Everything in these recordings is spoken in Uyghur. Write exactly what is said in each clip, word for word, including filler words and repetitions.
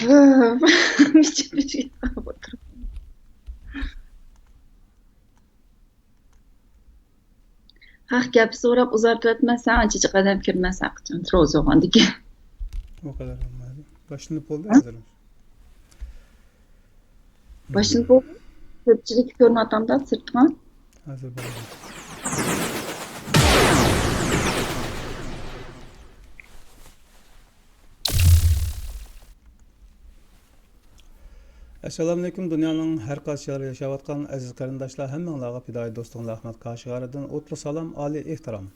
ھەق گەپ سوراپ ئۇزارتىۋەتمەسەن، ئانچە جىق ئادەم كىرمەس ھەقىچان تروزا بولغاندىكىن. ئۇ قەدەر بولمايدۇ. باشلىنىپ بولدى ھە؟ ھازىر. باشلىنىپ بولدى. كۆپچىلىككە كۆرۈنۈۋاتامدا سىرتقا؟ ھازىر بولدى. ئەسسالامۇئەلەيكۇم، دۇنيانىڭ ھەر قايسى يەرلىرىدە ياشاۋاتقان ئەزىز قېرىنداشلار، ھەممىڭلارغا پىدائىي دوستۇڭلار ئەخمەت قاشىغاردىن ئوتلۇق سالام، ئالىي ئېھتىرام.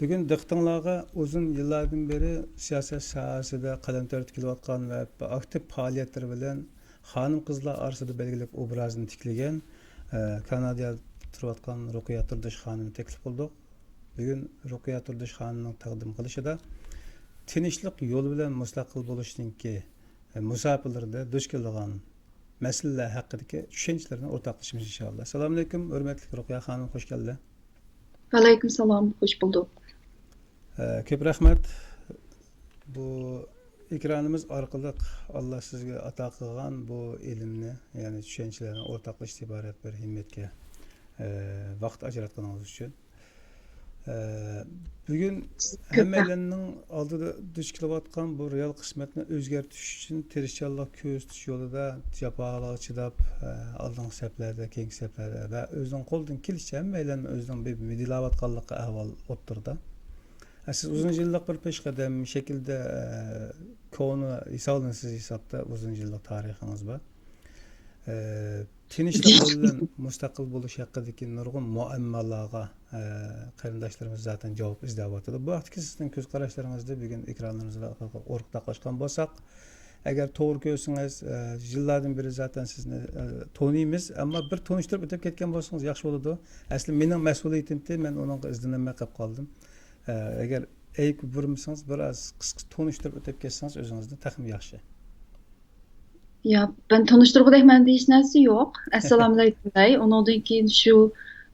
بۈگۈن دىققىتىڭلارغا ئۇزۇن يىللاردىن بېرى سىياسەت ساھەسىدە قەلەم تەرتىپ كېلىۋاتقان ۋە ئاكتىپ پائالىيەتلىرى بىلەن خانىم-قىزلار ئارىسىدا بەلگىلىك ئوبرازىنى تىكلىگەن، ئە، كانادىدا تۇرۇۋاتقان رۇقىيە تۇردۇش خانىمنى تەكلىپ قىلدۇق. بۈگۈن رۇقىيە تۇردۇش خانىمنىڭ تەقدىم قىلىشىدا تىنچلىق يولى بىلەن مۇستەقىل بولۇشنىڭكى، ئە، مۇساپىلىرىدە دۇچ كېلىدىغان مەسىلىلەر ھەققىدىكى چۈشەنچىلىرىنى ئورتاقلىشىمىز، ئىنشائاللا. ئەسسالامۇئەلەيكۇم، ھۆرمەتلىك رۇقىيە خانىم، خوش كەلدى. ۋەئەلەيكۇم سالام، خوش بولدۇق. ئە، كۆپ رەھمەت. بۇ ئېكرانىمىز ئارقىلىق ئاللا سىزگە ئاتا قىلغان بۇ ئىلىمنى، يەنى چۈشەنچىلەرنى ئورتاقلىشىش ئىبارەت بىر ھىممەتكە، ئە، ۋاقىت ئاجراتقىنىڭىز ئۈچۈن. ئە، بۈگۈن كۆپ ھەممەيلەننىڭ ئالدىدا دۇچ كېلىۋاتقان بۇ رېئال قىسمەتنى ئۆزگەرتىش ئۈچۈن تىرىشچانلىق كۆرسىتىش يولىدا جاپالارغا چىداپ، ئە، ئالدىنقى سەپلەردە، كېيىنكى سەپلەردە ۋە ئۆزىنىڭ قولىدىن كېلىشىچە ھەممەيلەن ئۆزىنىڭ بىر مىدىرلاۋاتقانلىقى ئەھۋال ئوتتۇرىدا. ئە، سىز ئۇزۇن يىللىق بىر پېشقەدەم شەكلىدە، ئە، كونا ھېسابلىنىسىز ھېسابتا ئۇزۇن يىللىق تارىخىڭىز بار. ئە، تىنچلىق يولى بىلەن مۇستەقىل بولۇش ھەققىدىكى نۇرغۇن مۇئەممالارغا، ئە، قېرىنداشلىرىمىز زاتەن جاۋاب ئىزدەۋاتىدۇ. بۇ ھەقتىكى سىزنىڭ كۆز قاراشلىرىڭىزنى بۈگۈن ئېكرانلىرىمىزغا ئورتاقلاشقان بولساق، ئەگەر توغرا كۆرسىڭىز، ئە، يىللاردىن بېرى زاتەن سىزنى، ئە، تونۇيمىز، ئەمما بىر تونۇشتۇرۇپ ئۆتۈپ كەتكەن بولسىڭىز ياخشى بولىدۇ. ئەسلى مېنىڭ مەسئۇلىيىتىمتى، مەن ئۇنىڭغا ئىزدىنەلمەي قېلىپ قالدىم. ئە، ئەگەر ئەيىب بۇرمىسىڭىز، بىر ئاز قىسقا تونۇشتۇرۇپ ئۆتۈپ كەتسىڭىز ئۆزىڭىزنى تېخىمۇ ياخشى. يا، مەن تونۇشتۇرغۇدەك مەندە ھېچ نەرسە يوق. ئەسسالامۇئەلەيكۇم دەي. ئۇنىڭدىن كېيىن شۇ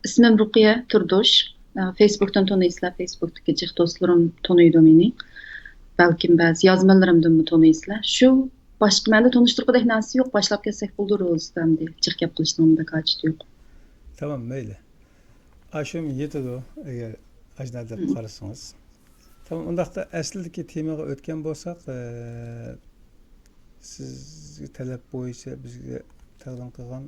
ئىسمىم رۇقىيە تۇردۇش. ئە، فېيسبۇكتىن تونۇيسىلەر، فېيسبۇكتىكى جىق دوستلىرىم تونۇيدۇ مېنى. بەلكىم بەزى يازمىلىرىمدىنمۇ تونۇيسىلەر. شۇ باشقا مەندە تونۇشتۇرغۇدەك نەرسە يوق. باشلاپ كەتسەك بولىدۇ روزىدا ئەمدى. جىق گەپ قىلىشنىڭ ئۇنداق ھاجىتى يوق. تامام، مەيلى. ئاشۇم يېتىدۇ، ئەگەر ئاشۇنداق دەپ قارىسىڭىز. تامام، ئۇنداقتا ئەسلىدىكى تېمىغا ئۆتكەن بولساق، ئە، سىزگە تەلەپ بويىچە بىزگە تەقدىم قىلغان،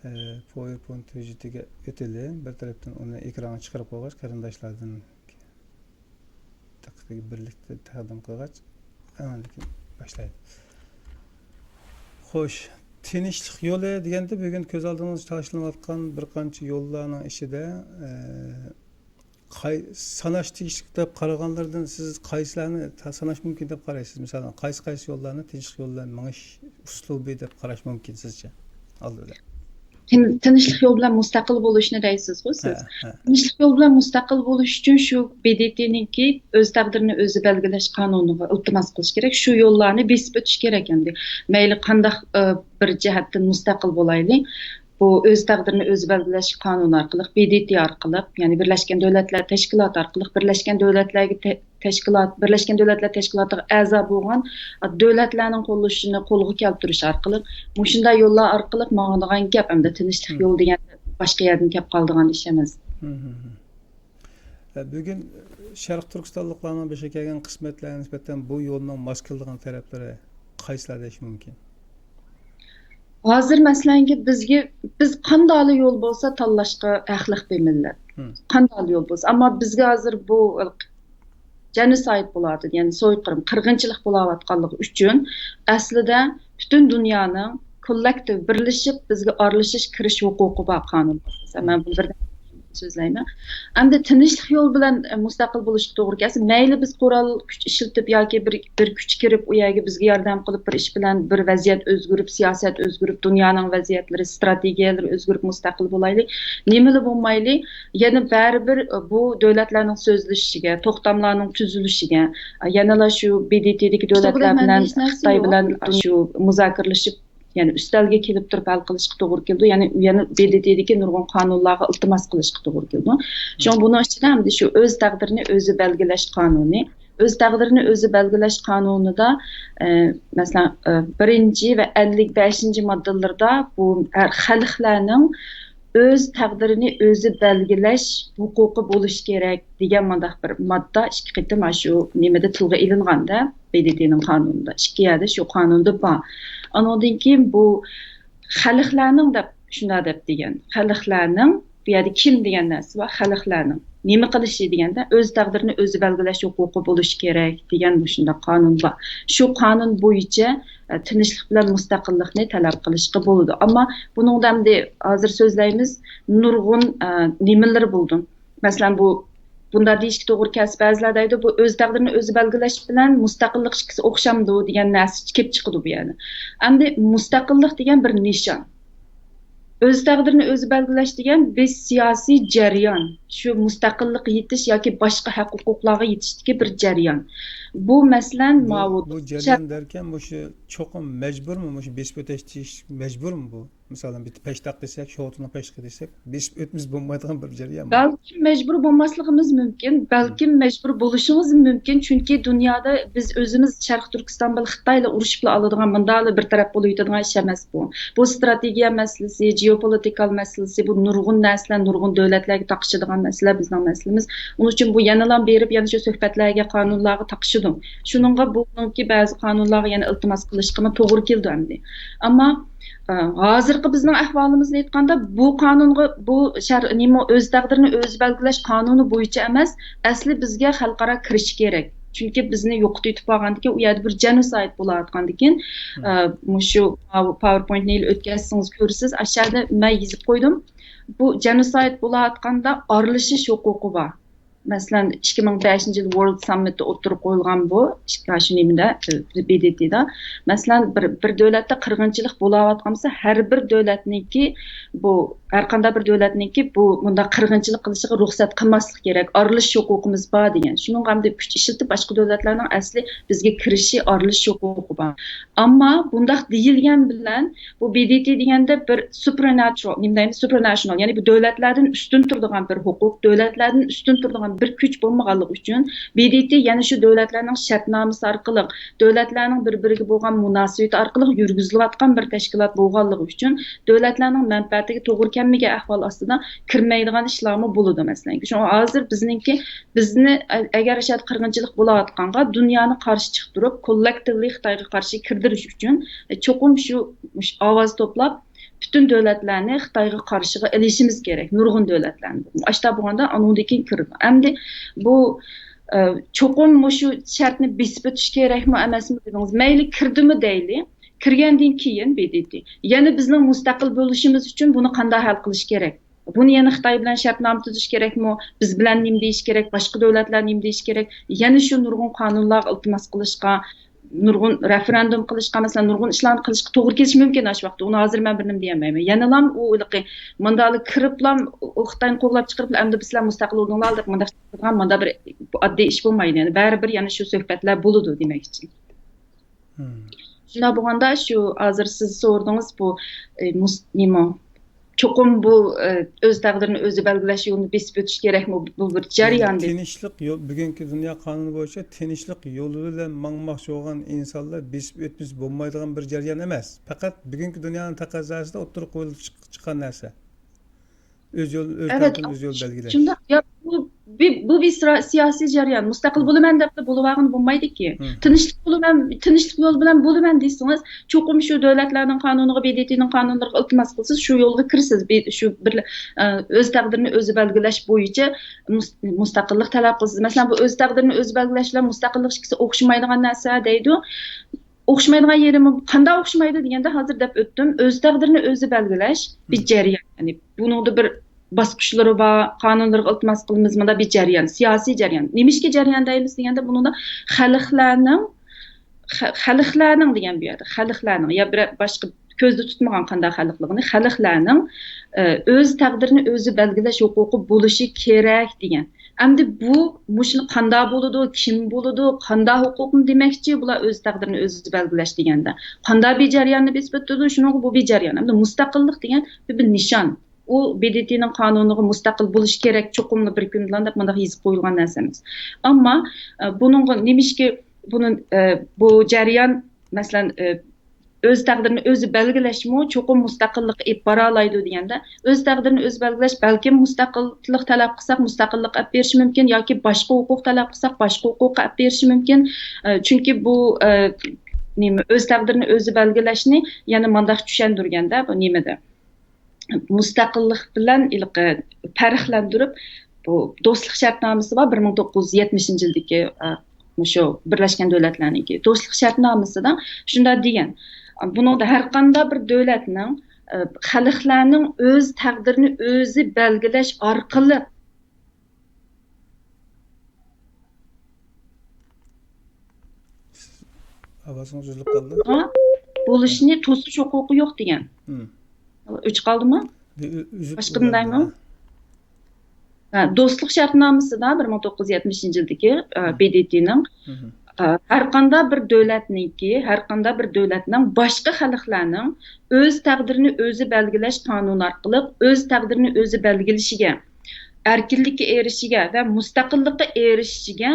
ئە، پاۋېرپوينت ھۆججىتىگە ئۆتىلى. بىر تەرەپتىن ئۇنى ئېكرانغا چىقىرىپ قويغاچ، قېرىنداشلاردىن دىققىتىگە بىرلىكتە تەقدىم قىلغاچ، ئاندىن كېيىن باشلايلى. خوش، تىنچلىق يولى دېگەندە، بۈگۈن كۆز ئالدىڭىزغا تاشلىنىۋاتقان بىر قانچە يوللارنىڭ ئىچىدە، ئە، قاي-، ساناش تېگىشلىك دەپ قارىغانلىرىدىن سىز قايسىلارنى تا-، ساناش مۇمكىن دەپ قارايسىز؟ مىسالەن، قايسى، قايسى يوللارنى تىنچلىق يولى بىلەن مېڭىش ئۇسلۇبى دەپ قاراش مۇمكىن سىزچە؟ ئالدى بىلەن. تىن-، تىنچلىق يول بىلەن مۇستەقىل بولۇشنى دەيسىزغۇ ھە، سىز. ھە. تىنچلىق يول بىلەن مۇستەقىل بولۇش ئۈچۈن شۇ ب د ت نىڭكى ئۆز تەقدىرىنى ئۆزى بەلگىلەش قانۇنىغا ئىلتىماس قىلىش كېرەك. شۇ يوللارنى بېسىپ ئۆتۈش كېرەك ئەمدى. مەيلى قانداق، ئە، بىر جەھەتتىن مۇستەقىل بولايلى، بۇ ئۆز تەقدىرىنى ئۆزى بەلگىلەش قانۇنى ئارقىلىق، ب د ت ئارقىلىق، يەنى بىرلەشكەن دۆلەتلەر تەشكىلاتى ئارقىلىق، بىرلەشكەن دۆلەتلەرگە تە-، تەشكىلات، بىرلەشكەن دۆلەتلەر تەشكىلاتىغا ئەزا بولغان دۆلەتلەرنىڭ قوللىشىنى قولغا كەلتۈرۈش ئارقىلىق، مۇشۇنداق يوللار ئارقىلىق ماڭىدىغان گەپ ئەمدى تىنچلىق مم. يولى دېگەن باشقا يەردىن كەپ قالىدىغان ئىش ئەمەس. مم، مم، مم. بۈگۈن شەرقىي تۈركىستانلىقلارنىڭ بېشىغا كەلگەن قىسمەتلەرگە نىسبەتەن بۇ يولنىڭ ماس كېلىدىغان تەرەپلىرى قايسىلار دېيىش مۇمكىن؟ ھازىر مەسىلەنكى بىزگە، بىز قانداقلا يول بولسا تاللاشقا ھەقلىق بىر مىللەت. مم. قانداقلا يول بولسا. ئەمما بىزگە ھازىر بۇ جېنوسايد بولۇۋاتىدۇ، يەنى سويقىرىم، قىرغىنچىلىق بولۇۋاتقانلىقى ئۈچۈن ئەسلىدە پۈتۈن دۇنيانىڭ كوللېكتىپ بىرلىشىپ بىزگە ئارىلىشىش، كىرىش ھوقۇقى بار قانۇن. مەن بۇنى بىردەم سۆزلەيمەن. ئەمدى تىنچلىق يول بىلەن، ئە، مۇستەقىل بولۇشقا توغرا كەلسە، مەيلى بىز قورال كۈچ ئىشلىتىپ ياكى بىر، بىر كۈچ كىرىپ ئۇ يەرگە بىزگە ياردەم قىلىپ، بىر ئىش بىلەن بىر ۋەزىيەت ئۆزگىرىپ، سىياسەت ئۆزگىرىپ، دۇنيانىڭ ۋەزىيەتلىرى، ئىستراتېگىيەلىرى ئۆزگىرىپ مۇستەقىل بولايلى. نېمىلا بولمايلى، يەنە بەرىبىر، ئە، بۇ دۆلەتلەرنىڭ سۆزلىشىشىگە، توختاملارنىڭ تۈزۈلۈشىگە، ئە، يەنىلا شۇ ب د ت دىكى دۆلەتلەر بىلەن، خىتاي بىلەن شۇ مۇزاكىرىلىشىپ، يەنى ئۈستەلگە كېلىپ تۇرۇپ ھەل قىلىشقا توغرا كېلىدۇ. يەنى، يەنە ب د ت دىكى نۇرغۇن قانۇنلارغا ئىلتىماس قىلىشقا توغرا كېلىدۇ. شۇڭا بۇنىڭ ئىچىدە ئەمدى شۇ ئۆز تەقدىرىنى ئۆزى بەلگىلەش قانۇنى، ئۆز تەقدىرىنى ئۆزى بەلگىلەش قانۇنىدا، ئە، مەسىلەن، ئە، بىرىنچى ۋە ئەللىك بەشىنچى ماددىلىرىدا بۇ ھەر خەلقلەرنىڭ ئۆز تەقدىرىنى ئۆزى بەلگىلەش ھوقۇقى بولۇشى كېرەك دېگەن مۇنداق بىر ماددا ئىككى قېتىم شۇ نېمىدە تىلغا ئېلىنغاندا، ب د ت نىڭ قانۇنىدا، ئىككى يەردە شۇ قانۇندا بار. ئانىڭدىن كېيىن بۇ خەلقلەرنىڭ دەپ شۇنداق دەپ دېگەن. خەلقلەرنىڭ، بۇ يەردە كىم دېگەن نەرسە بار، خەلقلەرنىڭ نېمە قىلىشى دېگەندە، ئۆز تەقدىرىنى ئۆزى بەلگىلەش ھوقۇقى بولۇشى كېرەك دېگەن مۇشۇنداق قانۇن بار. شۇ قانۇن بويىچە، ئە، تىنچلىق بىلەن مۇستەقىللىقنى تەلەپ قىلىشقا بولىدۇ. ئەمما بۇنىڭدا ئەمدى ھازىر سۆزلەيمىز، نۇرغۇن، ئە، نېمىلىرى بولىدۇ. مەسىلەن، بۇ، بۇنداق دېيىشكە توغرا كەلسە، بەزىلەر دەيدۇ، بۇ ئۆز تەقدىرىنى ئۆزى بەلگىلەش بىلەن مۇستەقىللىق ئىككىسى ئوخشامدۇ دېگەن نەرسە كېلىپ چىقىدۇ بۇ يەردە. ئەمدى مۇستەقىللىق دېگەن بىر نىشان. ئۆز تەقدىرىنى ئۆزى بەلگىلەش دېگەن بىر سىياسىي جەريان. شۇ مۇستەقىللىققا يېتىش ياكى باشقا ھەق ھوقۇقلارغا يېتىشتىكى بىر جەريان. بۇ، مەسىلەن، بۇ، ماۋۇ بۇ شەرت جەريان دەركەن، مۇشۇ چوقۇم مەجبۇرمۇ؟ مۇشۇ بېسىپ ئۆتەش دېيىش مەجبۇرمۇ بۇ؟ مىسالەن، بىر پەشتاق دېسەك، شوتىنىڭ پەشتىقى دېسەك، بېسىپ ئۆتمىسە بولمايدىغان بىر جەريانمۇ؟ بەلكىم مەجبۇر بولماسلىقىمىز مۇمكىن، بەلكىم مەجبۇر بولۇشىمىز مۇمكىن، چۈنكى دۇنيادا بىز ئۆزىمىز شەرقىي تۈركىستان بىلەن خىتايلا ئۇرۇشۇپلا ئالىدىغان، مۇنداقلا بىر تەرەپ بولۇۋېتىدىغان ئىش ئەمەس بۇ. بۇ ستراتېگىيە مەسىلىسى، جېئوپولىتىكال مەسىلىسى، بۇ نۇرغۇن نەرسىلەر، نۇرغۇن دۆلەتلەرگە تاقىشىدىغان مەسىلە بىزنىڭ مەسىلىمىز. ئۇنىڭ ئۈچۈن بۇ يەنىلا بېرىپ، يەنە شۇ سۆھبەتلەرگە، قانۇنلارغا تاقىشىدۇ. شۇنىڭغا بۇنىڭكى بەزى قانۇنلارغا يەنە ئىلتىماس قىلىشقىمۇ توغرا كېلىدۇ ئەمدى. ئەمما، ئە، ھازىرقى بىزنىڭ ئەھۋالىمىزنى ئېيتقاندا، بۇ قانۇنغا، بۇ شەر-، نېمە، ئۆز تەقدىرىنى ئۆزى بەلگىلەش قانۇنى بويىچە ئەمەس، ئەسلى بىزگە خەلقئارا كىرىشى كېرەك. چۈنكى بىزنى يوقىتىۋېتىپ بارغاندىكىن، ئۇ يەردە بىر جېنوسايد بولۇۋاتقاندىكىن، مم. ئە، مۇشۇ پاۋ-، پاۋېرپوينتنى ئۆتكۈزسىڭىز كۆرىسىز، ئاشۇ يەردە مەن يېزىپ قويدۇم. بۇ جېنوسايد بولۇۋاتقاندا ئارىلىشىش ھوقۇقى بار. مەسىلەن، ئىككى مىڭ بەشىنچى يىل ۋورلد ساممىتتا ئوتتۇرىغا قويۇلغان بۇ، ئىككى، شۇ نېمىدە، ب د ت دا. مەسىلەن، بىر، بىر دۆلەتتە قىرغىنچىلىق بولاۋاتقان بولسا، ھەر بىر دۆلەتنىڭكى بۇ، ھەر قانداق بىر دۆلەتنىڭكى بۇ مۇنداق قىرغىنچىلىق قىلىشىغا رۇخسەت قىلماسلىق كېرەك، ئارىلىشىش ھوقۇقىمىز بار دېگەن. شۇنىڭغا ئەمدى كۈچ ئىشلىتىپ، باشقا دۆلەتلەرنىڭ ئەسلى بىزگە كىرىشى، ئارىلىشىش ھوقۇقى بار. ئەمما بۇنداق دېيىلگەن بىلەن، بۇ ب د ت دېگەندە بىر سۇپراناتشنال، نېمە دەيمىز، سۇپراناتشنال، يەنى بۇ دۆلەتلەردىن ئۈستۈن تۇرىدىغان بىر ھوقۇق، دۆلەتلەردىن ئۈستۈن تۇرىدىغان بىر كۈچ بولمىغانلىقى ئۈچۈن، ب د ت يەنە شۇ دۆلەتلەرنىڭ شەرتنامىسى ئارقىلىق، دۆلەتلەرنىڭ بىر-بىرىگە بولغان مۇناسىۋىتى ئارقىلىق يۈرگۈزۈلۈۋاتقان بىر تەشكىلات بولغانلىقى ئۈچۈن، دۆلەتلەرنىڭ مەنپەئەتىگە توغرا كەلمىگەن ئەھۋال ئاستىدا كىرمەيدىغان ئىشلارمۇ بولىدۇ، مەسىلەن. شۇڭا ھازىر بىزنىڭكى، بىزنى ئە-، ئەگەر ئاشۇ يەردە قىرغىنچىلىق بولاۋاتقانغا، دۇنيانى قارشى چىقتۇرۇپ، كوللېكتىۋلى خىتايغا قارشى كىردۈرۈش ئۈچۈن، ئە، چوقۇم شۇ، مۇش-، ئاۋاز توپلاپ، پۈتۈن دۆلەتلەرنى خىتايغا قارشىغا ئېلىشىمىز كېرەك، نۇرغۇن دۆلەتلەرنى. ئاشتا بولغاندا، ئانىڭدىن كېيىن كىرىدۇ. ئەمدى بۇ، ئە، چوقۇم مۇشۇ شەرتنى بېسىپ ئۆتۈش كېرەكمۇ، ئەمەسمۇ دېدىڭىز. مەيلى، كىردىمۇ دەيلى، كىرگەندىن كېيىن ب د ت يەنە بىزنىڭ مۇستەقىل بولۇشىمىز ئۈچۈن بۇنى قانداق ھەل قىلىش كېرەك؟ بۇنى يەنە خىتاي بىلەن شەرتنامە تۈزۈش كېرەكمۇ؟ بىز بىلەن نېمە دېيىش كېرەك؟ باشقا دۆلەتلەر نېمە دېيىش كېرەك؟ يەنە شۇ نۇرغۇن قانۇنلارغا ئىلتىماس قىلىشقا، نۇرغۇن رېفېرېندۇم قىلىشقا، مەسىلەن، نۇرغۇن ئىشلارنى قىلىشقا توغرا كېلىشى مۇمكىن ئاشۇ ۋاقىتتا. ئۇنى ھازىر مەن بىر نېمە دېيەلمەيمەن. يەنىلا ئۇ ھېلىقى مۇنداقلا كىرىپلا، ئۇ خىتاينى قوغلاپ چىقىرىپلا، ئەمدى بىز سىلەر مۇستەقىل بولدۇڭلار دەپ مۇنداق چىقىرىدىغان مۇنداق بىر ئاددىي ئىش بولمايدۇ. يەنى بەرىبىر يەنە شۇ سۆھبەتلەر بولىدۇ دېمەكچى. مم. شۇنداق بولغاندا، شۇ ھازىر سىز سورىدىڭىز، بۇ، ئە، مۇس-، نېمە، چوقۇم بۇ، ئە، ئۆز تەقدىرىنى ئۆزى بەلگىلەش يولىنى بېسىپ ئۆتۈش كېرەكمۇ؟ بۇ بىر جەريان دېدى. تىنچلىق يول، بۈگۈنكى دۇنيا قانۇنى بويىچە تىنچلىق يولى بىلەن ماڭماقچى بولغان ئىنسانلار بېسىپ ئۆتمىسە بولمايدىغان بىر جەريان ئەمەس. پەقەت بۈگۈنكى دۇنيانىڭ تەقەززاسىدا ئوتتۇرىغا قويۇلۇپ چىق-، چىققان نەرسە. ئۆز يول، ئۆز ئەۋەت، تەقدىرىنى ئۆز يول بەلگىلەش. شۇنداق. يا، بۇ، بى-، بۇ بىر سىرا-، سىياسىي جەريان. مۇستەقىل بولىمەن دەپلا بولۇۋالغىلى بولمايدىكى. مم. تىنچلىق بولىمەن، تىنچلىق يول بىلەن بولىمەن دېسىڭىز، چوقۇم شۇ دۆلەتلەرنىڭ قانۇنىغا، ب د ت نىڭ قانۇنلىرىغا ئىلتىماس قىلسىز، شۇ يولغا كىرىسىز. بى-، شۇ بىر، ئە، ئۆز تەقدىرىنى ئۆزى بەلگىلەش بويىچە مۇس-، مۇستەقىللىق تەلەپ قىلسىز. مەسىلەن، بۇ ئۆز تەقدىرىنى ئۆزى بەلگىلەش بىلەن مۇستەقىللىق ئىككىسى ئوخشىمايدىغان نەرسە دەيدۇ. ئوخشىمايدىغان يېرىمۇ، قانداق ئوخشىمايدۇ دېگەندە، ھازىر دەپ ئۆتتۈم، ئۆز تەقدىرىنى ئۆزى بەلگىلەش بىر مم. جەريان. يەنى بۇنىڭدا بىر باسقۇچلىرى بار، قانۇنلىرىغا ئىلتىماس قىلىمىز، مۇنداق بىر جەريان، سىياسىي جەريان. نېمىشقا جەريان دەيمىز دېگەندە، بۇنىڭدا خەلقلەرنىڭ، خە-، خەلقلەرنىڭ دېگەن بۇ يەردە، خەلقلەرنىڭ يا بىر باشقا كۆزدە تۇتمىغان قانداق خەلقلىقىنى، خەلقلەرنىڭ، ئە، ئۆز تەقدىرىنى ئۆزى بەلگىلەش ھوقۇقى بولۇشى كېرەك دېگەن. ئەمدى بۇ، مۇشۇنى قانداق بولىدۇ، كىم بولىدۇ، قانداق ھوقۇقنى دېمەكچى بۇلار ئۆز تەقدىرىنى ئۆزى بەلگىلەش دېگەندە؟ قانداق بىر جەرياننى بېسىپ ئۆتىدۇ، شۇنىڭغا بۇ بىر جەريان. ئەمدى مۇستەقىللىق دېگەن بىر، بىر نىشان. ئۇ ب د ت نىڭ قانۇنىغا مۇستەقىل بولۇشى كېرەك، چوقۇملا بىر كۈندىلا دەپ مۇنداق يېزىپ قويۇلغان نەرسە ئەمەس. ئەمما، ئە، بۇنىڭغا نېمىشقا بۇنى، ئە، بۇ جەريان، مەسىلەن، ئە، ئۆز تەقدىرىنى ئۆزى بەلگىلەشمۇ چوقۇم مۇستەقىللىققا ئېلىپ بارالايدۇ دېگەندە، ئۆز تەقدىرىنى ئۆزى بەلگىلەش، بەلكىم مۇستەقىللىق تەلەپ قىلساق، مۇستەقىللىق ئەپ بېرىشى مۇمكىن ياكى باشقا ھوقۇق تەلەپ قىلساق، باشقا ھوقۇق ئەپ بېرىشى مۇمكىن. ئە، چۈنكى بۇ، ئە، نېمە، ئۆز تەقدىرىنى ئۆزى بەلگىلەشنى يەنە مانداق چۈشەندۈرگەندە، بۇ نېمىدە؟ مۇستەقىللىق بىلەن ھېلىقى پەرقلەندۈرۈپ، بۇ دوستلۇق شەرتنامىسى بار، بىر مىڭ توققۇز يۈز يەتمىشىنچى يىلدىكى، ئە، مۇشۇ بىرلەشكەن دۆلەتلەرنىڭكى دوستلۇق شەرتنامىسىدا شۇنداق دېگەن، بۇنىڭدا ھەر قانداق بىر دۆلەتنىڭ، ئە، خەلقلەرنىڭ ئۆز تەقدىرىنى ئۆزى بەلگىلەش ئارقىلىق ئاۋازىڭىز ئۈزۈلۈپ قالدى. بولۇشنى توسۇش ھوقۇقى يوق دېگەن. مم. ئۆچۈپ قالدىمۇ؟ بىر ئۈ-، ئۈزۈپ باشقىدىن قالدى. دەيمۇ؟ ھە، دوستلۇق شەرتنامىسىدا بىر مىڭ توققۇز يۈز يەتمىشىنچى يىلدىكى، ئە، مم. ب د ت نىڭ، مم. ئە، ھەر قانداق بىر دۆلەتنىڭكى، ھەر قانداق بىر دۆلەتنىڭ باشقا خەلقلەرنىڭ ئۆز تەقدىرىنى ئۆزى بەلگىلەش قانۇنى ئارقىلىق ئۆز تەقدىرىنى ئۆزى بەلگىلىشىگە، ئەركىنلىككە ئېرىشىشىگە ۋە مۇستەقىللىققا ئېرىشىشىگە،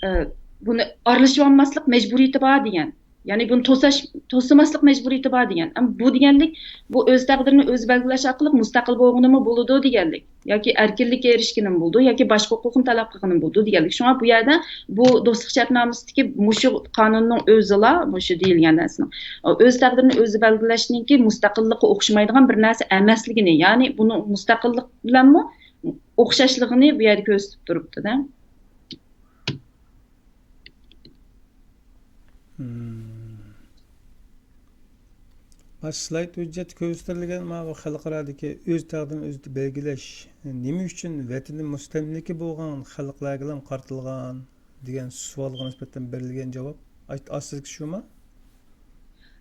ئە، بۇنى ئارىلىشىۋالماسلىق مەجبۇرىيىتى بار دېگەن. يەنى بۇنى توساش، توسىماسلىق مەجبۇرىيىتى بار دېگەن. ئەمما بۇ دېگەنلىك، بۇ ئۆز تەقدىرىنى ئۆزى بەلگىلەش ئارقىلىق مۇستەقىل بولغىنىمۇ بولىدۇ دېگەنلىك. ياكى ئەركىنلىككە ئېرىشكىنىمۇ بولىدۇ، ياكى باشقا ھوقۇقنى تەلەپ قىلغىنىمۇ بولىدۇ دېگەنلىك. شۇڭا بۇ يەردە بۇ دوستلۇق شەرتنامىسىدىكى مۇشۇ قانۇننىڭ ئۆزىلا، مۇشۇ دېيىلگەن نەرسىنىڭ، ئۆز تەقدىرىنى ئۆزى بەلگىلەشنىڭكى مۇستەقىللىققا ئوخشىمايدىغان بىر نەرسە ئەمەسلىكىنى، يەنى بۇنىڭ مۇستەقىللىق بىلەنمۇ ئوخشاشلىقىنى بۇ يەردە كۆرسىتىپ تۇرۇپتۇ-دە. مم. ما سلايد ھۆججەتتە كۆرسىتىلگەن ماۋۇ خەلقئارادىكى ئۆز تەقدىرىنى ئۆزى بەلگىلەش نېمە ئۈچۈن ۋەتىنى مۇستەملىكە بولغان خەلقلەرگىلا قارىتىلغان دېگەن سوئالغا نىسبەتەن بېرىلگەن جاۋاب ئاستىدىكى شۇمۇ؟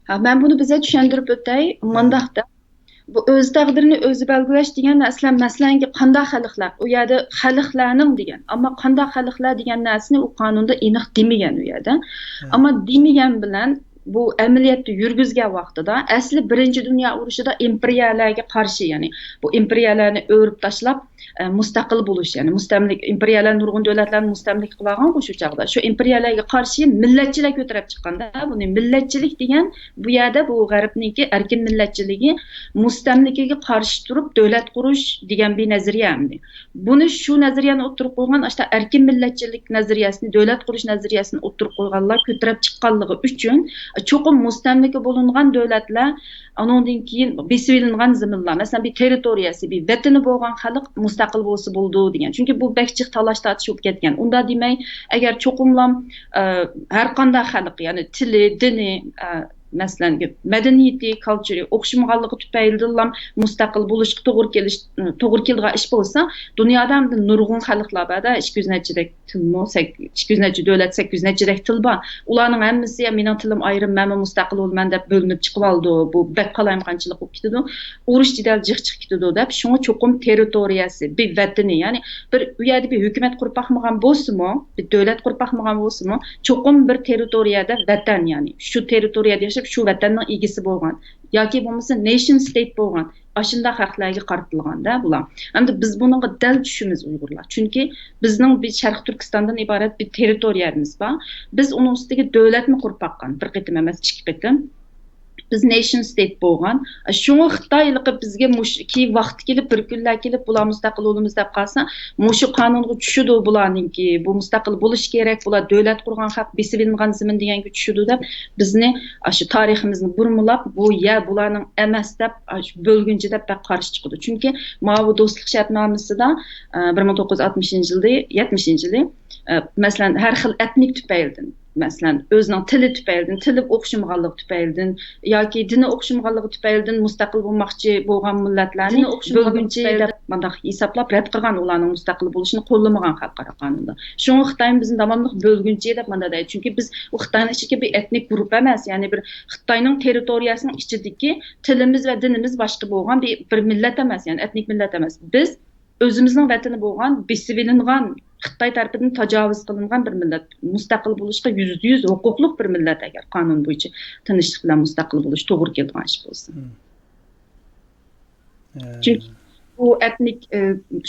ھە، مەن بۇنى بىزگە چۈشەندۈرۈپ ئۆتەي. مۇنداقتا، بۇ ئۆز تەقدىرىنى ئۆزى بەلگىلەش دېگەن نەرسىلەر، مەسىلەن، قانداق خەلقلەر؟ ئۇ يەردە خەلقلەرنىڭ دېگەن. ئەمما قانداق خەلقلەر دېگەن نەرسىنى ئۇ قانۇندا ئېنىق دېمىگەن ئۇ يەردە. ھە. ئەمما دېمىگەن بىلەن بۇ ئەمەلىيەتتە يۈرگۈزگەن ۋاقتىدا، ئەسلى بىرىنچى دۇنيا ئۇرۇشىدا ئىمپېرىيەلەرگە قارشى، يەنى بۇ ئىمپېرىيەلەرنى ئۆرۈپ تاشلاپ، ئە، مۇستەقىل بولۇش، يەنى مۇستەملىكە، ئىمپېرىيەلەر نۇرغۇن دۆلەتلەرنى مۇستەملىكە قىلىۋالغانغۇ شۇ چاغدا. شۇ ئىمپېرىيەلەرگە قارشى مىللەتچىلەر كۆتۈرۈپ چىققاندا، بۇنى مىللەتچىلىك دېگەن، بۇ يەردە بۇ غەربنىڭكى ئەركىن مىللەتچىلىكى مۇستەملىكىگە قارشى تۇرۇپ دۆلەت قۇرۇش دېگەن بىر نەزەرىيە ئەمدى. بۇنى شۇ نەزەرىيەنى ئوتتۇرىغا قويغان ئاشتا ئەركىن مىللەتچىلىك نەزەرىيەسىنى، دۆلەت قۇرۇش نەزەرىيەسىنى ئوتتۇرىغا قويغانلار كۆتۈرۈپ چىققانلىقى ئۈچۈن، چوقۇم مۇستەملىكە بولۇنغان دۆلەتلەر، ئۇنىڭدىن كېيىن بېسىۋېلىنغان زېمىنلار، مەسىلەن، بىر تېررىتورىيەسى، بىر ۋەتىنى بولغان خەلق مۇستەقىل بولسا بولىدۇ دېگەن. چۈنكى بۇ بەك جىق تالاش-تارتىش بولۇپ كەتكەن. ئۇنداق دېمەي، ئەگەر چوقۇملا، ئە، ھەر قانداق خەلق، يەنى تىلى، دىنى، ئە، مەسىلەن، مەدەنىيىتى، كالچۇرى ئوخشىمىغانلىقى تۈپەيلىدىنلا مۇستەقىل بولۇشقا توغرا كېلىش، توغرا كېلىدىغان ئىش بولسا، دۇنيادا ئەمدى نۇرغۇن خەلقلەر بار-دە، ئىككى يۈز نەچچىدەك تىلمۇ، سەك-، ئىككى يۈز نەچچە دۆلەت، سەككىز يۈز نەچچىدەك تىل بار. ئۇلارنىڭ ھەممىسى، يا مېنىڭ تىلىم ئايرىم، مەنمۇ مۇستەقىل بولىمەن دەپ بۆلۈنۈپ چىقىۋالىدۇ. بۇ بەك قالايمىقانچىلىق بولۇپ كېتىدۇ. ئۇرۇش جېدەل جىق چىقىپ كېتىدۇ دەپ، شۇڭا چوقۇم تېررىتورىيەسى، بىر ۋەتىنى، يەنى بىر ئۇ يەردە بىر ھۆكۈمەت قۇرۇپ باقمىغان بولسىمۇ، بىر دۆلەت قۇرۇپ باقمىغان بولسىمۇ، چوقۇم بىر تېررىتورىيەدە ۋەتەن، يەنى شۇ تېررىتورىيەدە ياشاپ، شۇ ۋەتەننىڭ ئىگىسى بولغان ياكى بولمىسا نېيشن ستېيت بولغان ئاشۇنداق خەقلەرگە قارىتىلغاندا بۇلار. ئەمدى بىز بۇنىڭغا دەل چۈشىمىز ئۇيغۇرلار. چۈنكى بىزنىڭ بىر شەرقىي تۈركىستاندىن ئىبارەت بىر تېررىتورىيەمىز بار. بىز ئۇنىڭ ئۈستىگە دۆلەتمۇ قۇرۇپ باققان، بىر قېتىم ئەمەس، ئىككى قېتىم. بىز نېيشن ستېيت بولغان. شۇڭا خىتاي ھېلىقى بىزگە مۇش-، كېيىن ۋاقتى كېلىپ، بىر كۈنلەر كېلىپ، بۇلار مۇستەقىل بولىمىز دەپ قالسا، مۇشۇ قانۇنغا چۈشىدۇ بۇلارنىڭكى، بۇ مۇستەقىل بولۇش كېرەك، بۇلار دۆلەت قۇرغان خەق، بېسىۋېلىنغان زېمىن دېگەنگە چۈشىدۇ دەپ، بىزنى ئاشۇ تارىخىمىزنى بۇرمىلاپ، بۇ يەر بۇلارنىڭ ئەمەس دەپ، ئاشۇ بۆلگۈنچى دەپ بەك قارشى چىقىدۇ. چۈنكى ماۋۇ دوستلۇق شەرتنامىسىدا، ئە، بىر مىڭ توققۇز يۈز ئاتمىشىنچى يىلى، يەتمىشىنچى يىلى، ئە، مەسىلەن، ھەر خىل ئەتنىك تۈپەيلىدىن، مەسىلەن، ئۆزىنىڭ تىلى تۈپەيلىدىن، تىلى ئوخشىمىغانلىقى تۈپەيلىدىن ياكى دىنى ئوخشىمىغانلىقى تۈپەيلىدىن مۇستەقىل بولماقچى بولغان مىللەتلەرنى بۆلگۈنچى دەپ مۇنداق ھېسابلاپ رەت قىلغان، ئۇلارنىڭ مۇستەقىل بولۇشىنى قوللىمىغان خەلقئارا قانۇندا. شۇڭا خىتايمۇ بىزنى داۋاملىق بۆلگۈنچى دەپ مۇنداق دەيدۇ. چۈنكى بىز ئۇ خىتاينىڭ ئىچىدىكى بىر ئەتنىك گۇرۇپپا ئەمەس، يەنى بىر خىتاينىڭ تېررىتورىيەسىنىڭ ئىچىدىكى تىلىمىز ۋە دىنىمىز باشقا بولغان بىر، بىر مىللەت ئەمەس، يەنى ئەتنىك مىللەت ئەمەس. بىز ئۆزىمىزنىڭ ۋەتىنى بولغان، بېسىۋېلىنغان، خىتاي تەرىپىدىن تاجاۋۇز قىلىنغان بىر مىللەت، مۇستەقىل بولۇشقا يۈزدە يۈز ھوقۇقلۇق بىر مىللەت، ئەگەر قانۇن بويىچە تىنچلىق بىلەن مۇستەقىل بولۇش توغرا كېلىدىغان ئىش بولسا. مم. ئە، چۈنكى بۇ ئەتنىك، ئى،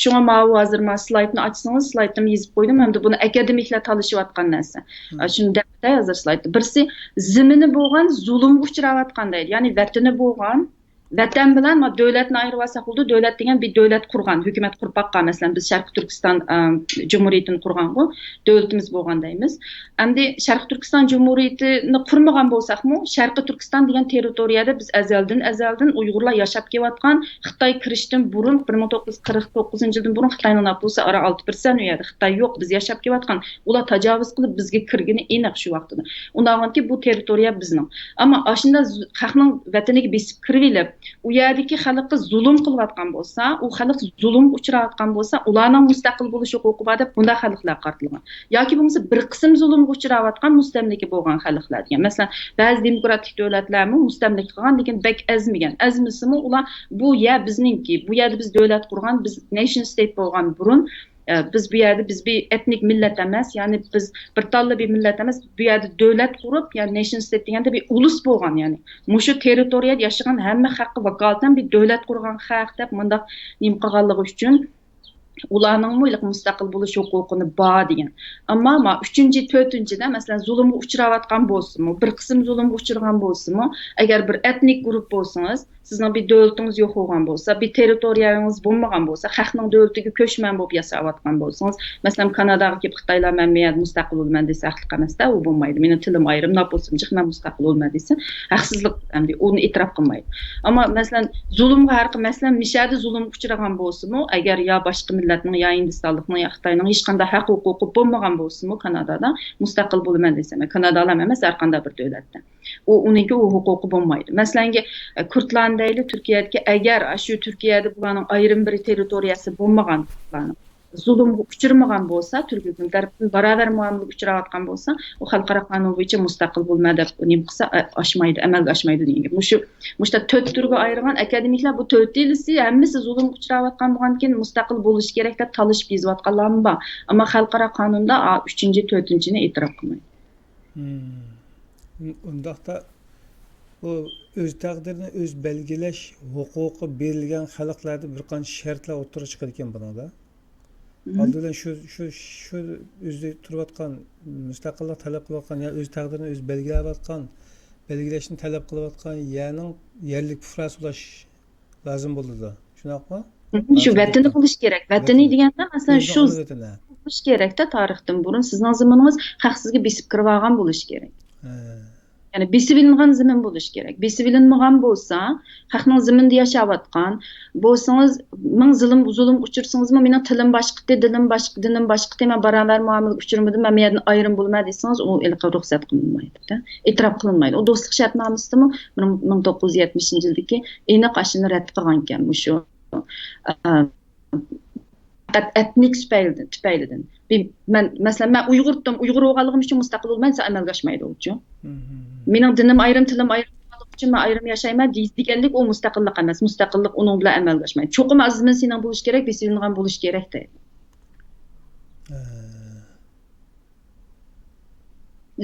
شۇڭا ماۋۇ ھازىر مانا سلايدنى ئاچسىڭىز، سلايدنىمۇ يېزىپ قويدۇم ھەمدە بۇنى ئاكادېمىكلار تالىشىۋاتقان نەرسە. ئا، شۇنى دەپتە ھازىر سلايدتا. بىرسى زېمىنى بولغان زۇلۇمغا ئۇچراۋاتقان دەيدۇ. يەنى ۋەتىنى بولغان، ۋەتەن بىلەن ما دۆلەتنى ئايرىۋالساق بولىدۇ. دۆلەت دېگەن بىر دۆلەت قۇرغان، ھۆكۈمەت قۇرۇپ باققان. مەسىلەن، بىز شەرقىي تۈركىستان، ئا، جۇمھۇرىيىتىنى قۇرغانغۇ، دۆلىتىمىز بولغان دەيمىز. ئەمدى شەرقىي تۈركىستان جۇمھۇرىيىتىنى قۇرمىغان بولساقمۇ، شەرقىي تۈركىستان دېگەن تېررىتورىيەدە بىز ئەزەلدىن، ئەزەلدىن ئۇيغۇرلار ياشاپ كېلىۋاتقان، خىتاي كىرىشتىن بۇرۇن، بىر مىڭ توققۇز يۈز قىرىق توققۇزىنچى يىلدىن بۇرۇن خىتاينىڭ ناپۇسى ئارا ئالتە پىرسەنت ئۇ يەردە. خىتاي يوق، بىز ياشاپ كېلىۋاتقان. ئۇلار تاجاۋۇز قىلىپ بىزگە كىرگىنى ئېنىق شۇ ۋاقتىدا. ئۇنداق بولغانكى بۇ تېررىتورىيە بىزنىڭ. ئەمما ئاشۇنداق ز-، خەقنىڭ ۋەتىنىگە بېسىپ كىرىۋېلىپ، ئۇ يەردىكى خەلققە زۇلۇم قىلىۋاتقان بولسا، ئۇ خەلق زۇلۇمغا ئۇچراۋاتقان بولسا، ئۇلارنىڭ مۇستەقىل بولۇش ھوقۇقى بار دەپ بۇنداق خەلقلەرگە قارىتىلغان. ياكى بولمىسا بىر قىسىم زۇلۇمغا ئۇچراۋاتقان مۇستەملىكە بولغان خەلقلەر دېگەن. مەسىلەن، بەزى دېموكراتىك دۆلەتلەرمۇ مۇستەملىكە قىلغان، لېكىن بەك ئەزمىگەن. ئەزمىسىمۇ ئۇلار بۇ يەر بىزنىڭكى، بۇ يەردە بىز دۆلەت قۇرغان، بىز نېشن ستېيت بولغان بۇرۇن، ئە، بىز بۇ يەردە بىز بىر ئېتنىك مىللەت ئەمەس، يەنى بىز بىر تاللا بىر مىللەت ئەمەس، بۇ يەردە دۆلەت قۇرۇپ، يەنى نېشن ستېيت دېگەندە بىر ئۇلۇس بولغان، يەنى مۇشۇ تېررىتورىيەدە ياشىغان ھەممە خەققە ۋاكالىتەن بىر دۆلەت قۇرغان خەق دەپ مۇنداق نېمە قىلغانلىقى ئۈچۈن، ئۇلارنىڭمۇ ھېلىقى مۇستەقىل بولۇش ھوقۇقىنى بار دېگەن. ئەمما ما ئۈچىنچى، تۆتىنچىدە، مەسىلەن، زۇلۇمغا ئۇچراۋاتقان بولسىمۇ، بىر قىسىم زۇلۇمغا ئۇچرىغان بولسىمۇ، ئەگەر بىر ئېتنىك گۇرۇپ بولسىڭىز، سىزنىڭ بىر دۆلىتىڭىز يوق بولغان بولسا، بىر تېررىتورىيەڭىز بولمىغان بولسا، خەقنىڭ دۆلىتىگە كۆچمەن بولۇپ ياشاۋاتقان بولسىڭىز، مەسىلەن، كاناداغا كېلىپ خىتايلار مەن بۇ يەردە مۇستەقىل بولىمەن دېسە، ھەقلىق ئەمەس-دە، ئۇ بولمايدۇ. مېنىڭ تىلىم ئايرىم، ناپۇسۇم جىق، مەن مۇستەقىل بولىمەن دېسە، ھەقسىزلىق، ئەمدى ئۇنى ئېتىراپ قىلمايدۇ. ئەمما، مەسىلەن، زۇلۇمغا ھەر، مەسىلەن، مىشەدە زۇلۇمغا ئۇچرىغان بولسىمۇ، ئەگەر يا باشقا مىللەتنىڭ، يا ھىندىستانلىقنىڭ، يا خىتاينىڭ ھېچقانداق ھەق ھوقۇقى بولمىغان بولسىمۇ، كانادادا مۇستەقىل بولىمەن دېسە، كانادالام ئەمەس، ھەر قانداق بىر دۆلەتتە. ئۇ، ئۇنىڭكى ئۇ ھوقۇقى بولمايدۇ. مەسىلەنكى، ئە، كۇردلارنى دەيلى، تۈركىيەدىكى، ئەگەر ئاشۇ تۈركىيەدە بۇلارنىڭ ئايرىم بىر تېررىتورىيەسى بولمىغان، بۇلارنىڭ زۇلۇمغا ئۇچرىمىغان بولسا، تۈرك ھۆكۈمىتى تەرىپىدىن باراۋەر مۇئامىلىگە ئۇچراۋاتقان بولسا، ئۇ خەلقئارا قانۇن بويىچە مۇستەقىل بولىمەن دەپ نېمە قىلسا، ئە، ئاشمايدۇ، ئەمەلگە ئاشمايدۇ دېگەن گەپ. مۇشۇ، مۇشۇ تۆت تۈرگە ئايرىغان ئاكادېمىكلار بۇ تۆتىلىسى ھەممىسى زۇلۇمغا ئۇچراۋاتقان بولغاندىكىن مۇستەقىل بولۇشى كېرەك دەپ تالىشىپ يېزىۋاتقانلارمۇ بار. ئەمما خەلقئارا قانۇندا، ئا، ئۈچىنچى، تۆتىنچىنى ئېتىراپ قىلمايدۇ. مم. ئۇنداقتا، بۇ ئۆز تەقدىرىنى ئۆز بەلگىلەش ھوقۇقى بېرىلگەن خەلقلەردە بىر قانچە شەرتلەر ئوتتۇرىغا چىقىدىكەن بۇنىڭدا. مم. ئالدى بىلەن شۇ، شۇ، شۇ ئۆزى تۇرۇۋاتقان، مۇستەقىللىق تەلەپ قىلىۋاتقان، يا ئۆز تەقدىرىنى ئۆزى بەلگىلەۋاتقان، بەلگىلەشنى تەلەپ قىلىۋاتقان يەرنىڭ يەرلىك پۇقراسى بولاش لازىم بولىدۇ. شۇنداقمۇ؟ مم، شۇ ۋەتىنى بولۇش كېرەك. ۋەتىنى دېگەندە، مەسىلەن، شۇ ئانا ۋەتىنى بولۇش كېرەكتە، تارىختىن بۇرۇن سىزنىڭ زېمىنىڭىز خەق سىزگە بېسىپ كىرىۋالغان بولۇشى كېرەك. ھە. يەنى بېسىۋېلىنغان زېمىن بولۇشى كېرەك. بېسىۋېلىنمىغان بولسا، خەقنىڭ زېمىنىدا ياشاۋاتقان بولسىڭىز، مىڭ زۇلۇم، زۇلۇمغا ئۇچرىسىڭىزمۇ، مېنىڭ تىلىم باشقىتى، دىنىم باشقا، دىنىم باشقىتى، مەن باراۋەر مۇئامىلىگە ئۇچرىمىدىم، مەن بۇ يەردىن ئايرىم بولىمەن دېسىڭىز، ئۇ ھېلىقى رۇخسەت قىلىنمايدۇ، ئېتىراپ قىلىنمايدۇ. ئۇ دوستلۇق شەرتنامىسىدىمۇ مىڭ توققۇز يۈز يەتمىشىنچى يىلدىكى ئېنىق ئاشۇنى رەت قىلغانىكەن، مۇشۇ، ئە، پەقەت ئېتنىك تۈپەيلىدىن، تۈپەيلىدىن. بى-، مەن، مەسىلەن، مەن ئۇيغۇرتتۇم، ئۇيغۇر بولغانلىقىم ئۈچۈن مۇستەقىل بولىمەن دېسە، ئەمەلگە ئاشمايدۇ ئۇچۇ. مم. مېنىڭ دىنىم ئايرىم، تىلىم ئايرىم بولغانلىقى ئۈچۈن مەن ئايرىم ياشايمەن دېگەنلىك ئۇ مۇستەقىللىق ئەمەس. مۇستەقىللىق ئۇنىڭ بىلەن ئەمەلگە ئاشمايدۇ. چوقۇم ئازمىن سېنىڭ بولۇش كېرەك، بېسىۋېلىنغان بولۇش كېرەك دەيدۇ. ھە.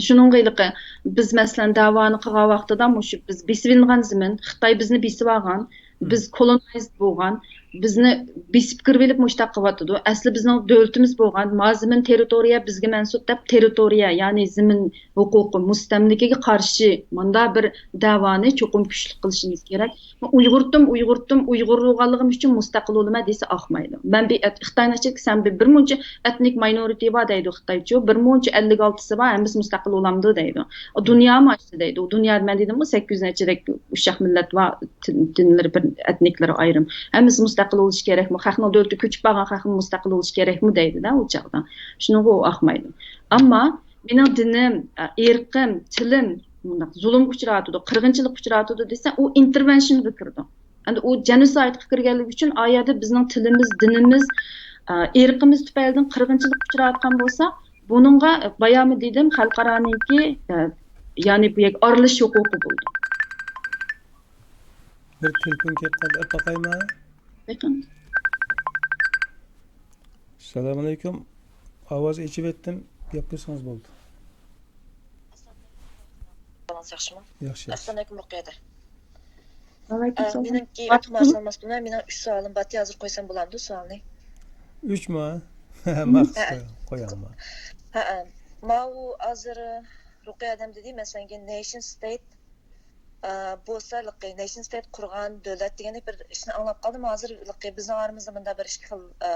شۇنىڭغا ھېلىقى بىز، مەسىلەن، دەۋانى قىلغان ۋاقتىدا مۇشۇ بىز بېسىۋېلىنغان زېمىن، خىتاي بىزنى بېسىۋالغان، بىز كولونايزد بولغان، بىزنى بېسىپ كىرىۋېلىپ مۇشۇنداق قىلىۋاتىدۇ. ئەسلى بىزنىڭ دۆلىتىمىز بولغان، ما زېمىن، تېررىتورىيە بىزگە مەنسۇپ دەپ، تېررىتورىيە، يەنى زېمىن ھوقۇقى، مۇستەملىكىگە قارشى مۇنداق بىر دەۋانى چوقۇم كۈچلۈك قىلىشىمىز كېرەك. ئۇيغۇرتتۇم، ئۇيغۇرتتۇم، ئۇيغۇر بولغانلىقىم ئۈچۈن مۇستەقىل بولىمەن دېسە ئاقمايدۇ. مەن بىر ئەت-، خىتاينىڭ ئىچىدىكى سەن بىر، بىر مۇنچە ئېتنىك ماينورىتى بار دەيدۇ خىتايچۇ، بىر مۇنچە ئەللىك ئالتىسى بار، ھەممىسى مۇستەقىل بولامدۇ دەيدۇ. ئۇ دۇنيامۇ ئاشتى دەيدۇ. ئۇ دۇنيا، مەن دېدىمغۇ، سەككىز يۈز نەچچىدەك ئۇششاق مىللەت بار، دىن-، دىنلىرى بىر، ئېتنىكلىرى ئايرىم. ھەممىسى مۇستەقىل بولۇشى كېرەكمۇ؟ خەقنىڭ دۆلىتىگە كۆچۈپ بارغان خەقمۇ مۇستەقىل بولۇشى كېرەكمۇ دەيدۇ-دە ئۇ چاغدا. شۇنىڭغا ئۇ ئاقمايدۇ. ئەمما مېنىڭ دىنىم، ئىرقىم، تىلىم مۇنداق زۇلۇمغا ئۇچراۋاتىدۇ، قىرغىنچىلىققا ئۇچراۋاتىدۇ دېسە، ئۇ ئىنتېرۋېنشنغا كىرىدۇ. ئەمدى ئۇ جېنوسايدقا كىرگەنلىكى ئۈچۈن، ئا يەردە بىزنىڭ تىلىمىز، دىنىمىز، ئىرقىمىز تۈپەيلىدىن قىرغىنچىلىققا ئۇچراۋاتقان بولسا، بۇنىڭغا، بايامۇ دېدىم، خەلقئارانىڭكى، يەنى بۇ يەرگە ئارىلىشىش ھوقۇقى بولىدۇ. بىر تېلېفون كېلىپ قالدى، ئېلىپ باقايمۇ؟ بېقىڭ. ئەسسالامۇئەلەيكۇم. ئاۋاز ئېچىۋەتتىم، گەپ قىلسىڭىز بولدى. ئەھۋالىڭىز ياخشىمۇ؟ ياخشى، ياخشى. ئەسسالامۇئەلەيكۇم، رۇقىيە ھەدە. ئەلەيكۇم ئە، سالام. مېنىڭكى ئىلتىماسىڭىز بولسا، مېنىڭ ئۈچ سوئالىم بار، ھازىر قويسام بولامدۇ سوئالنى؟ ئۈچمۇ؟ ماخسۇس ھەئە. قويۇڭ، قويۇڭ. ھەئە. ماۋۇ ھازىر رۇقىيە ئادەم دېدى، مەسىلەن، نېيشن ستېيت، ئە، بولسا، لىقى، نېيشن ستېيت قۇرغان دۆلەت دېگەندەك بىر ئىشنى ئاڭلاپ قالدىم. ھازىر، لىقى، بىزنىڭ ئارىمىزدا مۇنداق بىر ئىككى خىل، ئە،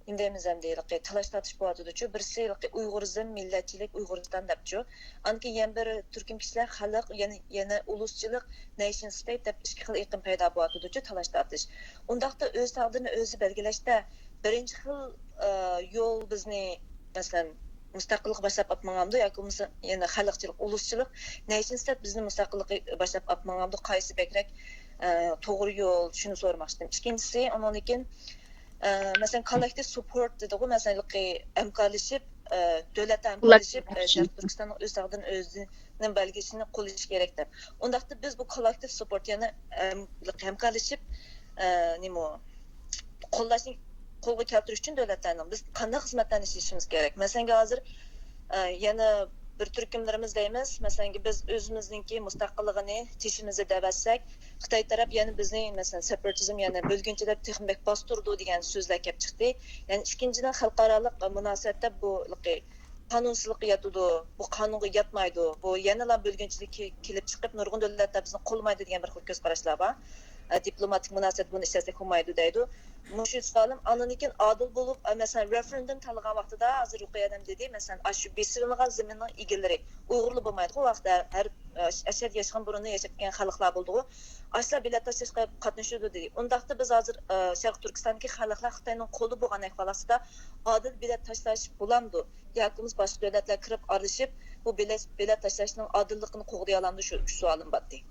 نېمە دەيمىز ئەمدى، ھېلىقى تالاش تارتىش بولۇۋاتىدۇچۇ. بىرسى ھېلىقى ئۇيغۇرىزم، مىللەتچىلىك، ئۇيغۇرىستان دەپچۇ. ئاندىن كېيىن يەنە بىر تۈركۈم كىشىلەر خەلق، يەنە، يەنە ئۇلۇسچىلىق، نېيشن ستېيت دەپ ئىككى خىل ئېقىم پەيدا بولۇۋاتىدۇچۇ، تالاش تارتىش. ئۇنداقتا ئۆز تەقدىرىنى ئۆزى بەلگىلەشتە بىرىنچى خىل، ئە، يول بىزنى، مەسىلەن، مۇستەقىللىققا باشلاپ ئاپ ماڭامدۇ ياكى بولمىسا يەنە خەلقچىلىق، ئۇلۇسچىلىق، نېيشن ستېيت بىزنى مۇستەقىللىققا باشلاپ ئاپ ماڭامدۇ، قايسى بەكرەك، ئە، توغرا يول، شۇنى سورىماقچىدىم. ئىككىنچىسى، ئۇنىڭدىن كېيىن ئە، مەسىلەن، كوللېكتىپ سۇپورت دېدىغۇ، مەسىلەن، ھېلىقى ھەمكارلىشىپ، ئە، دۆلەتلەر ھەمكارلىشىپ، ئە، شەرقىي تۈركىستاننىڭ ئۆز تەقدىرىنى ئۆزىنىڭ بەلگىلىشىنى قوللىشى كېرەك دەپ. ئۇنداقتا بىز بۇ كوللېكتىپ سۇپورت، يەنى، ئەم، ھەمكارلىشىپ، ئە، نېمە، قوللاشنى قولغا كەلتۈرۈش ئۈچۈن دۆلەتلەرنىڭ بىز قانداق خىزمەتلەرنى ئىشلىشىمىز كېرەك؟ مەسىلەن، ھازىر، ئە، يەنە بىر تۈركۈملىرىمىز دەيمىز، مەسىلەن، بىز ئۆزىمىزنىڭكى مۇستەقىللىقىنى تېشىمىزدا دەۋەتسەك، خىتاي تەرەپ يەنە بىزنى، مەسىلەن، سېپاراتىزم، يەنى بۆلگۈنچى دەپ تېخىمۇ بەك باستۇرىدۇ دېگەن سۆزلەر كەپ چىقتى. يەنى ئىككىنچىدىن، خەلقئارالىق مۇناسىۋەتتە بۇ قانۇنسىزلىققا ياتىدۇ، بۇ قانۇنغا ياتمايدۇ، بۇ يەنىلا بۆلگۈنچىلىك كېلىپ چىقىپ، نۇرغۇن دۆلەتلەر بىزنى قوللىمايدۇ دېگەن بىر خىل كۆز قاراشلار بار. ئە، دىپلوماتىك مۇناسىۋەت بۇنى ئىشلەتسەك بولمايدۇ دەيدۇ. مۇشۇ سوئالىم ئاندىن كېيىن ئادىل بولۇپ، ئە، مەسىلەن، رېفېرېندۇم تاللىغان ۋاقتىدا، ھازىر رۇقىيە ھەدەم دېدى، مەسىلەن، ئاشۇ بېسىۋېلىنغان زېمىننىڭ ئىگىلىرى ئۇيغۇرلار بولمايدىغۇ، ۋاقىتتا ھەر، ئە، ئەشەدە ياشىغان بۇرۇنلا ياشاپ كەلگەن خەلقلەر بولىدىغۇ. ئاشۇلار بېلەت تاشلاشقا قاتنىشىدۇ دېدى. ئۇنداقتا بىز ھازىر، ئە، شەرقىي تۈركىستاندىكى خەلقلەر خىتاينىڭ قولى بولغان ئەھۋال ئاستىدا ئادىل بېلەت تاشلاش بولامدۇ؟ ياكى بولمىسا باشقا دۆلەتلەر كىرىپ ئارىلىشىپ، بۇ بېلەت، بېلەت تاشلاشنىڭ ئادىللىقىنى قوغدىيالامدۇ؟ شۇ ئۈچ سوئالىم بار ئىدى.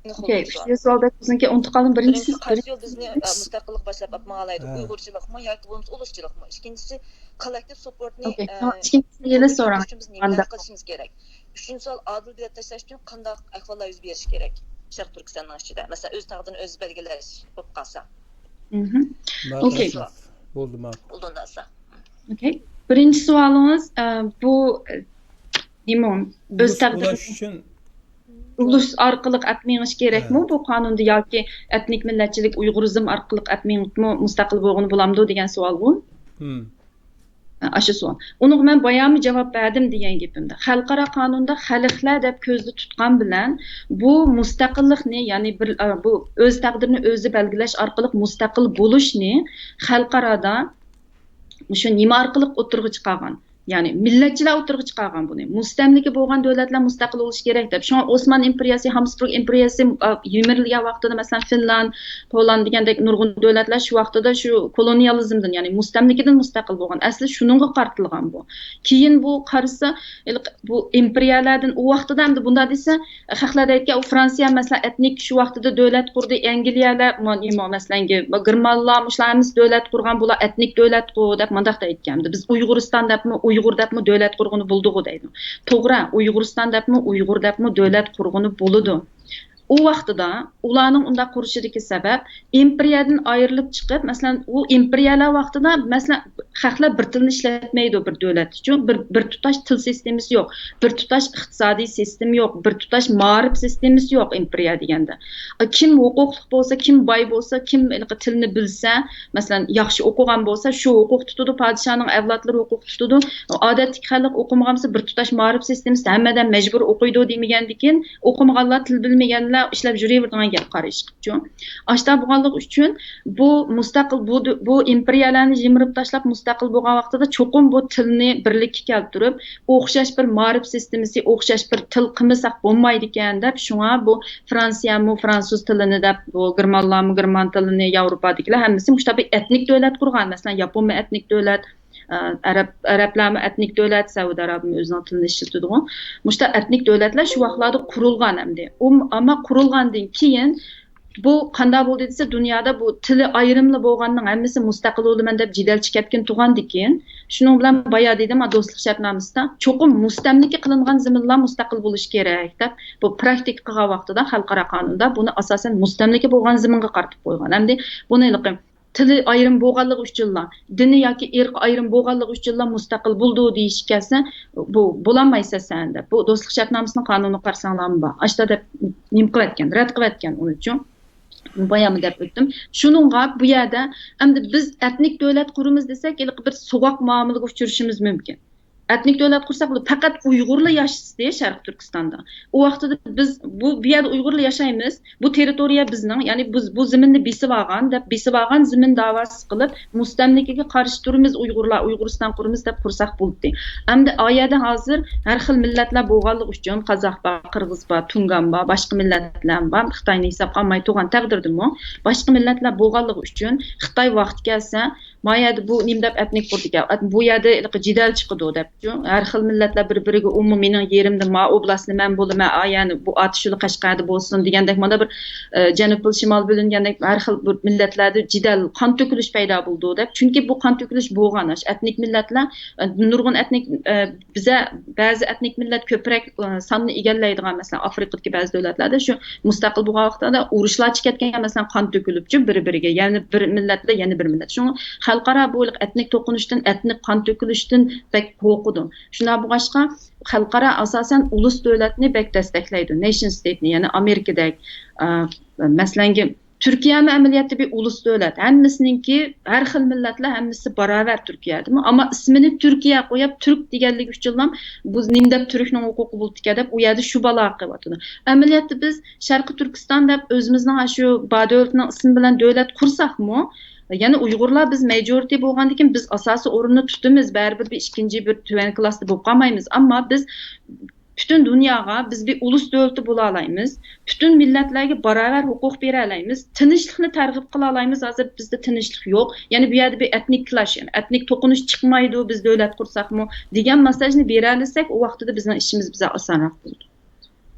ئوكەي، ئۈچ سوئال. سوئال بەك ئۇزۇنكەن، ئۇنتۇپ قالدىم. بىرىنچىسى، بىرىنچى قايسى يول بىزنى، ئە، مۇستەقىللىققا باشلاپ ئاپ ماڭالايدۇ؟ ھە. ئۇيغۇرچىلىقمۇ ياكى بولمىسا ئۇلۇسچىلىقمۇ؟ ئىككىنچىسى، كوللېكتىپ سۇپورتنى، ئوكەي، ئە، شۇڭا ئىككىنچىسىنى يەنە سوراڭ. ئۈچىنچى سوئال، ئادىل بېلەت تاشلاش ئۈچۈن قانداق ئەھۋاللار يۈز بېرىشى كېرەك شەرقىي تۈركىستاننىڭ ئىچىدە؟ مەسىلەن، ئۆز تەقدىرىنى ئۆزى بەلگىلەش بولۇپ قالسا. مھم. ئوكەي. بولدى، ماقۇل. ئوكەي. بىرىنچى سوئالىڭىز، ئە، بۇ، ئە، نېمە، ئۆز تەقدىرى ئۇلۇس ئارقىلىق ئەپ مېڭىش كېرەكمۇ بۇ قانۇندا ياكى ئېتنىك مىللەتچىلىك، ئۇيغۇرىزم ئارقىلىق ئەپ مېڭىپمۇ مۇستەقىل بولغىلى بولامدۇ دېگەن سوئالغۇ. ئاشۇ سوئال. ئۇنىڭغا مەن باياممۇ جاۋاب بەردىم دېگەن گېپىمدە. خەلقئارا قانۇندا خەلقلەر دەپ كۆزدە تۇتقان بىلەن بۇ مۇستەقىللىقنى، يەنى بىر، ئە، بۇ ئۆز تەقدىرىنى ئۆزى بەلگىلەش ئارقىلىق مۇستەقىل بولۇشنى خەلقئارادا مۇشۇ نېمە ئارقىلىق ئوتتۇرىغا چىقارغان؟ يەنى مىللەتچىلەر ئوتتۇرىغا چىقارغان بۇنى. مۇستەملىكە بولغان دۆلەتلەر مۇستەقىل بولۇشى كېرەك دەپ. شۇڭا ئوسمان ئىمپېرىيەسى، ھابسبۇرگ ئىمپېرىيەسى، ئا، يىمىرىلگەن ۋاقتىدا، مەسىلەن، فىنلاند، پوللاند دېگەندەك نۇرغۇن دۆلەتلەر شۇ ۋاقتىدا شۇ كولونىيالىزمدىن، يەنى مۇستەملىكىدىن مۇستەقىل بولغان. ئەسلى شۇنىڭغا قارىتىلغان بۇ. كېيىن بۇ قارىسا، ھېلىقى بۇ ئىمپېرىيەلەردىن ئۇ ۋاقتىدا ئەمدى بۇنداق دېسە، خەقلەر دەيدىكەن، ئۇ فرانسىيە، مەسىلەن، ئېتنىك شۇ ۋاقتىدا دۆلەت قۇردى، ئەنگلىيەلەر، مۇ-، نېمە، مەسىلەن، گېرمانلار، مۇشۇلار ھەممىسى دۆلەت قۇرغان، بۇلار ئېتنىك دۆلەتقۇ دەپ مۇنداق دەيدىكەن. بىز ئۇيغۇرىستان دەپمۇ، ئۇيغۇر دەپمۇ دۆلەت قۇرغىلى بولىدىغۇ دەيدۇ. توغرا، ئۇيغۇرىستان دەپمۇ، ئۇيغۇر دەپمۇ دۆلەت قۇرغىلى بولىدۇ. ئۇ ۋاقتىدا ئۇلارنىڭ ئۇنداق قۇرۇشىدىكى سەۋەب، ئىمپېرىيەدىن ئايرىلىپ چىقىپ، مەسىلەن، ئۇ ئىمپېرىيەلەر ۋاقتىدا، مەسىلەن، خەقلەر بىر تىلنى ئىشلەتمەيدۇ بىر دۆلەتتىچۇ، بىر، بىر تۇتاش تىل سىستېمىسى يوق، بىر تۇتاش ئىقتىسادىي سىستېما يوق، بىر تۇتاش مائارىپ سىستېمىسى يوق ئىمپېرىيە دېگەندە. كىم ھوقۇقلۇق بولسا، كىم باي بولسا، كىم ھېلىقى تىلنى بىلسە، مەسىلەن، ياخشى ئوقۇغان بولسا، شۇ ھوقۇق تۇتىدۇ، پادىشاھنىڭ ئەۋلادلىرى ھوقۇق تۇتىدۇ. ئادەتتىكى خەلق ئوقۇمىغان بولسا، بىر تۇتاش مائارىپ سىستېمىسىدا ھەممە ئادەم مەجبۇر ئوقۇيدۇ دېمىگەندىكىن، ئوقۇمىغانلار، تىل بىلمىگەنلەر ئىشلەپ يۈرۈۋېرىدىغان گەپ قارىشىچۇ. ئاشتا بولغانلىقى ئۈچۈن بۇ مۇستەقىل، بۇ، بۇ ئىمپېرىيەلەرنى يىمىرىپ تاشلاپ مۇستەقىل بولغان ۋاقتىدا چوقۇم بۇ تىلنى بىرلىككە كەلتۈرۈپ، ئوخشاش بىر مائارىپ سىستېمىسى، ئوخشاش بىر تىل قىلمىساق بولمايدىكەن دەپ، شۇڭا بۇ فرانسىيەمۇ فرانسۇز تىلىنى دەپ، بۇ گېرمانلارمۇ گېرمان تىلىنى، ياۋروپادىكىلەر ھەممىسى مۇشۇنداق بىر ئېتنىك دۆلەت قۇرغان. مەسىلەن، ياپونمۇ ئېتنىك دۆلەت، ئە، ئەرەب، ئەرەبلەرمۇ ئېتنىك دۆلەت، سەئۇدى ئەرەبىمۇ ئۆزىنىڭ تىلىنى ئىشلىتىدىغۇ. مۇشۇنداق ئېتنىك دۆلەتلەر شۇ ۋاقىتلاردا قۇرۇلغان ئەمدى. ئۇ، ئەمما قۇرۇلغاندىن كېيىن بۇ قانداق بولدى دېسە، دۇنيادا بۇ تىلى ئايرىملا بولغاننىڭ ھەممىسى مۇستەقىل بولىمەن دەپ جېدەل چىكەتكىن تۇرغاندىكىن، شۇنىڭ بىلەن بايا دېدىم، ھە، دوستلۇق شەرتنامىسىدا چوقۇم مۇستەملىكە قىلىنغان زېمىنلار مۇستەقىل بولۇشى كېرەك دەپ، بۇ پراكتىكا قىلغان ۋاقتىدا خەلقئارا قانۇندا بۇنى ئاساسەن مۇستەملىكە بولغان زېمىنغا قارىتىپ قويغان. ئەمدى بۇنى ھېلىقى تىلى ئايرىم بولغانلىقى ئۈچۈنلا، دىنى ياكى ئىرقى ئايرىم بولغانلىقى ئۈچۈنلا مۇستەقىل بولىدۇ دېيىشكە كەلسە، بۇ بولالمايسەن سەن دەپ. بۇ دوستلۇق شەرتنامىسىنىڭ قانۇنىغا قارىساڭلارمۇ بار. ئاشتا دەپ نېمە قىلىۋەتكەن، رەت قىلىۋەتكەن ئۇنى چۇ. بايامى دەپ ئۆتتۈم. شۇنىڭغا بۇ يەردە ئەمدى بىز ئەتنىك دۆلەت قۇرىمىز دېسەك، ھېلىقى بىر سوغۇق مۇئامىلىگە ئۇچرىشىمىز مۇمكىن. ئەتنىك دۆلەت قۇرساق، پەقەت ئۇيغۇرلا ياشىسىدى شەرقىي تۈركىستاندا. ئۇ ۋاقتىدا بىز بۇ، بۇ يەردە ئۇيغۇرلا ياشايمىز، بۇ تېررىتورىيە بىزنىڭ، يەنى بۇ، بۇ زېمىننى بېسىۋالغان دەپ، بېسىۋالغان زېمىن داۋاسى قىلىپ، مۇستەملىكىگە قارشى تۇرىمىز، ئۇيغۇرلار، ئۇيغۇرىستان قۇرىمىز دەپ قۇرساق بولدى. ئەمدى ئا يەردە ھازىر ھەر خىل مىللەتلەر بولغانلىقى ئۈچۈن، قازاق بار، قىرغىز بار، تۇڭگان بار، باشقا مىللەتلەر بار، خىتاينى ھېسابقا ئالماي تۇرغان تەقدىردىمۇ، باشقا مىللەتلەر بولغانلىقى ئۈچۈن خىتاي ۋاقتى كەلسە، ما يەردە بۇ نېمە دەپ ئەتنىك قۇردىكەن، بۇ يەردە ھېلىقى جېدەل چىقىدۇ دەپچۇ. ھەر خىل مىللەتلەر بىر-بىرىگە، ئۇمۇ مېنىڭ يېرىمدە، ما ئوبلاستنى مەن بولىمەن، ئا يەرنى، بۇ ئاتۇشۇلا قەشقەردە بولسۇن دېگەندەك، مانا بىر، ئە، جەنۇب بىلەن شىمال بۆلۈنگەندەك، ھەر خىل بىر مىللەتلەردە جېدەل، قان تۆكۈلۈش پەيدا بولىدۇ دەپ. چۈنكى بۇ قان تۆكۈلۈش بولغان، ئەتنىك مىللەتلەر، ئە، نۇرغۇن ئەتنىك، ئە، بىزە بەزى ئەتنىك مىللەت كۆپرەك، ئە، ساننى ئىگىلەيدىغان، مەسىلەن، ئافرىقىدىكى بەزى دۆلەتلەردە شۇ مۇستەقىل بولغان ۋاقىتلاردا ئۇرۇشلارچە كەتكەن، مەسىلەن، قان تۆكۈلۈپچۇ بىر-بىرىگە، يەنە بىر مىللەت بىلەن يەنە بىر مىللەت. شۇڭا خەلقئارا بۇ ئەتنىك توقۇنۇشتىن، ئەتنىك قان تۆكۈلۈشتىن بەك قورقىدۇ. شۇنداق بولغاچقا، خەلقئارا ئاساسەن ئۇلۇس دۆلەتنى بەك دەستەكلەيدۇ، نېشن ستېيتنى، يەنى ئامېرىكىدەك، ئە، مەسىلەنكى، تۈركىيەمۇ ئەمەلىيەتتە بىر ئۇلۇس دۆلەت. ھەممىسىنىڭكى، ھەر خىل مىللەتلەر ھەممىسى باراۋەر تۈركىيەدىمۇ. ئەمما ئىسمىنى تۈركىيە قويۇپ، تۈرك دېگەنلىكى ئۈچۈنلا بۇ نېمە دەپ تۈركنىڭ ھوقۇقى بولۇپتىكەن دەپ ئۇ يەردە شۇ بالا قىلىۋاتىدۇ. ئەمەلىيەتتە بىز شەرقىي تۈركىستان دەپ ئۆزىمىزنىڭ شۇ بار دۆلىتىنىڭ ئىسمى بىلەن دۆلەت قۇرساقمۇ، يەنى ئۇيغۇرلار بىز مەجورىتى بولغاندىكىن بىز ئاساسىي ئورۇننى تۇتىمىز، بەرىبىر بىر ئىككىنچى، بىر تۆۋەن كىلاستا بولۇپ قالمايمىز. ئەمما بىز پۈتۈن دۇنياغا بىز بىر ئۇلۇس دۆلىتى بولالايمىز، پۈتۈن مىللەتلەرگە باراۋەر ھوقۇق بېرەلەيمىز، تىنچلىقنى تەرغىب قىلالايمىز. ھازىر بىزدە تىنچلىق يوق، يەنى بۇ يەردە بىر ئەتنىك كلاش، يەنى ئەتنىك توقۇنۇش چىقمايدۇ، بىز دۆلەت قۇرساقمۇ دېگەن مېساژنى بېرەلىسەك، ئۇ ۋاقتىدا بىزنىڭ ئىشىمىز بىزگە ئاسانراق بولىدۇ.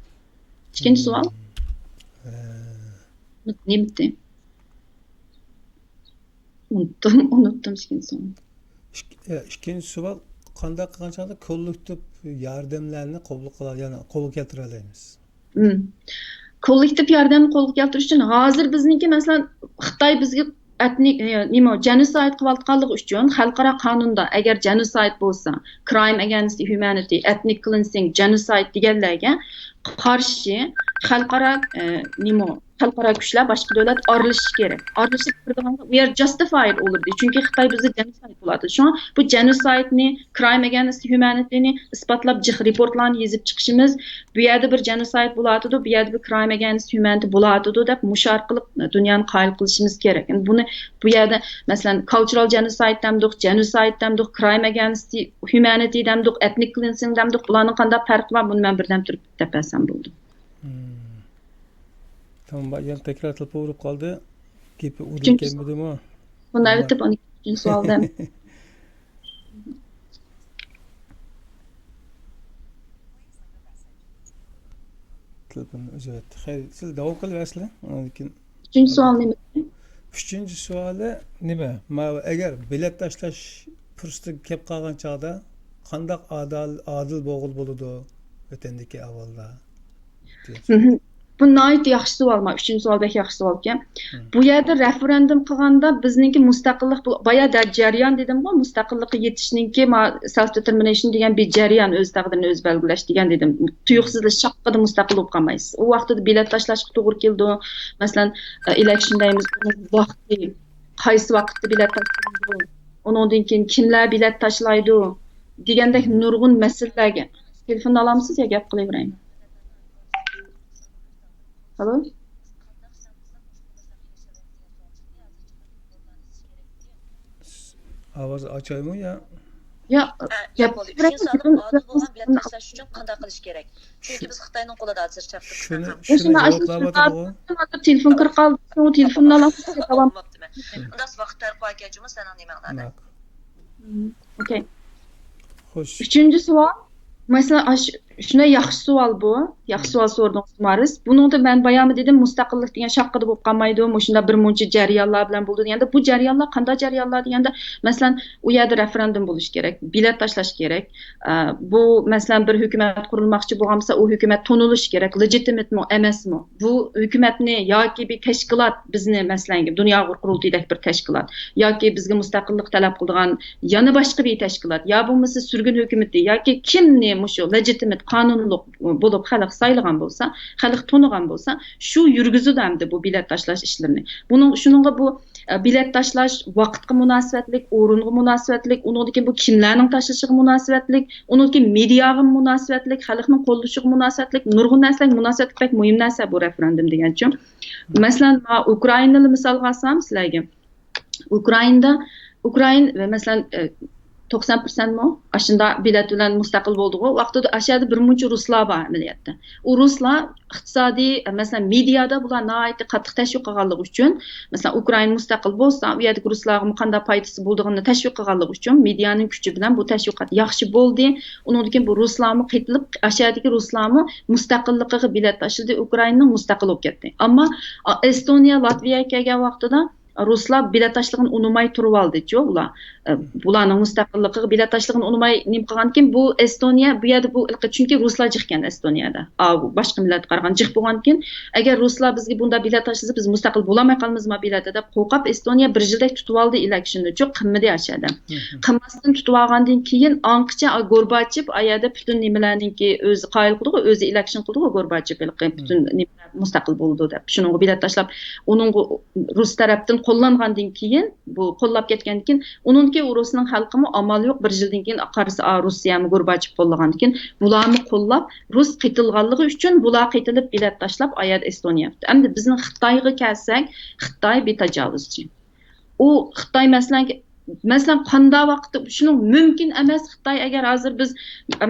ئىككىنچى سوئال. نېمىتى؟ ئۇنتتۇم، ئۇنتتۇم ئىككىنچى سوئال. ئىك-، ئە، ئىككىنچى سوئال، قانداق قىلغان چاغدا كوللېكتىپ ياردەملەرنى قوبۇل قىلا-، يەنى قولغا كەلتۈرەلەيمىز؟ مم. كوللېكتىپ ياردەمنى قولغا كەلتۈرۈش ئۈچۈن ھازىر بىزنىڭكى، مەسىلەن، خىتاي بىزگە ئەتنىك، ئە، نېمە، جېنوسايد قىلىۋاتقانلىقى ئۈچۈن خەلقئارا قانۇندا ئەگەر جېنوسايد بولسا، كرايم ئەگەنست ھيۇمەنىتى، ئەتنىك كلىنسىنگ، جېنوسايد دېگەنلەرگە قارشى خەلقئارا، ئە، نېمە، خەلقئارا كۈچلەر، باشقا دۆلەت ئارىلىشىشى كېرەك. ئارىلىشىپ تۇرىدىغاندا، we are justified ئولىدى. چۈنكى خىتاي بىزدە جېنوسايد قىلىۋاتىدۇ. شۇڭا بۇ جېنوسايدنى، كرايم ئەگەنست ھيۇمەنىتىنى ئىسپاتلاپ جىق رېپورتلارنى يېزىپ چىقىشىمىز، بۇ يەردە بىر جېنوسايد بولۇۋاتىدۇ، بۇ يەردە بىر كرايم ئەگەنست ھيۇمەنىتى بولۇۋاتىدۇ دەپ مۇشۇ ئارقىلىق دۇنيانى قايىل قىلىشىمىز كېرەك. ئەمدى بۇنى، بۇ يەردە، مەسىلەن، كالچۇرال جېنوسايد دەمدۇق، جېنوسايد دەمدۇق، كرايم ئەگەنست ھيۇمەنىتى دەمدۇق، ئەتنىك كلىنسىنگ دەمدۇق، بۇلارنىڭ قانداق پەرقى بار؟ بۇنى مەن بىردەم تۇرۇپ دەپ بەرسەم بولىدۇ. مم. تامام، يەنە تەكرار تېلېفون ئۇرۇپ قالدى. گېپى ئۇدۇل ئۈچىنچى كەلمىدىمۇ؟ بۇنى ئەۋېتىپ، ئون ئىككىنچى سوئالدا. تېلېفوننى ئۈزۈۋەتتى. خەير، سىز داۋام قىلىۋەرسىلەر. ئاندىن كېيىن ئۈچىنچى سوئال نېمە؟ ئۈچىنچى سوئالى نېمە؟ ماۋۇ ئەگەر بېلەت تاشلاش پۇرسىتى كەپ قالغان چاغدا قانداق ئادال-، ئادىل بولغىلى بولىدۇ ۋەتەندىكى ئەھۋالدا؟ مھم. بۇ ناھايىتى ياخشى سوئال، ما، ئۈچىنچى سوئال بەك ياخشى سوئالكەن. مم. بۇ يەردە رېفېرېندۇم قىلغاندا بىزنىڭكى مۇستەقىللىق بۇ-، بايا دە-، جەريان دېدىمغۇ، مۇستەقىللىققا يېتىشنىڭكى ما-، سېلف دېتېرمىنېيشن دېگەن بىر جەريان، ئۆز تەقدىرىنى ئۆزى بەلگىلەش دېگەن دېدىم. تۇيۇقسىزلا شاققىدە مۇستەقىل بولۇپ قالمايسىز. ئۇ ۋاقتىدا بېلەت تاشلاشقا توغرا كېلىدۇ. مەسىلەن، ئە، ئېلېكشن دەيمىز، ئۇنىڭ ۋاقتى، قايسى ۋاقىتتا بېلەت تاشلىنىدۇ، ئۇنىڭدىن كېيىن كىملەر بېلەت تاشلايدۇ دېگەندەك نۇرغۇن مەسىلىلەرگە. تېلېفوننى ئالامسىز يا گەپ قىلىۋېرەيمۇ؟ ئالو؟ ئاۋاز ئاچايمۇ يا؟ يا، ئە، گەپ قىلىۋېرەيمۇ، ئادىل بولغان بېلەت تاشلاش ئۈچۈن قانداق قىلىش كېرەك؟ چۈنكى بىز خىتاينىڭ قولىدا ھازىر شەرقىي تۈركىستان. شۇنى، شۇنى جاۋابلاۋاتىدىغۇ. ھازىر تېلېفون كىرىپ قالدى، شۇڭا تېلېفوننى ئالامسىز دەپ داۋام. ئۇنداق ۋاقىت ھەر قايكى جۇمۇ سېنىڭ نېمەڭلاردا. ماق. مم، ئوكەي. خوش. ئۈچىنچى سوئال. مەسىلەن، ئاش-، شۇنداق ياخشى سوئال بۇ. ياخشى سوئال سورىدىڭىز، مارس. بۇنىڭدا مەن بايامى دېدىم، مۇستەقىللىق دېگەن شاققىدە بولۇپ قالمايدۇ. مۇشۇنداق بىر مۇنچە جەريانلار بىلەن بولىدۇ دېگەندە، بۇ جەريانلار قانداق جەريانلار دېگەندە، مەسىلەن، ئۇ يەردە رېفېرېندۇم بولۇشى كېرەك، بېلەت تاشلاش كېرەك. ئە، بۇ، مەسىلەن، بىر ھۆكۈمەت قۇرۇلماقچى بولغان بولسا، ئۇ ھۆكۈمەت تونۇلۇشى كېرەك، لېگىتىمېتمۇ، ئەمەسمۇ. بۇ ھۆكۈمەتنى ياكى بىر تەشكىلات بىزنى، مەسىلەن، دۇنيا ئۇيغۇر قۇرۇلتىيىدەك بىر تەشكىلات ياكى بىزگە مۇستەقىللىق تەلەپ قىلىدىغان يەنە باشقا بىر تەشكىلات يا بولمىسا سۈرگۈن ھۆكۈمىتى ياكى كىمنى مۇشۇ لېگىتىمېت قانۇنلۇق بولۇپ خەلق سايلىغان بولسا، خەلق تونۇغان بولسا، شۇ يۈرگۈزىدۇ ئەمدى بۇ بېلەت تاشلاش ئىشلىرىنى. بۇنىڭ، شۇنىڭغا بۇ، ئە، بېلەت تاشلاش ۋاقىتقا مۇناسىۋەتلىك، ئورۇنغا مۇناسىۋەتلىك، ئۇنىڭدىن كېيىن بۇ كىملەرنىڭ تاشلىشىغا مۇناسىۋەتلىك، ئۇنىڭدىن كېيىن مېدىياغا مۇناسىۋەتلىك، خەلقنىڭ قوللىشىغا مۇناسىۋەتلىك، نۇرغۇن نەرسىلەرگە مۇناسىۋەتلىك. بەك مۇھىم نەرسە بۇ رېفېرېندۇم دېگەنچۇ. مەسىلەن، ما ئۇكرائىنىنى مىسالغا ئالسام سىلەرگە. ئۇكرائىندا، ئۇكرائىن، مەسىلەن، ئە، توقسان پىرسەنتمۇ ئاشۇنداق بېلەت بىلەن مۇستەقىل بولدىغۇ. ۋاقتىدا ئاشۇ يەردە بىر مۇنچە رۇسلار بار ئەمەلىيەتتە. ئۇ رۇسلار ئىقتىسادىي، مەسىلەن، مېدىيادا بۇلار ناھايىتى قاتتىق تەشۋىق قىلغانلىقى ئۈچۈن، مەسىلەن، ئۇكرائىنا مۇستەقىل بولسا، ئۇ يەردىكى رۇسلارغىمۇ قانداق پايدىسى بولىدىغىنىنى تەشۋىق قىلغانلىقى ئۈچۈن، مېدىيانىڭ كۈچى بىلەن بۇ تەشۋىقات ياخشى بولدى. ئۇنىڭدىن كېيىن بۇ رۇسلارمۇ قېتىلىپ، ئاشۇ يەردىكى رۇسلارمۇ مۇستەقىللىقىغا بېلەت تاشلىدى، ئۇكرائىنىنىڭ مۇستەقىل بولۇپ كەتتى. ئەمما، ئا، ئېستونىيە، لاتۋىيەگە كەلگەن ۋاقتىدا، رۇسلار بېلەت تاشلىغىنى ئۇنىماي تۇرۇۋالدىچۇ، ئۇلار. ئە، بۇلارنىڭ مۇستەقىللىقىغا بېلەت تاشلىغىنى ئۇنىماي نېمە قىلغاندىكىن، بۇ ئېستونىيە، بۇ يەردە بۇ، چۈنكى رۇسلار جىقكەن ئېستونىيەدە. ئاۋۇ باشقا مىللەتكە قارىغاندا جىق بولغاندىكىن، ئەگەر رۇسلار بىزگە بۇنداق بېلەت تاشلىسا، بىز مۇستەقىل بولالماي قالىمىزما بېلەتتە دەپ قورقۇپ، ئېستونىيە بىر يىلدەك تۇتۇۋالدى ئېلېكشننى، چوق قىلمىدى ئاشۇ يەردە. قىلماستىن تۇتۇۋالغاندىن كېيىن، ئاڭقىچە گورباچېف ئايەردە پۈتۈن نېمىلەرنىڭكى ئۆزى قايىل قىلدىغۇ، ئۆزى ئېلېكشن قىلدىغۇ گورباچېف ھېلىقى پۈتۈن نېمە مۇستەقىل بولىدۇ دەپ، شۇنىڭغا بېلەت تاشلاپ، ئۇنىڭغا رۇس تەرەپتىن قوللانغاندىن كېيىن، بۇ قوللاپ كەتكەندىن كېيىن، ئۇنىڭكى ئۇ رۇسنىڭ خەلقىمۇ ئامال يوق، بىر يىلدىن كېيىن قارىسا، ئا، رۇسىيەمۇ گورباچېف قوللىغاندىن كېيىن، بۇلارمۇ قوللاپ، رۇس قېتىلغانلىقى ئۈچۈن بۇلار قېتىلىپ بېلەت تاشلاپ، ئايەردە ئېستونىيە. ئەمدى بىزنىڭ خىتايغا كەلسەك، خىتاي بىتاجاۋۇزچى. ئۇ خىتاي، مەسىلەن، مەسىلەن، قانداق ۋاقىتتا شۇنىڭ مۇمكىن ئەمەس. خىتاي ئەگەر ھازىر بىز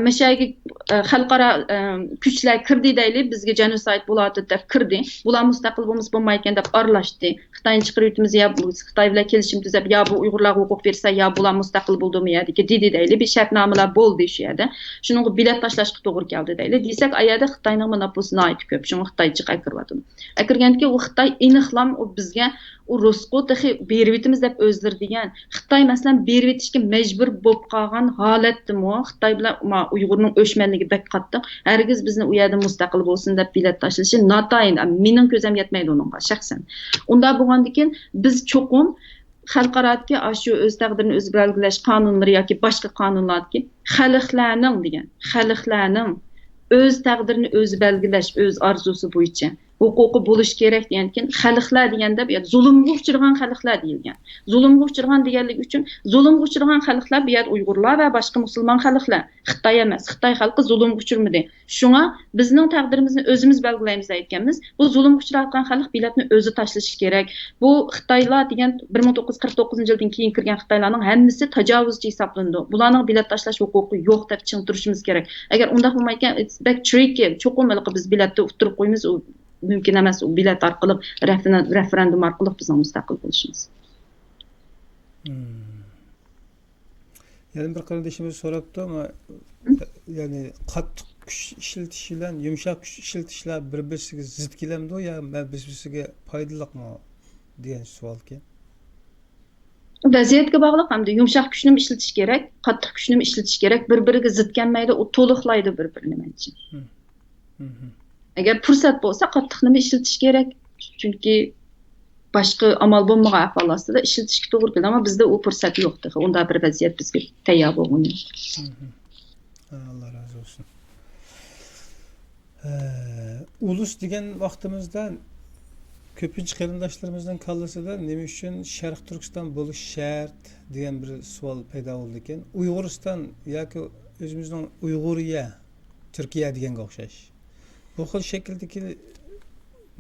مەشەگە، ئە، خەلقئارا، ئە، كۈچلەر كىردى دەيلى، بىزگە جېنوسايد بولاتتى دەپ كىردى. بۇلار مۇستەقىل بولمىسا بولمايدىكەن دەپ ئارىلاشتى. خىتاينى چىقىرىۋېتىمىز يا بۇ، خىتاي بىلەن كېلىشىم تۈزەپ، يا بۇ ئۇيغۇرلارغا ھوقۇق بېرسە، يا بۇلار مۇستەقىل بولىدۇ بۇ يەردىكى دېدى دەيلى. بىر شەرتنامىلەر بولدى شۇ يەردە. شۇنىڭغا بېلەت تاشلاشقا توغرا كەلدى دەيلى. دېسەك، ئا يەردە خىتاينىڭ مونوپولىسى ناھايىتى كۆپ. شۇڭا خىتاي جىق ئەكىرىۋاتىدۇ. ئەكىرگەندىكى ئۇ خىتاي ئېنىقلام ئۇ بىزگە ئۇ رۇسقۇ تېخى بېرىۋېتىمىز دەپ ئۆزلىرى دېگەن. خىتاي، مەسىلەن، بېرىۋېتىشكە مەجبۇر بولۇپ قالغان ھالەتتىمۇ خىتاي بىلەن ما ئۇيغۇرنىڭ ئۆچمەنلىكى بەك قاتتىق. ھەرگىز بىزنى ئۇ يەردىن مۇستەقىل بولسۇن دەپ بېلەت تاشلىشى ناتايىن، مېنىڭ كۆزەم يەتمەيدۇ ئۇنىڭغا شەخسەن. ئۇنداق بولغاندىكىن بىز چوقۇم خەلقئارادىكى ئاشۇ ئۆز تەقدىرىنى ئۆزى بەلگىلەش قانۇنلىرى ياكى باشقا قانۇنلاردىكى خەلقلەرنىڭ دېگەن، خەلقلەرنىڭ ئۆز تەقدىرىنى ئۆزى بەلگىلەش، ئۆز ئارزۇسى بويىچە ھوقۇقى بولۇشى كېرەك دېگەنكىن، خەلقلەر دېگەندە بۇ يەردە زۇلۇمغا ئۇچرىغان خەلقلەر دېيىلگەن. زۇلۇمغا ئۇچرىغان دېگەنلىكى ئۈچۈن، زۇلۇمغا ئۇچرىغان خەلقلەر بۇ يەردە ئۇيغۇرلار ۋە باشقا مۇسۇلمان خەلقلەر. خىتاي ئەمەس، خىتاي خەلقى زۇلۇمغا ئۇچرىمىدى. شۇڭا بىزنىڭ تەقدىرىمىزنى ئۆزىمىز بەلگىلەيمىز دەيدىكەنمىز. بۇ زۇلۇمغا ئۇچراۋاتقان خەلق بېلەتنى ئۆزى تاشلىشى كېرەك. بۇ خىتايلار دېگەن بىر مىڭ توققۇز يۈز قىرىق توققۇزىنچى يىلدىن كېيىن كىرگەن خىتايلارنىڭ ھەممىسى تاجاۋۇزچى ھېسابلىنىدۇ. بۇلارنىڭ بېلەت تاشلاش ھوقۇقى يوق دەپ چىڭ تۇرۇشىمىز كېرەك. ئەگەر ئۇنداق بولمايدىكەن، it's بەك tricky. چوقۇم ھېلىقى بىز بېلەتتە ئۇتتۇرۇپ قويىمىز، ئۇ مۇمكىن ئەمەس، ئۇ بېلەت ئارقىلىق، رېفېرېندۇم ئارقىلىق بىزنىڭ مۇستەقىل بولۇشىمىز. يەنە بىر قېرىندىشىمىز سوراپتۇ، ما-، يەنى قاتتىق كۈچ ئىشلىتىش بىلەن يۇمشاق كۈچ ئىشلىتىشلەر بىر-بىرسىگە زىت كېلەمدۇ يا بىر بىرسىگە پايدىلىقمۇ دېگەن سوئالكەن. ۋەزىيەتكە باغلىق، ئەمدى يۇمشاق كۈچنىمۇ ئىشلىتىش كېرەك، قاتتىق كۈچنىمۇ ئىشلىتىش كېرەك. بىر-بىرىگە زىت كەلمەيدۇ، ئۇ تولۇقلايدۇ بىر-بىرىنى مەنچە. مم. مم. ئەگەر پۇرسەت بولسا، قاتتىقنىمۇ ئىشلىتىش كېرەك. چۈنكى باشقا ئامال بولمىغان ئەھۋال ئاستىدا ئىشلىتىشكە توغرا كېلىدۇ، ئەمما بىزدە ئۇ پۇرسەت يوق تېخى. ئۇنداق بىر ۋەزىيەت بىزگە تەييار بولغىنى يوق. مم. ئاللا رازى بولسۇن. ئە، ئۇلۇس دېگەن ۋاقتىمىزدا كۆپىنچە قېرىنداشلىرىمىزنىڭ كاللىسىدا نېمە ئۈچۈن شەرقىي تۈركىستان بولۇش شەرت دېگەن بىر سوئال پەيدا بولىدىكەن. ئۇيغۇرىستان ياكى ئۆزىمىزنىڭ ئۇيغۇرىيە، تۈركىيە دېگەنگە ئوخشاش. بۇ خىل شەكىلدىكى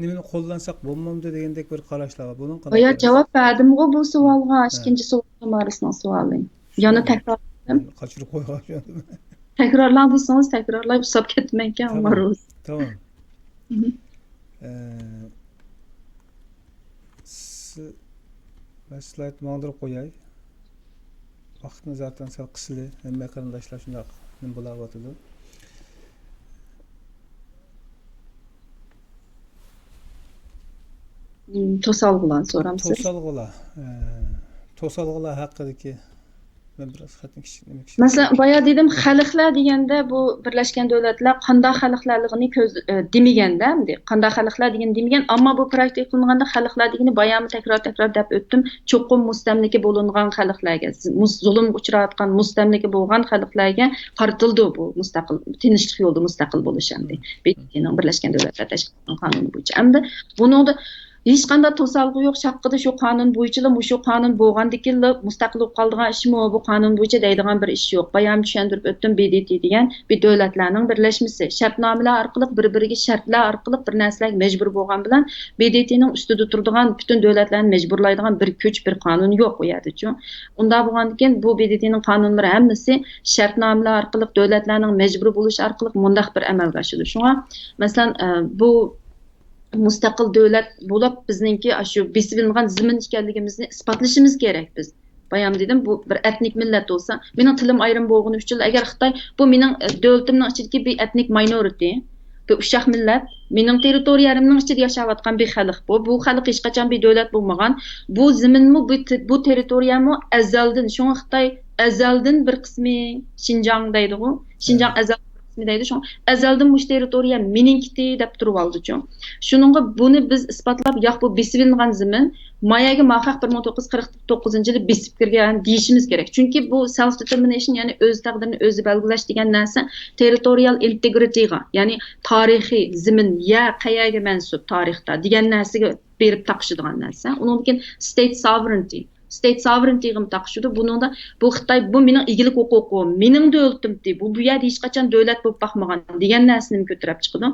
نېمىنى قوللانساق بولمامدۇ دېگەندەك بىر قاراشلار بار. بۇنىڭ قانداق بايا قارىشىڭىز؟ جاۋاب بەردىمغۇ بۇ سوئالغا، ھە. ئىككىنچى سوئال، مارىسنىڭ سوئالى. يەنە تەكرار قىلدىم. قاچۇرۇپ قويغان شۇ. تەكرارلاڭ دېسىڭىز، تەكرارلاپ ئۇسساپ كەتمەيكەن، تامام. مارۇس. تامام. مم. ئە، س-، مەن سلايد ماڭدۇرۇپ قوياي. ۋاقىتنى زاتەن سەل قىسىلى، ھەممە قېرىنداشلار شۇنداق نېمە بولاۋاتىدۇ. توسالغۇلارنى سورامسىز؟ توسالغۇلار، ئە، توسالغۇلار ھەققىدىكى مەن بىر خەتنى كىچىك نېمە كىچىك. مەسىلەن، بايا دېدىم، خەلقلەر دېگەندە بۇ بىرلەشكەن دۆلەتلەر قانداق خەلقلەرلىكىنى كۆز، ئە، دېمىگەندە، ئەمدى قانداق خەلقلەر دېگىنى دېمىگەن، ئەمما بۇ پراكتىكا قىلىنغاندا خەلقلەر دېگىنى بايامۇ تەكرار تەكرار دەپ ئۆتتۈم، چوقۇم مۇستەملىكە بولۇنغان خەلقلەرگە، زۇ-، زۇلۇمغا ئۇچراۋاتقان مۇستەملىكە بولغان خەلقلەرگە قارىتىلىدۇ بۇ مۇستەقىل، تىنچلىق يولىدا مۇستەقىل بولۇش ئەمدى. بى دى تىنىڭ بىرلەشكەن دۆلەتلەر تەشكىلاتىنىڭ قانۇنى بويىچە. ئەمدى بۇنىڭدا ھېچقانداق توسالغۇ يوق، شاققىدە شۇ قانۇن بويىچىلا، مۇشۇ قانۇن بولغاندىكىنلا مۇستەقىل بولۇپ قالىدىغان ئىشمۇ، بۇ قانۇن بويىچە دەيدىغان بىر ئىش يوق. بايام چۈشەندۈرۈپ ئۆتتۈم، بى دى تى دېگەن بىر دۆلەتلەرنىڭ بىرلەشمىسى. شەرتنامىلەر ئارقىلىق، بىر-بىرىگە شەرتلەر ئارقىلىق بىر نەرسىلەرگە مەجبۇر بولغان بىلەن بى دى تىنىڭ ئۈستىدە تۇرىدىغان، پۈتۈن دۆلەتلەرنى مەجبۇرلايدىغان بىر كۈچ، بىر قانۇن يوق ئۇ يەردىچۇ. ئۇنداق بولغاندىكىن بۇ بى دى تىنىڭ قانۇنلىرى ھەممىسى شەرتنامىلەر ئارقىلىق، دۆلەتلەرنىڭ مەجبۇرى بولۇشى ئارقىلىق مۇنداق بىر ئەمەلگە ئاشىدۇ. شۇڭا، مەسىلەن، ئە، بۇ مۇستەقىل دۆلەت بولۇپ، بىزنىڭكى ئاشۇ بېسىۋېلىنغان زېمىن ئىكەنلىكىمىزنى ئىسپاتلىشىمىز كېرەك بىز. بايام دېدىم، بۇ بىر ئەتنىك مىللەت بولسا، مېنىڭ تىلىم ئايرىم بولغىنى ئۈچۈن، ئەگەر خىتاي، بۇ مېنىڭ، ئە، دۆلىتىمنىڭ ئىچىدىكى بىر ئەتنىك ماينورىتى، بىر ئۇششاق مىللەت، مېنىڭ تېررىتورىيەمنىڭ ئىچىدە ياشاۋاتقان بىر خەلق بۇ. بۇ خەلق ھېچقاچان بىر دۆلەت بولمىغان. بۇ زېمىنمۇ، بۇ تې-، بۇ تېررىتورىيەمۇ ئەزەلدىن، شۇڭا خىتاي ئەزەلدىن بىر قىسمى شىنجاڭ دەيدىغۇ، شىنجاڭ ئەزەلدىن بىر قىسمى دەيدۇ، شۇڭا ئەزەلدىن مۇشۇ تېررىتورىيە مېنىڭكىتى دەپ تۇرۇۋالدىچۇ. شۇنىڭغا بۇنى بىز ئىسپاتلاپ، ياق، بۇ بېسىۋېلىنغان زېمىن، مايەگە ماخاق بىر مىڭ توققۇز يۈز قىرىق توققۇزىنچى يىلى بېسىپ كىرگەن دېيىشىمىز كېرەك. چۈنكى بۇ سېلف دېتېرمىنېيشن، يەنى ئۆز تەقدىرىنى ئۆزى بەلگىلەش دېگەن نەرسە تېررىتورىيال ئىنتېگرىتىغا، يەنى تارىخىي زېمىن، يەر قەيەرگە مەنسۇپ تارىختا دېگەن نەرسىگە بېرىپ تاقىشىدىغان نەرسە. ئۇنىڭدىن كېيىن ستېيت ساۋرېنتى، ستېيت ساۋرېنتىغىمۇ تاقىشىدۇ. بۇنىڭدا بۇ خىتاي، بۇ مېنىڭ ئىگىلىك ھوقۇقۇم، مېنىڭ دۆلىتىمتى، بۇ، بۇ يەردە ھېچقاچان دۆلەت بولۇپ باقمىغان دېگەن نەرسىنىمۇ كۆتۈرۈپ چىقىدۇ.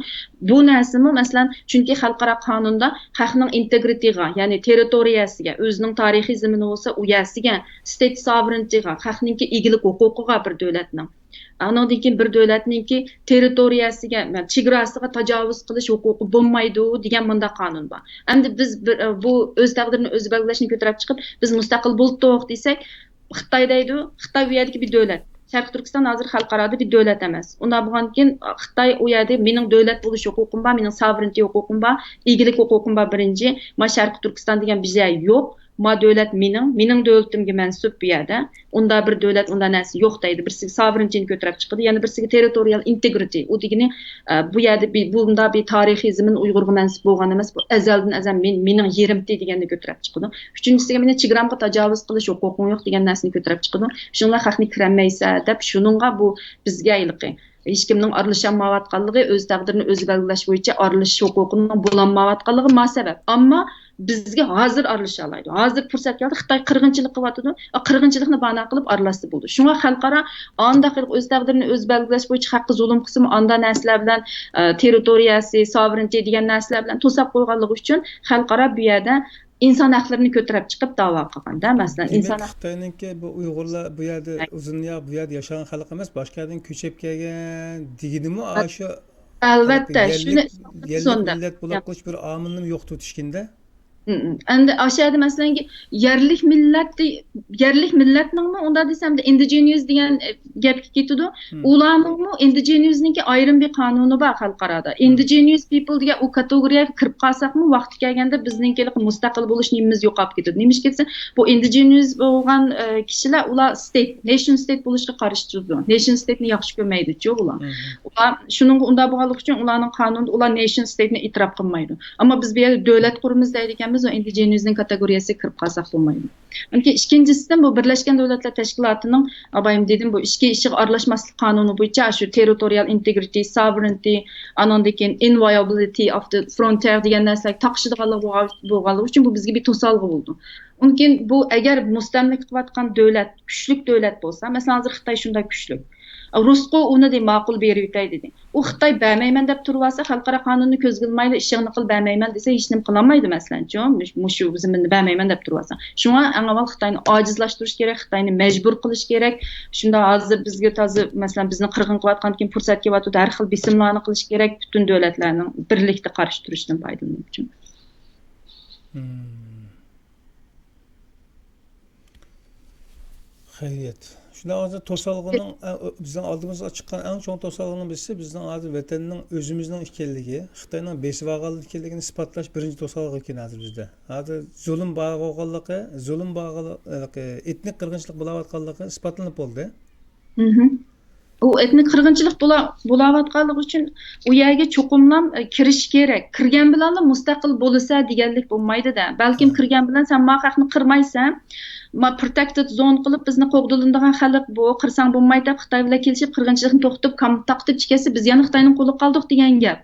بۇ نەرسىمۇ، مەسىلەن، چۈنكى خەلقئارا قانۇندا خەقنىڭ ئىنتېگرىتىغا، يەنى تېررىتورىيەسىگە، ئۆزىنىڭ تارىخىي زېمىنى بولسا، ئۇ يەرسىگە، ستېيت ساۋرېنتىغا، خەقنىڭكى ئىگىلىك ھوقۇقىغا بىر دۆلەتنىڭ، ئانىڭدىن كېيىن بىر دۆلەتنىڭكى تېررىتورىيەسىگە، چېگراسىغا تاجاۋۇز قىلىش ھوقۇقى بولمايدۇ دېگەن مۇنداق قانۇن بار. ئەمدى بىز بىر، بۇ ئۆز تەقدىرىنى ئۆزى بەلگىلەشنى كۆتۈرۈپ چىقىپ، بىز مۇستەقىل بولدۇق دېسەك، خىتاي دەيدۇ، خىتاي ئۇ يەردىكى بىر دۆلەت. شەرقىي تۈركىستان ھازىر خەلقئارادا بىر دۆلەت ئەمەس. ئۇنداق بولغاندىكىن، خىتاي ئۇ يەردە مېنىڭ دۆلەت بولۇش ھوقۇقۇم بار، مېنىڭ ساۋرېنتى ھوقۇقۇم بار، ئىگىلىك ھوقۇقۇم بار بىرىنچى. ما شەرقىي تۈركىستان دېگەن بىر يەر يوق. ما دۆلەت مېنىڭ، مېنىڭ دۆلىتىمگە مەنسۇپ بۇ يەردە. ئۇندا بىر دۆلەت، ئۇندا نەرسە يوق دەيدۇ. بىرسىگە ساۋرېنتىنى كۆتۈرۈپ چىقىدۇ، يەنە بىرسىگە تېررىتورىيال ئىنتېگرىتى. ئۇ دېگىنى، ئە، بۇ يەردە بىر، بۇندا بىر تارىخىي زېمىن ئۇيغۇرغا مەنسۇپ بولغان ئەمەس، بۇ ئەزەلدىن ئەزەل مېن-، مېنىڭ يېرىمتى دېگەننى كۆتۈرۈپ چىقىدۇ. ئۈچىنچىسىگە مېنى چېگرامغا تاجاۋۇز قىلىش ھوقۇقۇڭ يوق دېگەن نەرسىنى كۆتۈرۈپ چىقىدۇ. شۇنىڭ بىلەن خەقنى كىرەلمەيسەن دەپ، شۇنىڭغا بۇ بىزگە ھېلىقى ھېچكىمنىڭ ئارىلىشالمايۋاتقانلىقى، ئۆز تەقدىرىنى ئۆزى بەلگىلەش بويىچە ئارىلىشىش ھوقۇقىنىڭ بولالمايۋاتقانلىقى ما سەۋەب. ئەمما بىزگە ھازىر ئارىلىشالايدۇ. ھازىر پۇرسەت كەلدى، خىتاي قىرغىنچىلىق قىلىۋاتىدۇ. ئا، قىرغىنچىلىقنى باھانە قىلىپ ئارىلاشسا بولىدۇ. شۇڭا خەلقئارا ئانداق ئۆز تەقدىرىنى ئۆزى بەلگىلەش بويىچە خەققە زۇلۇم قىلسىمۇ، ئاندا نەرسىلەر بىلەن، ئە، تېررىتورىيەسى، ساۋرېنتى دېگەن نەرسىلەر بىلەن توساپ قويغانلىقى ئۈچۈن خەلقئارا بۇ يەردە ئىنسان ھەقلىرىنى كۆتۈرۈپ چىقىپ داۋا قىلغان-دە، مەسىلەن، ئىنسان دېمەك، ھەق- خىتاينىڭكى بۇ ئۇيغۇرلار بۇ يەردە ئۇزۇن يا بۇ يەردە ياشىغان خەلق ئەمەس، باشقا يەردىن كۆچۈپ كەلگەن دېگىنىمۇ ئاشۇ ئەلۋەتتە، يەرلىك، شۇنى يەرلىك سوندا. مىللەت بولاپ قېلىش بىر ئامىلنىمۇ يوقىتىۋېتىشكىندە. ئەمدى ئاشۇ يەردە مەسىلەن، يەرلىك مىللەت، يەرلىك مىللەتنىڭمۇ ئۇنداق دېسەم، ئىندىجېنىيۇس دېگەن، ئە، گەپكە كېتىدۇ. ئۇلارنىڭمۇ ئىندىجېنىيۇسنىڭكى ئايرىم بىر قانۇنى بار خەلقئارادا. ئىندىجېنىيۇس پىپل دېگەن ئۇ كاتېگورىيەگە كىرىپ قالساقمۇ، ۋاقتى كەلگەندە بىزنىڭكى مۇستەقىل بولۇش نېمىمىز يوقاپ كېتىدۇ. نېمىشقا دېسە، بۇ ئىندىجېنىيۇس بولغان، ئە، كىشىلەر، ئۇلار ستېيت، نېشن ستېيت بولۇشقا قارشى تۇرىدۇ. نېشن ستېيتنى ياخشى كۆرمەيدۇچۇ ئۇلار. ئۇلار شۇنىڭغا ئۇنداق بولغانلىقى ئۈچۈن ئۇلارنىڭ قانۇنىدا ئۇلار نېشن ستېيتنى ئېتىراپ قىلمايدۇ. ئەمما بىز بۇ يەردە دۆلەت قۇرىمىز دەيدىكەنمىز، ئۇ ئىندىجېنىيۇسنىڭ كاتېگورىيەسىگە كىرىپ قالساق بولمايدۇ. ئەمدى ئىككىنچىسىدىن بۇ بىرلەشكەن دۆلەتلەر تەشكىلاتىنىڭ، ئابايىم دېدىم، بۇ ئىچكى ئىشىغا ئارىلاشماسلىق قانۇنى بويىچە شۇ تېررىتورىيال ئىنتېگرىتى، ساۋرېنتى، ئانىڭدىن كېيىن ئىنۋايابىلىتى ئاف دە فرونتىيەر دېگەن نەرسىلەرگە تاقىشىدىغانلىقى بولغان-، بولغانلىقى ئۈچۈن بۇ بىزگە بىر توسالغۇ بولىدۇ. ئۇنىڭدىن كېيىن بۇ ئەگەر مۇستەملىكە قىلىۋاتقان دۆلەت، كۈچلۈك دۆلەت بولسا، مەسىلەن، ھازىر خىتاي شۇنداق كۈچلۈك. رۇسقو ئۇنى دېدى، ماقۇل بېرىۋېتەي دېدى. ئۇ خىتاي بەرمەيمەن دەپ تۇرۇۋالسا، خەلقئارا قانۇننى كۆزگە ئىلمايلا، ئىشىڭنى قىل، بەرمەيمەن دېسە، ھېچنېمە قىلالمايدۇ، مەسىلەنچۇ، مۇش-، مۇشۇ زېمىننى بەرمەيمەن دەپ تۇرۇۋالسا. شۇڭا ئەڭ ئاۋۋال خىتاينى ئاجىزلاشتۇرۇش كېرەك، خىتاينى مەجبۇر قىلىش كېرەك. شۇنداق ھازىر بىزگە تازا، مەسىلەن، بىزنى قىرغىن قىلىۋاتقاندىن كېيىن پۇرسەت كېلىۋاتىدۇ، ھەر خىل بېسىملارنى قىلىش كېرەك، پۈتۈن دۆلەتلەرنىڭ بىرلىكتە قارشى تۇرۇشىدىن پايدىلىنىش ئۈچۈن. مم. خەيرىيەت. شۇنداق ھازىر توسالغۇنىڭ، ئە، بىزنىڭ ئالدىمىزغا چىققان ئەڭ چوڭ توسالغۇنىڭ بىرسى بىزنىڭ ھازىر ۋەتەننىڭ ئۆزىمىزنىڭ ئىكەنلىكى، خىتاينىڭ بېسىۋالغانلىقى ئىكەنلىكىنى ئىسپاتلاش بىرىنچى توسالغۇ ئىكەن ھازىر بىزدە. ھازىر زۇلۇم بار بولغانلىقى، زۇلۇم بار، ئېتنىك قىرغىنچىلىق بولاۋاتقانلىقى ئىسپاتلىنىپ بولدى. مھم. ئۇ ئېتنىك قىرغىنچىلىق بولا-، بولاۋاتقانلىقى ئۈچۈن ئۇ يەرگە چوقۇملام، ئە، كىرىش كېرەك. كىرگەن بىلەنلا مۇستەقىل بولىسە دېگەنلىك بولمايدۇ-دە. بەلكىم كىرگەن بىلەن سەن ما خەقنى قىرمايسەن، ما پروتېكتېد زون قىلىپ بىزنى قوغدىلىدىغان خەلق بۇ، قىرساڭ بولمايدۇ دەپ خىتاي بىلەن كېلىشىپ قىرغىنچىلىقنى توختىتىپ كامپ تاقىتىپ چىكەتسە بىز يەنە خىتاينىڭ قولىغا قالدۇق دېگەن گەپ.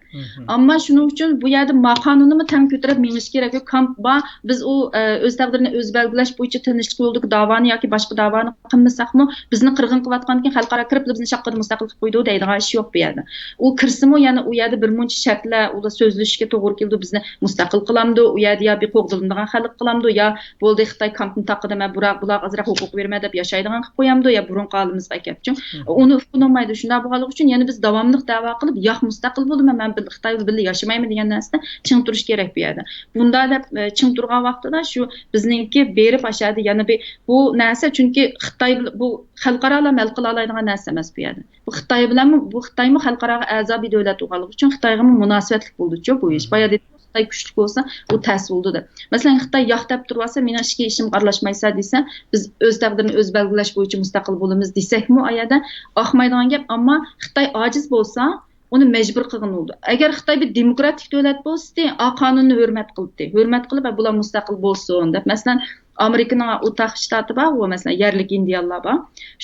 ئەمما شۇنىڭ ئۈچۈن بۇ يەردە ما قانۇننىمۇ تەڭ كۆتۈرۈپ مېڭىش كېرەك. كامپ بار، بىز ئۇ، ئە، ئۆز تەقدىرىنى ئۆزى بەلگىلەش بويىچە تىنچلىق يولىدىكى داۋانى ياكى باشقا داۋانى قىلمىساقمۇ، بىزنى قىرغىن قىلىۋاتقاندىن كېيىن خەلقئارا كىرىپلا بىزنى شاققىدە مۇستەقىل قىلىپ قويىدۇ دەيدىغان ئىش يوق بۇ يەردە. ئۇ كىرسىمۇ يەنە ئۇ يەردە بىر مۇنچە شەرتلەر، ئۇلار سۆزلىشىشكە توغرا كېلىدۇ، بىزنى مۇستەقىل قىلامدۇ، ئۇ يەردە يا بىر قوغدىلىدىغان خەلق قىلامدۇ، يا بولدى خىتاي كامپنى تاقىدىمەن، بۇراق، بۇلارغا ئازراق ھوقۇق بېرىمەن دەپ ياشايدىغان قىلىپ قويامدۇ، يا بۇرۇنقى ھالىمىزغا ئەكەپچۇ. ئۇنى ئۇقۇنالمايدۇ. شۇنداق بولغانلىقى ئۈچۈن يەنە بىز داۋاملىق دەۋا قىلىپ، ياق مۇستەقىل بولىمەن، مەن بىل-، خىتاي بىلەن بىللە ياشىمايمەن دېگەن نەرسىدە چىڭ تۇرۇش كېرەك بۇ يەردە. بۇنداق دەپ، ئە، چىڭ تۇرغان ۋاقتىدا شۇ بىزنىڭكى بېرىپ ئاشۇ يەردە يەنە بىر بۇ نەرسە، چۈنكى خىتاي بىل-، بۇ خەلقئارا ھەل قىلالايدىغان نەرسە ئەمەس بۇ يەردە. بۇ خىتاي بىلەنمۇ، بۇ خىتايمۇ خەلقئاراغا ئەزا بىر دۆلەت بولغانلىقى ئۈچۈن خىتايغىمۇ مۇناسىۋەتلىك بولىدۇچۇ بۇ ئىش. بايا دېدىم، خىتاي كۈچلۈك بولسا، ئۇ تەس بولىدۇ دەپ. مەسىلەن، خىتاي ياق دەپ تۇرۇۋالسا، مېنىڭ ئىچكى ئىشىمغا ئارىلاشمايسەن دېسە، بىز ئۆز تەقدىرىنى ئۆزى بەلگىلەش بويىچە مۇستەقىل بولىمىز دېسەكمۇ، ئا يەردە ئاقمايدىغان گەپ. ئەمما خىتاي ئاجىز بولسا، ئۇنى مەجبۇر قىلغىلى بولىدۇ. ئەگەر خىتاي بىر دېموكراتىك دۆلەت بولسىدى، ئا قانۇننى ھۆرمەت قىلدى. ھۆرمەت قىلىپ، بۇلار مۇستەقىل بولسۇن دەپ. مەسىلەن، ئامېرىكىنىڭ ئۇتاھ شتاتى بارغۇ، مەسىلەن، يەرلىك ئىندىيانلار بار.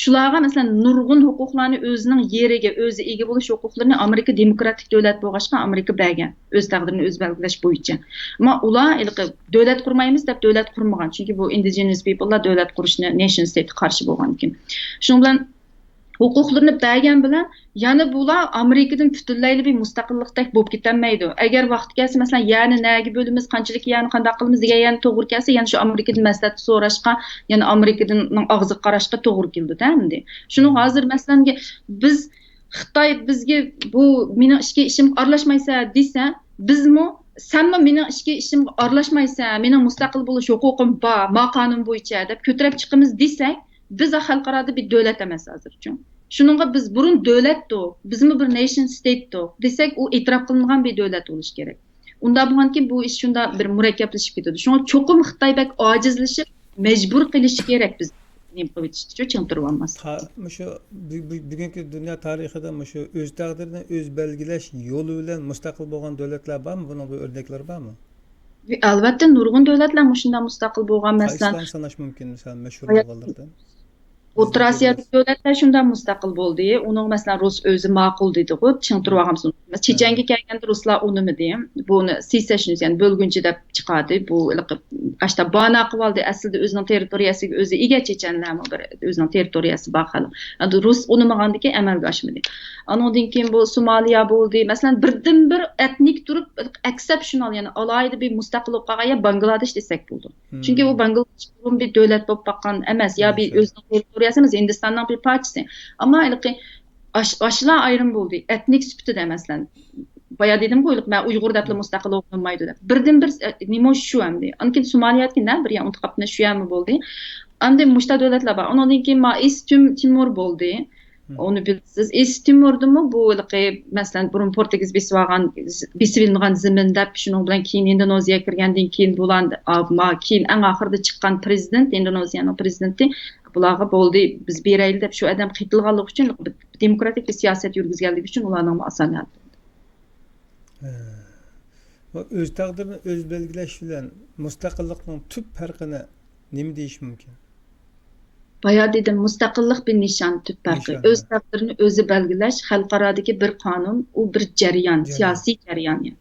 شۇلارغا، مەسىلەن، نۇرغۇن ھوقۇقلارنى ئۆزىنىڭ يېرىگە ئۆزى ئىگە بولۇش ھوقۇقلىرىنى ئامېرىكا دېموكراتىك دۆلەت بولغاچقا، ئامېرىكا بەرگەن. ئۆز تەقدىرىنى ئۆزى بەلگىلەش بويىچە. ئەمما ئۇلار ھېلىقى دۆلەت قۇرمايمىز دەپ دۆلەت قۇرمىغان. چۈنكى بۇ ئىندىجېنەس پىپللار دۆلەت قۇرۇشنى، نېشن ستېيتقا قارشى بولغاندىكىن. شۇنىڭ بىلەن ھوقۇقلىرىنى بەرگەن بىلەن يەنە بۇلار ئامېرىكىدىن پۈتۈنلەيلا بىر مۇستەقىللىقتەك بولۇپ كېتەلمەيدۇ. ئەگەر ۋاقتى كەلسە، مەسىلەن، يەرنى نەگە بۆلىمىز، قانچىلىك يەرنى قانداق قىلىمىز دېگەن يەرنى توغرا كەلسە، يەنە شۇ ئامېرىكىدىن مەسلىھەت سوراشقا، يەنە ئامېرىكىدىن ئاغزىغا قاراشقا توغرا كېلىدۇ-دە ئەمدى. شۇنىڭ ھازىر، مەسىلەن، بىز خىتاي بىزگە بۇ مېنىڭ ئىچكى ئىشىمغا ئارىلاشمايسەن دېسە، بىزمۇ سەنمۇ مېنىڭ ئىچكى ئىشىمغا ئارىلاشمايسەن، مېنىڭ مۇستەقىل بولۇش ھوقۇقۇم بار، ما قانۇن بويىچە دەپ كۆتۈرۈپ چىقىمىز دېسەك، بىز خەلقئارادا بىر دۆلەت ئەمەس ھازىرچۇ. شۇنىڭغا بىز بۇرۇن دۆلەتتۇق، بىزمۇ بىر نېشن ستېيتتۇق دېسەك، ئۇ ئېتىراپ قىلىنغان بىر دۆلەت بولۇشى كېرەك. ئۇنداق بولغاندىكىن بۇ ئىش شۇنداق بىر مۇرەككەپلىشىپ كېتىدۇ. شۇڭا چوقۇم خىتاي بەك ئاجىزلىشىپ، مەجبۇر قىلىشى كېرەك بىز نېمە قىلىۋېتىشتىچۇ، چىڭ تۇرۇۋالماس. تا-، مۇشۇ بۈ-، بۈ-، بۈگۈنكى دۇنيا تارىخىدا مۇشۇ ئۆز تەقدىرىنى ئۆزى بەلگىلەش يولى بىلەن مۇستەقىل بولغان دۆلەتلەر بارمۇ؟ بۇنىڭ بىر ئۆرنەكلىرى بارمۇ؟ ئەلۋەتتە، نۇرغۇن دۆلەتلەر مۇشۇنداق مۇستەقىل بولغان، مەسىلەن، قايسىلارنى ساناش مۇمكىن، مىسال، مەشھۇر بولغانلىرىدىن؟ ئوتتۇرا ئاسىيادىكى دۆلەتلەر شۇنداق مۇستەقىل بولدى. ئۇنىڭ، مەسىلەن، رۇس ئۆزى ماقۇل دېدىغۇ، چىڭ تۇرۇۋالغان. چېچەنگە كەلگەندە رۇسلار ئۇنىمىدى. بۇنى سېسېشنىز، يەنى بۆلگۈنچى دەپ چىقاردى. بۇ ھېلىقى ئاشتا بانا قىلىۋالدى. ئەسلىدە ئۆزىنىڭ تېررىتورىيەسىگە ئۆزى ئىگە، چېچەنلەرمۇ بىر ئۆزىنىڭ تېررىتورىيەسى بار خەلق. ئەمدى رۇس ئۇنىمىغاندىكىن ئەمەلگە ئاشمىدى. ئانىڭدىن كېيىن بۇ سومالىيە بولدى. مەسىلەن، بىردىنبىر ئېتنىك تۇرۇپ، ئېكسېپشنال، يەنى ئالاھىدە بىر مۇستەقىل بولۇپ قالغان يەر بانگلادېش دېسەك بولىدۇ. چۈنكى ئۇ بانگلادېش بۇرۇن بىر دۆلەت بولۇپ باققان ئەمەس، يا بىر ئۆزىنىڭ تېررىتورىيەسى ئەمەس، ھىندىستاننىڭ بىر پارچىسى. ئەمما ھېلىقى ئاش-، ئاشۇلار ئايرىم بولدى، ئېتنىك سۈپىتىدە، مەسىلەن. بايا دېدىمغۇ، ھېلىقى مەن ئۇيغۇر دەپلا مۇستەقىل بولۇنمايدۇ دەپ. بىردىنبىر، ئە، نېمە شۇ ئەمدى. ئاندىن كېيىن سومالىيەدىكى نە بىر يەر ئۇنتۇپ قاپتىمەن، شۇ يەرمۇ بولدى. ئاندىن مۇشتا دۆلەتلەر بار. ئۇنىڭدىن كېيىن ما ئىست تىم-، تىمۇر بولدى. ئۇنى بىلىسىز. ئىست تىمۇردىمۇ بۇ ھېلىقى، مەسىلەن، بۇرۇن پورتۇگىز بېسىۋالغان، بېسىۋېلىنغان زېمىن دەپ، شۇنىڭ بىلەن كېيىن ھىندونېزىيەگە كىرگەندىن كېيىن بۇلار، ئا، ما-، كېيىن ئەڭ ئاخىرىدا چىققان پرېزىدېنت، ھىندونېزىيەنىڭ پرېزىدېنتى بۇلارغا بولدى، بىز بېرەيلى دەپ شۇ ئادەم قېتىلغانلىقى ئۈچۈن، دېموكراتىك بىر سىياسەت يۈرگۈزگەنلىكى ئۈچۈن ئۇلارنىڭمۇ ئاسان ھەل بولدى. ھە. ۋە ئۆز تەقدىرىنى ئۆزى بەلگىلەش بىلەن مۇستەقىللىقنىڭ تۈپ پەرقىنى نېمە دېيىش مۇمكىن؟ بايا دېدىم، مۇستەقىللىق بىر نىشان، تۈپ پەرقى. نىشان، ئۆز ھە. تەقدىرىنى ئۆزى بەلگىلەش خەلقئارادىكى بىر قانۇن، ئۇ بىر جەريان، جەريان. سىياسىي جەريان. يەنى.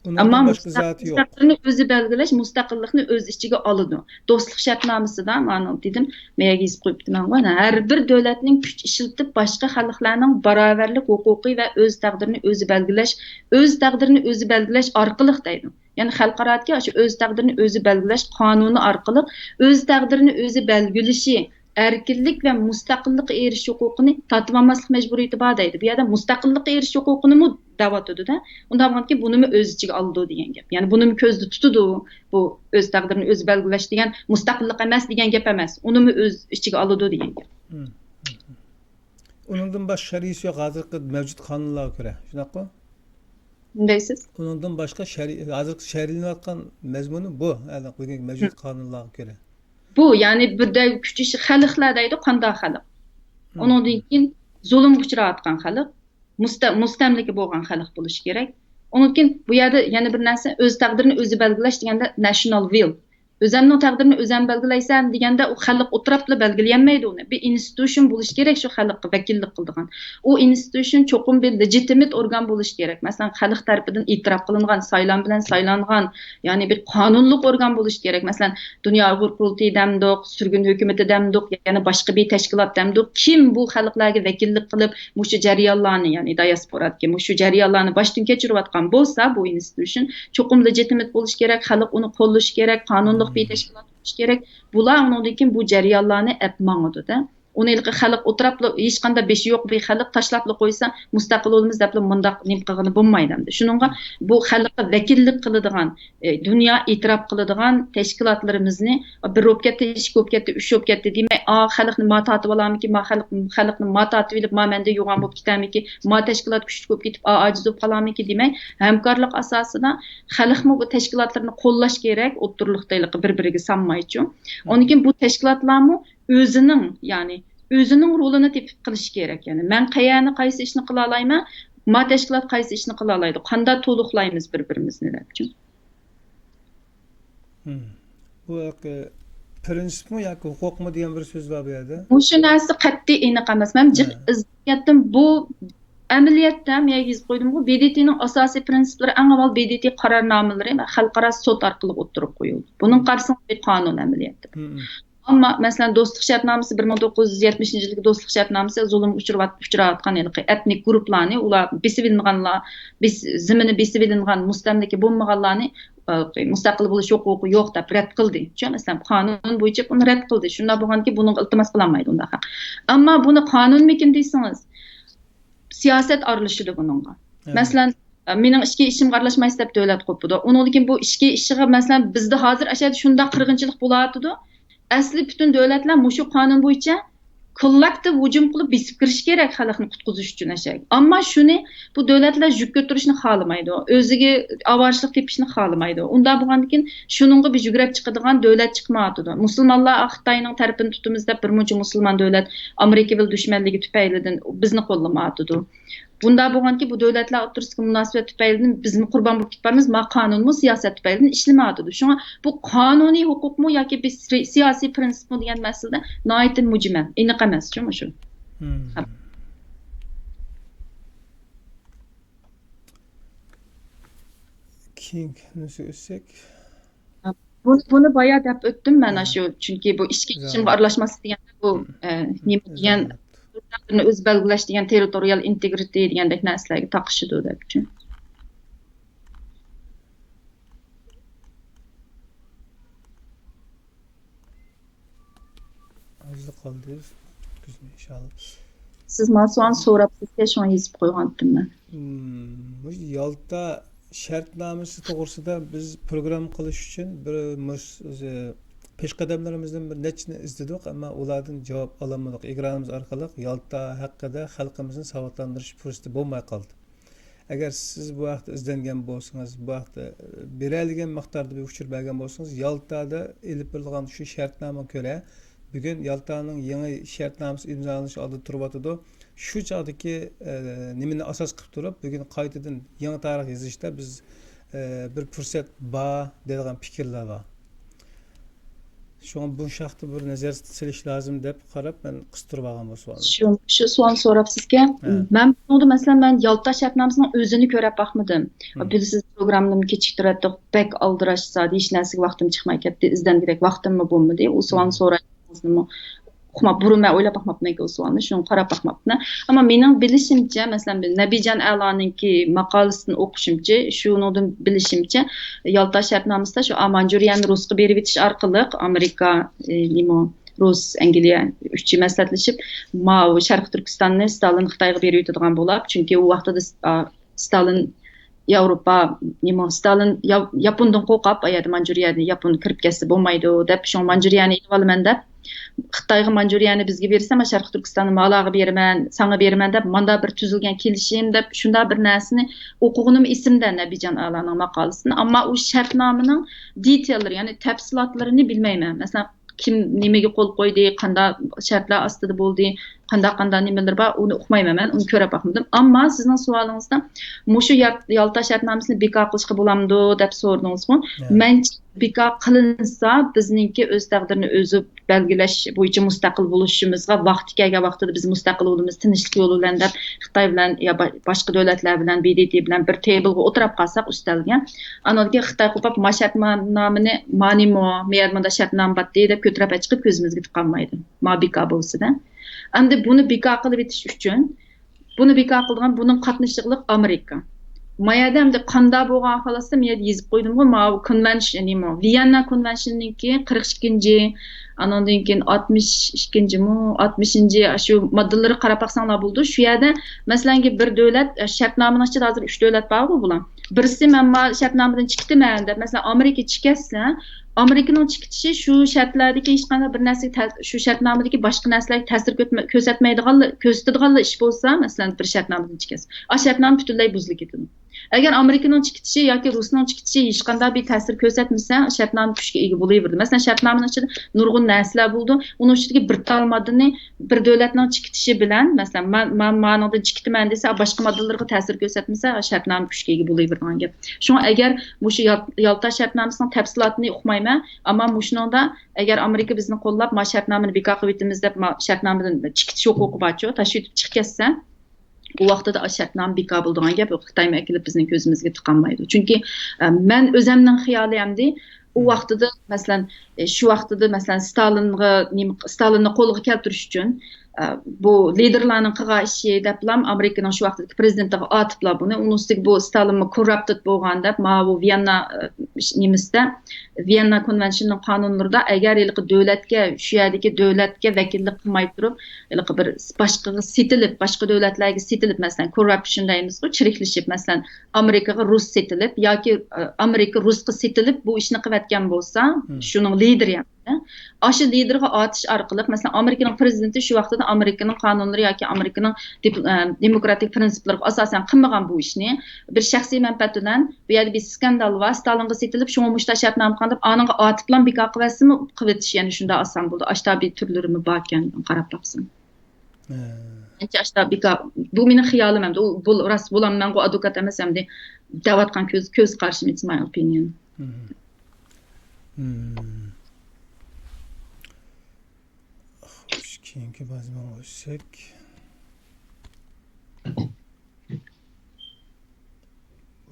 ئۇنىڭدىن ئەمما باشقا مۇستەق-، زاتى يوق. مۇستەقىلنى ئۆزى بەلگىلەش مۇستەقىللىقنى ئۆز ئىچىگە ئالىدۇ. دوستلۇق شەرتنامىسىدا، مانا دېدىم، مەيەگە يېزىپ قويۇپتىمەنغۇ، ھە، ھەر بىر دۆلەتنىڭ كۈچ ئىشلىتىپ باشقا خەلقلەرنىڭ باراۋەرلىك ھوقۇقى ۋە ئۆز تەقدىرىنى ئۆزى بەلگىلەش، ئۆز تەقدىرىنى ئۆزى بەلگىلەش ئارقىلىق دەيدۇ. يەنى خەلقئارادىكى ئاشۇ ئۆز تەقدىرىنى ئۆزى بەلگىلەش قانۇنى ئارقىلىق ئۆز تەقدىرىنى ئۆزى بەلگىلىشى، ئەركىنلىك ۋە مۇستەقىللىققا ئېرىشىش ھوقۇقىنى تارتىۋالماسلىق مەجبۇرىيىتى بار دەيدۇ. بۇ يەردە مۇستەقىللىققا ئېرىشىش ھوقۇقىنىمۇ دەۋاتىدۇ-دە. ئۇنداق بولغاندىكىن بۇنىمۇ ئۆز ئىچىگە ئالىدۇ دېگەن گەپ. يەنى بۇنىمۇ كۆزدە تۇتىدۇ. بۇ ئۆز تەقدىرىنى ئۆزى بەلگىلەش دېگەن مۇستەقىللىق ئەمەس دېگەن گەپ ئەمەس. ئۇنىمۇ ئۆز ئىچىگە ئالىدۇ دېگەن گەپ. مم. مم. ئۇنىڭدىن باشقا شەرھىسى يوق، ھازىرقى مەۋجۇت قانۇنلارغا كۆرە. شۇنداققۇ؟ نېمە دەيسىز؟ ئۇنىڭدىن باشقا شەرھ-، ھازىرقى شەرھلىنىۋاتقان مەزمۇنى بۇ، ھازىرقى بۈگۈنكى مەۋجۇت قانۇنلارغا كۆرە. بۇ، يەنى بىردەك كۈچ خەلقلەر دەيدۇ، قانداق خەلق؟ مم. ئۇنىڭدىن كېيىن زۇلۇمغا ئۇچراۋاتقان خەلق، مۇستە-، مۇستەملىكە بولغان خەلق بولۇشى كېرەك. ئۇنىڭدىن كېيىن بۇ يەردە يەنە بىر نەرسە، ئۆز تەقدىرىنى ئۆزى بەلگىلەش دېگەندە نەشنال ۋىل. ئۆزەمنىڭ تەقدىرىنى ئۆزەم بەلگىلەيسەن دېگەندە، ئۇ خەلق ئوتتۇرىپلا بەلگىلىيەلمەيدۇ ئۇنى. بىر ئىنستىتۇشن بولۇشى كېرەك شۇ خەلققە ۋەكىللىك قىلىدىغان. ئۇ ئىنستىتۇشن چوقۇم بىر لېجىتىمىت ئورگان بولۇشى كېرەك. مەسىلەن، خەلق تەرىپىدىن ئېتىراپ قىلىنغان، سايلام بىلەن سايلانغان، يەنى بىر قانۇنلۇق ئورگان بولۇشى كېرەك. مەسىلەن، دۇنيا ئۇيغۇر قۇرۇلتىيى دەمدۇق، سۈرگۈن ھۆكۈمىتى دەمدۇق، يەنە باشقا بىر تەشكىلات دەمدۇق، كىم بۇ خەلقلەرگە ۋەكىللىك قىلىپ، مۇشۇ جەريانلارنى، يەنى دىياسپورادىكى مۇشۇ جەريانلارنى باشتىن كەچۈرۈۋاتقان بولسا، بۇ ئىنستىتۇشن چوقۇم لېجىتىمىت بولۇشى كېرەك، خەلق ئۇنى قوللىشى كېرەك، قانۇنلۇق بىر تەشكىلات بولۇشى كېرەك. بۇلار ئۇنىڭدىن كېيىن بۇ جەريانلارنى ئەپ ماڭىدۇ-دە. ئۇنى ھېلىقى خەلق ئولتۇراپلا، ھېچقانداق بېشى يوق بىر خەلق تاشلاپلا قويسا، مۇستەقىل بولىمىز دەپلا مۇنداق نېمە قىلغىلى بولمايدۇ ئەمدى. شۇنىڭغا بۇ خەلققە ۋەكىللىك قىلىدىغان، ئە، دۇنيا ئېتىراپ قىلىدىغان تەشكىلاتلىرىمىزنى بىر بولۇپ كەتتى، ئىككى بولۇپ كەتتى، ئۈچ بولۇپ كەتتى دېمەي، ئا، خەلقنى ما تارتىۋالامىكىن، ما خەلق، خەلقنى ما تارتىۋېلىپ، ما مەندىن يوغان بولۇپ كېتەرمىكىن، ما تەشكىلات كۈچلۈك بولۇپ كېتىپ، ئا، ئاجىز بولۇپ قالامىكىن دېمەي، ھەمكارلىق ئاساسىدا خەلقمۇ بۇ تەشكىلاتلىرىنى قوللاش كېرەك، ئوتتۇرىلىقتا ھېلىقى بىر-بىرىگە سانمايچۇ. ئۇنىڭدىن كېيىن بۇ تەشكىلاتلارمۇ ئۆزىنىڭ، يەنى ئۆزىنىڭ رولىنى تېپىپ قىلىشى كېرەك. يەنى مەن قەيەرنى، قايسى ئىشنى قىلالايمەن، ما تەشكىلات قايسى ئىشنى قىلالايدۇ، قانداق تولۇقلايمىز بىر-بىرىمىزنى دەپچۇ. مم. بۇ ھەققى پرىنسىپمۇ ياكى ھوقۇقمۇ دېگەن بىر سۆز بار بۇ يەردە. مۇشۇ نەرسە قەتئىي ئېنىق ئەمەس. مەن جىق ھە. ئىزدىنىپ يەتتىم. بۇ ئەمەلىيەتتە، مەن يېزىپ قويدۇمغۇ، ب د ت نىڭ ئاساسىي پرىنسىپلىرى، ئەڭ ئاۋۋال ب د ت قارارنامىلىرى ۋە خەلقئارا سوت ئارقىلىق ئوتتۇرىغا قويۇلدى. بۇنىڭ قارىسىڭىز بىر قانۇن ئەمەلىيەتتە. مم. ئەمما، مەسىلەن، دوستلۇق شەرتنامىسى، بىر مىڭ توققۇز يۈز يەتمىشىنچى يىلدىكى دوستلۇق شەرتنامىسى زۇلۇمغا ئۇچراۋات-، ئۇچراۋاتقان ھېلىقى ئېتنىك گۇرۇپپىلارنى، ئۇلار بېسىۋېلىنغانلار، بېس-، زېمىنى بېسىۋېلىنغان، مۇستەملىكە بولمىغانلارنى، ئە، مۇستەقىل بولۇش ھوقۇقى يوق دەپ رەت قىلدى. چۈشەنەسەن، قانۇن بويىچە بۇنى رەت قىلدى. شۇنداق بولغاندىكىن بۇنىڭغا ئىلتىماس قىلالمايدۇ ئۇنداق خەق. ئەمما بۇنى قانۇنمىكىن دېسىڭىز، سىياسەت ئارىلىشىدۇ بۇنىڭغا. ھە. مەسىلەن، مېنىڭ ئىچكى ئىشىمغا ئارىلاشمايسىز دەپ دۆلەت قوپىدۇ. ئۇنىڭدىن كېيىن بۇ ئىچكى ئىشىغا، مەسىلەن، بىزدە ھازىر ئەشەدە شۇنداق قىرغىنچىلىق بولۇۋاتىدۇ. ئەسلى پۈتۈن دۆلەتلەر مۇشۇ قانۇن بويىچە كوللېكتىپ ھۇجۇم قىلىپ بېسىپ كىرىشى كېرەك خەلقنى قۇتقۇزۇش ئۈچۈن ئەشەگە. ئەمما شۇنى بۇ دۆلەتلەر يۈك كۆتۈرۈشنى خالىمايدۇ. ئۆزىگە ئاۋارىچىلىك تېپىشنى خالىمايدۇ. ئۇنداق بولغاندىكىن شۇنىڭغا بىر يۈگرەپ چىقىدىغان دۆلەت چىقمايۋاتىدۇ. مۇسۇلمانلار خىتاينىڭ تەرىپىنى تۇتىمىز دەپ بىر مۇنچە مۇسۇلمان دۆلەت ئامېرىكا بىلەن دۈشمەنلىكى تۈپەيلىدىن بىزنى قوللىمايۋاتىدۇ. بۇنداق بولغانكى، بۇ دۆلەتلەر ئوتتۇرىسىدىكى مۇناسىۋەت تۈپەيلىدىن بىزمۇ قۇربان بولۇپ كېتىپ بارىمىز، ما قانۇنمۇ سىياسەت تۈپەيلىدىن ئىشلىمەيۋاتىدۇ. شۇڭا بۇ قانۇنىي ھوقۇقمۇ ياكى بىر سىرى-، سىياسىي پرىنسىپمۇ دېگەن مەسىلىدە ناھايىتى مۇجمەل، ئېنىق ئەمەس شۇ، مۇشۇ. مم. كېيىنكى نۇسخىغا ئۆتسەك. بۇنى، بۇنى بايا دەپ ئۆتتۈم مەن، ھە. ئاشۇ، چۈنكى بۇ ئىچكى ئىشىمغا ئارىلاشماسلىق دېگەندە بۇ، ئە، نېمە دېگەن، ئۆز تەقدىرىنى ئۆزى بەلگىلەش دېگەن، تېررىتورىيال ئىنتېگرىتى دېگەندەك نەرسىلەرگە تاقىشىدۇ دەپچۇ. ئازلا قالدى. ئىنشاللا. سىز ما سوئالنى سوراپسىزكەن، شۇڭا يېزىپ قويغانتىم مەن. مم، بۇ يالتا شەرتنامىسى توغرىسىدا بىز پروگرامما قىلىش ئۈچۈن بىر مۇش-، ئۆزى پېشقەدەملىرىمىزدىن بىر نەچچىنى ئىزدىدۇق، ئەمما ئۇلاردىن جاۋاب ئالالمىدۇق. ئېكرانىمىز ئارقىلىق يالتا ھەققىدە خەلقىمىزنى ساۋاتلاندۇرۇش پۇرسىتى بولماي قالدى. ئەگەر سىز بۇ ھەقتە ئىزدەنگەن بولسىڭىز، بۇ ھەقتە بېرەلىگەن مىقداردا بىر ئۇچۇر بەرگەن بولسىڭىز، يالتادا ئېلىپ بېرىلغان شۇ شەرتنامىغا كۆرە، بۈگۈن يالتانىڭ يېڭى شەرتنامىسى ئىمزالىنىش ئالدىدا تۇرۇۋاتىدۇ. شۇ چاغدىكى، ئە، نېمىنى ئاساس قىلىپ تۇرۇپ، بۈگۈن قايتىدىن يېڭى تارىخ يېزىشتا بىز، ئە، بىر پۇرسەت بار دەيدىغان پىكىرلەر بار. شۇڭا بۇ شاختا بىر نەزەر سېلىش لازىم دەپ قاراپ، مەن قىستۇرۇپ ئالغان بۇ سوئالنى. شۇ، شۇ سوئالنى سوراپسىزكەن. ھە. مەن بۇنىڭدا، مەسىلەن، مەن يالتا شەرتنامىسىنىڭ ئۆزىنى كۆرەپ باقمىدىم. ھىم. بىلىسىز، پروگراممىنىمۇ كېچىكتۈرەتتۇق، بەك ئالدىراش زادى، ھېچ نەرسىگە ۋاقتىم چىقماي كەتتى، ئىزدەنگۈدەك ۋاقتىممۇ بولمىدى. ئۇ سوئالنى ھىم. سوراش ئۇقماپ، بۇرۇن مەن ئويلاپ باقماپتىمەنكى ئۇ سوئالنى، شۇڭا قاراپ باقماپتىمەن. ئەمما مېنىڭ بىلىشىمچە، مەسىلەن، نەبىجان ئەلانىڭكى ماقالىسىدىن ئوقۇشۇمچە، شۇنىڭدىن بىلىشىمچە، يالتا شەرتنامىسىدا شۇ ئامانجۇريەنى رۇسقا بېرىۋېتىش ئارقىلىق ئامېرىكا، ئى، نېمە، رۇس، ئەنگلىيە ئۈچى مەسلىھەتلىشىپ، ماۋۇ شەرقىي تۈركىستاننى ستالىن خىتايغا بېرىۋېتىدىغان بولاپ، چۈنكى ئۇ ۋاقتىدا س-، ئا، ستالىن ياۋروپا، نېمە، ستالىن ياۋ-، ياپوندىن قورقاپ، ئا يەردە مانجۇرىيەنى ياپون كىرىپ كەتسە بولمايدۇ دەپ، شۇڭا مانجۇرىيەنى ئېلىۋالىمەن دەپ، خىتايغا مانجۇرىيەنى بىزگە بېرسە، مەن شەرقىي تۈركىستاننى مالاغا بېرىمەن، ساڭا بېرىمەن دەپ، ماندا بىر تۈزۈلگەن كېلىشىم دەپ، شۇنداق بىر نەرسىنى ئوقۇغىنىم ئېسىمدە، نەبىجان ئالانىڭ ماقالىسىنى. ئەمما ئۇ شەرتنامىنىڭ دېتاللىرى، يەنى تەپسىلاتلىرىنى بىلمەيمەن. مەسىلەن، كىم نېمىگە قول قويدى، قانداق شەرتلەر ئاستىدا بولدى، قانداق، قانداق نېمىلىرى بار، ئۇنى ئۇقمايمەن مەن، ئۇنى كۆرۈپ باقمىدىم. ئەمما سىزنىڭ سوئالىڭىزدا مۇشۇ يار-، يالتا شەرتنامىسىنى بىكار قىلىشقا بولامدۇ دەپ سورىدىڭىزغۇ. مەنچە بىكار قىلىنسا، بىزنىڭكى ئۆز تەقدىرىنى ئۆزى بەلگىلەش بويىچە مۇستەقىل بولۇشىمىزغا ۋاقتى كەلگەن ۋاقتىدا بىز مۇستەقىل بولىمىز، تىنچلىق يولى بىلەن دەپ خىتاي بىلەن يا با-، باشقا دۆلەتلەر بىلەن، ب د ت بىلەن بىر تېبىلغا ئولتۇرۇپ قالساق ئۈستەلگە، ئانىڭدىن كېيىن خىتاي قوپۇپ، ما شەرتنامىنى، مانىمۇ، مەيەر مۇندا شەرتنامە باتتى دەپ كۆتۈرۈپ چىقىپ كۆزىمىزگە تىقالمايدۇ. ما بىكار بولسىدە. ئەمدى بۇنى بىكار قىلىۋېتىش ئۈچۈن، بۇنى بىكار قىلىدىغان، بۇنىڭ قاتنىشىچىلىق ئامېرىكا. ما يەردە ئەمدى قانداق بولغان خالاسا، ما يەردە يېزىپ قويدۇمغۇ، ماۋۇ كونۋېنشن، نېمە، ۋىيەننا كونۋېنشنىنىڭكى قىرىق ئىككىنچى، ئانىڭدىن كېيىن ئاتمىش ئىككىنچىمۇ، ئاتمىشىنچى، شۇ ماددىلىرىغا قاراپ باقساڭلار بولىدۇ. شۇ يەردە، مەسىلەنكى، بىر دۆلەت، ئە، شەرتنامىنىڭ ئىچىدە ھازىر ئۈچ دۆلەت بارغۇ بۇلار. بىرسى، مەن ما شەرتنامىدىن چىقىتىمەن دەپ، مەسىلەن، ئامېرىكا چىقىۋەتسە، ئامېرىكىنىڭ چىقىتىشى شۇ شەرتلەردىكى ھېچقانداق بىر نەرسىگە تە-، شۇ شەرتنامىدىكى باشقا نەرسىلەرگە تەسىر كۆتمە-، كۆرسەتمەيدىغانلا-، كۆرسىتىدىغانلا ئىش بولسا، مەسىلەن، بىر شەرتنامىدىن چىقىۋەتسە، ئا شەرتنامە پۈتۈنلەي بۇزۇلۇپ كېتىدۇ. ئەگەر ئامېرىكىنىڭ چىقىتىشى ياكى رۇسنىڭ چىقىتىشى ھېچقانداق بىر تەسىر كۆرسەتمىسە، شەرتنامە كۈچكە ئىگە بولۇۋېرىدۇ. مەسىلەن، شەرتنامىنىڭ ئىچىدە نۇرغۇن نەرسىلەر بولىدۇ. ئۇنىڭ ئىچىدىكى بىر تال ماددىنى بىر دۆلەتنىڭ چىقىتىشى بىلەن، مەسىلەن، مەن، مەن مانىڭدىن چىقىتىمەن دېسە، باشقا ماددىلىرىغا تەسىر كۆرسەتمىسە، شەرتنامە كۈچكە ئىگە بولۇۋېرىدىغان گەپ. شۇڭا ئەگەر مۇشۇ يال-، يالتا شەرتنامىسىنىڭ تەپسىلاتىنى ئۇقمايمەن، ئەمما مۇشۇنىڭدا ئەگەر ئامېرىكا بىزنى قوللاپ، ما شەرتنامىنى بىكار قىلىۋېتىمىز دەپ، ما شەرتنامىدىن چىقىتىش ھوقۇقى بارچۇ، تاشلىۋېتىپ چىقىپ كەتسە، ئۇ ۋاقتىدا شەرتنامە بىكار بولىدىغان گەپ، خىتايمۇ ئەكېلىپ بىزنىڭ كۆزىمىزگە تىقالمايدۇ. چۈنكى، ئە، مەن ئۆزۈمنىڭ خىيالى ئەمدى، ئۇ ۋاقتىدا، مەسىلەن، ئە، شۇ ۋاقتىدا، مەسىلەن، ستالىنغا، نېمە، ستالىننى قولغا كەلتۈرۈش ئۈچۈن، ئە، بۇ لىدېرلارنىڭ قىلغان ئىشى دەپلام ئامېرىكىنىڭ شۇ ۋاقتىدىكى پرېزىدېنتىغا ئاتىپلا بۇنى. ئۇنىڭ ئۈستىگە بۇ ستالىنمۇ كوررۇپتېد بولغان دەپ، ماۋۇ ۋىيەننا، ئە، نېمىسىدە، ۋىيەننا كونۋېنشنىنىڭ قانۇنلىرىدا ئەگەر ھېلىقى دۆلەتكە، شۇ يەردىكى دۆلەتكە ۋەكىللىك قىلماي تۇرۇپ، ھېلىقى بىر باشقىغا سېتىلىپ، باشقا دۆلەتلەرگە سېتىلىپ، مەسىلەن، كوررۇپشن دەيمىزغۇ، چىرىكلىشىپ، مەسىلەن، ئامېرىكىغا رۇس سېتىلىپ ياكى، ئە، ئامېرىكا رۇسقا سېتىلىپ بۇ ئىشنى قىلىۋەتكەن بولسا، شۇنىڭ لىدېرى، يەنى، ئاشۇ لىدېرغا ئاتىش ئارقىلىق، مەسىلەن، ئامېرىكىنىڭ پرېزىدېنتى شۇ ۋاقتىدا ئامېرىكىنىڭ قانۇنلىرى ياكى ئامېرىكىنىڭ دىپ-، ئە، دېموكراتىك پىرىنسىپلىرىغا ئاساسەن قىلمىغان بۇ ئىشنى، بىر شەخسىي مەنپەئەت بىلەن، بۇ يەردە بىر سكاندال بار، ستالىنغا سېتىلىپ، شۇڭا مۇشۇنداق شەرتنامە قىلغان دەپ، ئانىڭغا ئاتىپلا بىكار قىلىۋەتسىمۇ، قىلىۋېتىش يەنە شۇنداق ئاسان بولىدۇ. ئاشتا بىر تۈرلىرىمۇ باركەن، قاراپ باقسام. مەنچە ئاشتا بىكار، بۇ مېنىڭ خىيالىم ئەمدى. ئۇ، بۇ راست بولاممەنغۇ، ئادۋوكات ئەمەس ئەمدى. دەۋاتقان كۆز، كۆز قارىشىم، it's my opinion. خوش، كېيىنكى بازماغا ئۆتسەك.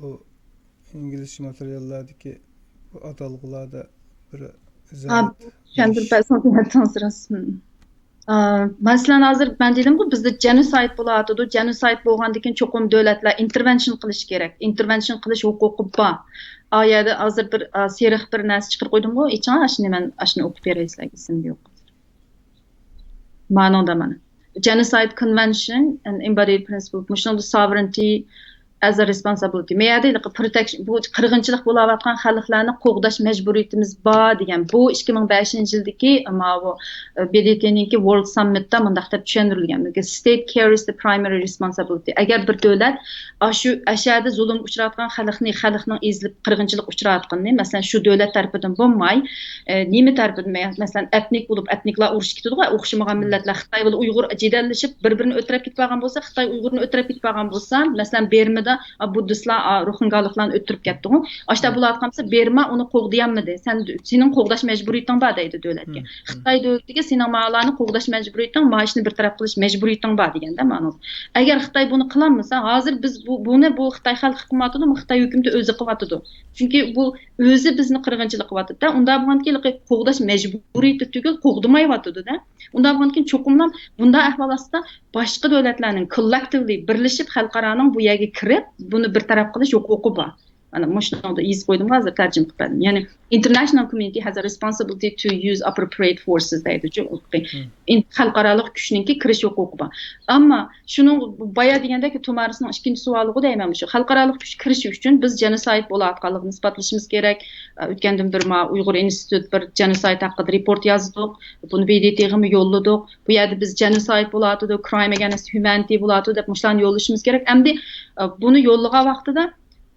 بۇ ئىنگلىزچە ماتېرىياللاردىكى بۇ ئاتالغۇلاردا بىر ئىزاھات بېرىش. چۈشەندۈرۈپ بەرسىڭىز، دېمەتتىڭىز راست. ئا، مەسىلەن، ھازىر مەن دېدىمغۇ، بىزدە جېنوسايد بولۇۋاتىدۇ. جېنوسايد بولغاندىن كېيىن چوقۇم دۆلەتلەر ئىنتېرۋېنشن قىلىشى كېرەك. ئىنتېرۋېنشن قىلىش ھوقۇقى بار. ئا يەردە ھازىر بىر، ئا، سېرىق بىر نەرسە چىقىرىپ قويدۇمغۇ، ئېچىڭ، ئاشۇنى مەن، ئاشۇنى ئوقۇپ بېرەي سىلەرگە، ئېسىمدە يوق. مانىڭدا مانا. Genocide Convention and Embodied Principle. مۇشۇنىڭدا sovereignty as a responsibility. مەيەردە ھېلىقى protection، بۇ قىرغىنچىلىق بولاۋاتقان خەلقلەرنى قوغداش مەجبۇرىيىتىمىز بار دېگەن. بۇ ئىككى مىڭ بەشىنچى يىلدىكى ماۋۇ، ئە، ب د ت نىڭكى World Summitتا مۇنداق دەپ چۈشەندۈرۈلگەن. State carries the primary responsibility. ئەگەر بىر دۆلەت ئاشۇ ئەشەدە زۇلۇمغا ئۇچراۋاتقان خەلقنى، خەلقنىڭ ئېزىلىپ قىرغىنچىلىققا ئۇچراۋاتقىنىنى، مەسىلەن، شۇ دۆلەت تەرىپىدىن بولماي، ئە، نېمە تەرىپىدىن، مە-، مەسىلەن، ئەتنىك بولۇپ، ئەتنىكلار ئۇرۇشۇپ كېتىدىغۇ، ئوخشىمىغان مىللەتلەر، خىتاي بىلەن ئۇيغۇر جېدەللىشىپ، بىر-بىرىنى ئۆلتۈرۈپ كېتىپ قالغان بولسا، خىتاي ئۇيغۇرنى ئۆلتۈرۈپ كېتىپ قالغان بولسا، مەسىلەن، بېرمىدا، ئا، بۇددىستلار، ئا، روھىنگالىقلارنى ئۆلتۈرۈپ كەتتىغۇ. ئاشتا بولۇۋاتقان بولسا، بېرما ئۇنى قوغدىيالمىدى. سەن، سېنىڭ قوغداش مەجبۇرىيىتىڭ بار دەيدۇ دۆلەتكە. خىتاي دۆلىتىگە سېنىڭ ماۋۇلارنى قوغداش مەجبۇرىيىتىڭ، ماۋۇ ئىشنى بىر تەرەپ قىلىش مەجبۇرىيىتىڭ بار دېگەندە مانا. ئەگەر خىتاي بۇنى قىلالمىسا، ھازىر بىز بۇ، بۇنى بۇ خىتاي خەلقى قىلمايۋاتىدۇ، بۇ خىتاي ھۆكۈمىتى ئۆزى قىلىۋاتىدۇ. چۈنكى بۇ ئۆزى بىزنى قىرغىنچىلىق قىلىۋاتىدۇ-دە. ئۇنداق بولغاندىكىن قوغداش مەجبۇرىيىتى تۈگۈل، قوغدىمايۋاتىدۇ-دە. ئۇنداق بولغاندىكىن چوقۇملا بۇنداق ئەھۋال ئاستىدا باشقا دۆلەتلەرنىڭ كوللېكتىۋلى بىرلىشىپ خەلقئارانىڭ بۇ يەرگە كىرىپ، بۇنى بىر تەرەپ قىلىش ھوقۇقى بار. ئانا مۇشۇنىڭدا يېزىپ قويدۇم، ھازىر تەرجىمە قىلىپ بەردىم. يەنى international community has a responsibility to use appropriate forces دەيدۇچۇ. خەلقئارالىق كۈچنىڭكى كىرىش ھوقۇقى بار. ئەمما شۇنىڭ بايا دېگەندەك تۇمارىسنىڭ ئىككىنچى سوئالىغۇ دەيمەن مۇشۇ. خەلقئارالىق كۈچ كىرىشى ئۈچۈن بىز جېنوسايد بولۇۋاتقانلىقىنى ئىسپاتلىشىمىز كېرەك. ئۆتكەندىن بىر ما ئۇيغۇر ئىنستىتۇت بىر جېنوسايد ھەققىدە رېپورت يازدۇق. بۇنى ب د ت غىمۇ يوللىدۇق. بۇ يەردە بىز جېنوسايد بولۇۋاتىدۇ، crime against humanity بولۇۋاتىدۇ دەپ مۇشۇلارنى يوللىشىمىز كېرەك. ئەمدى، ئە، بۇنى يوللىغان ۋاقتىدا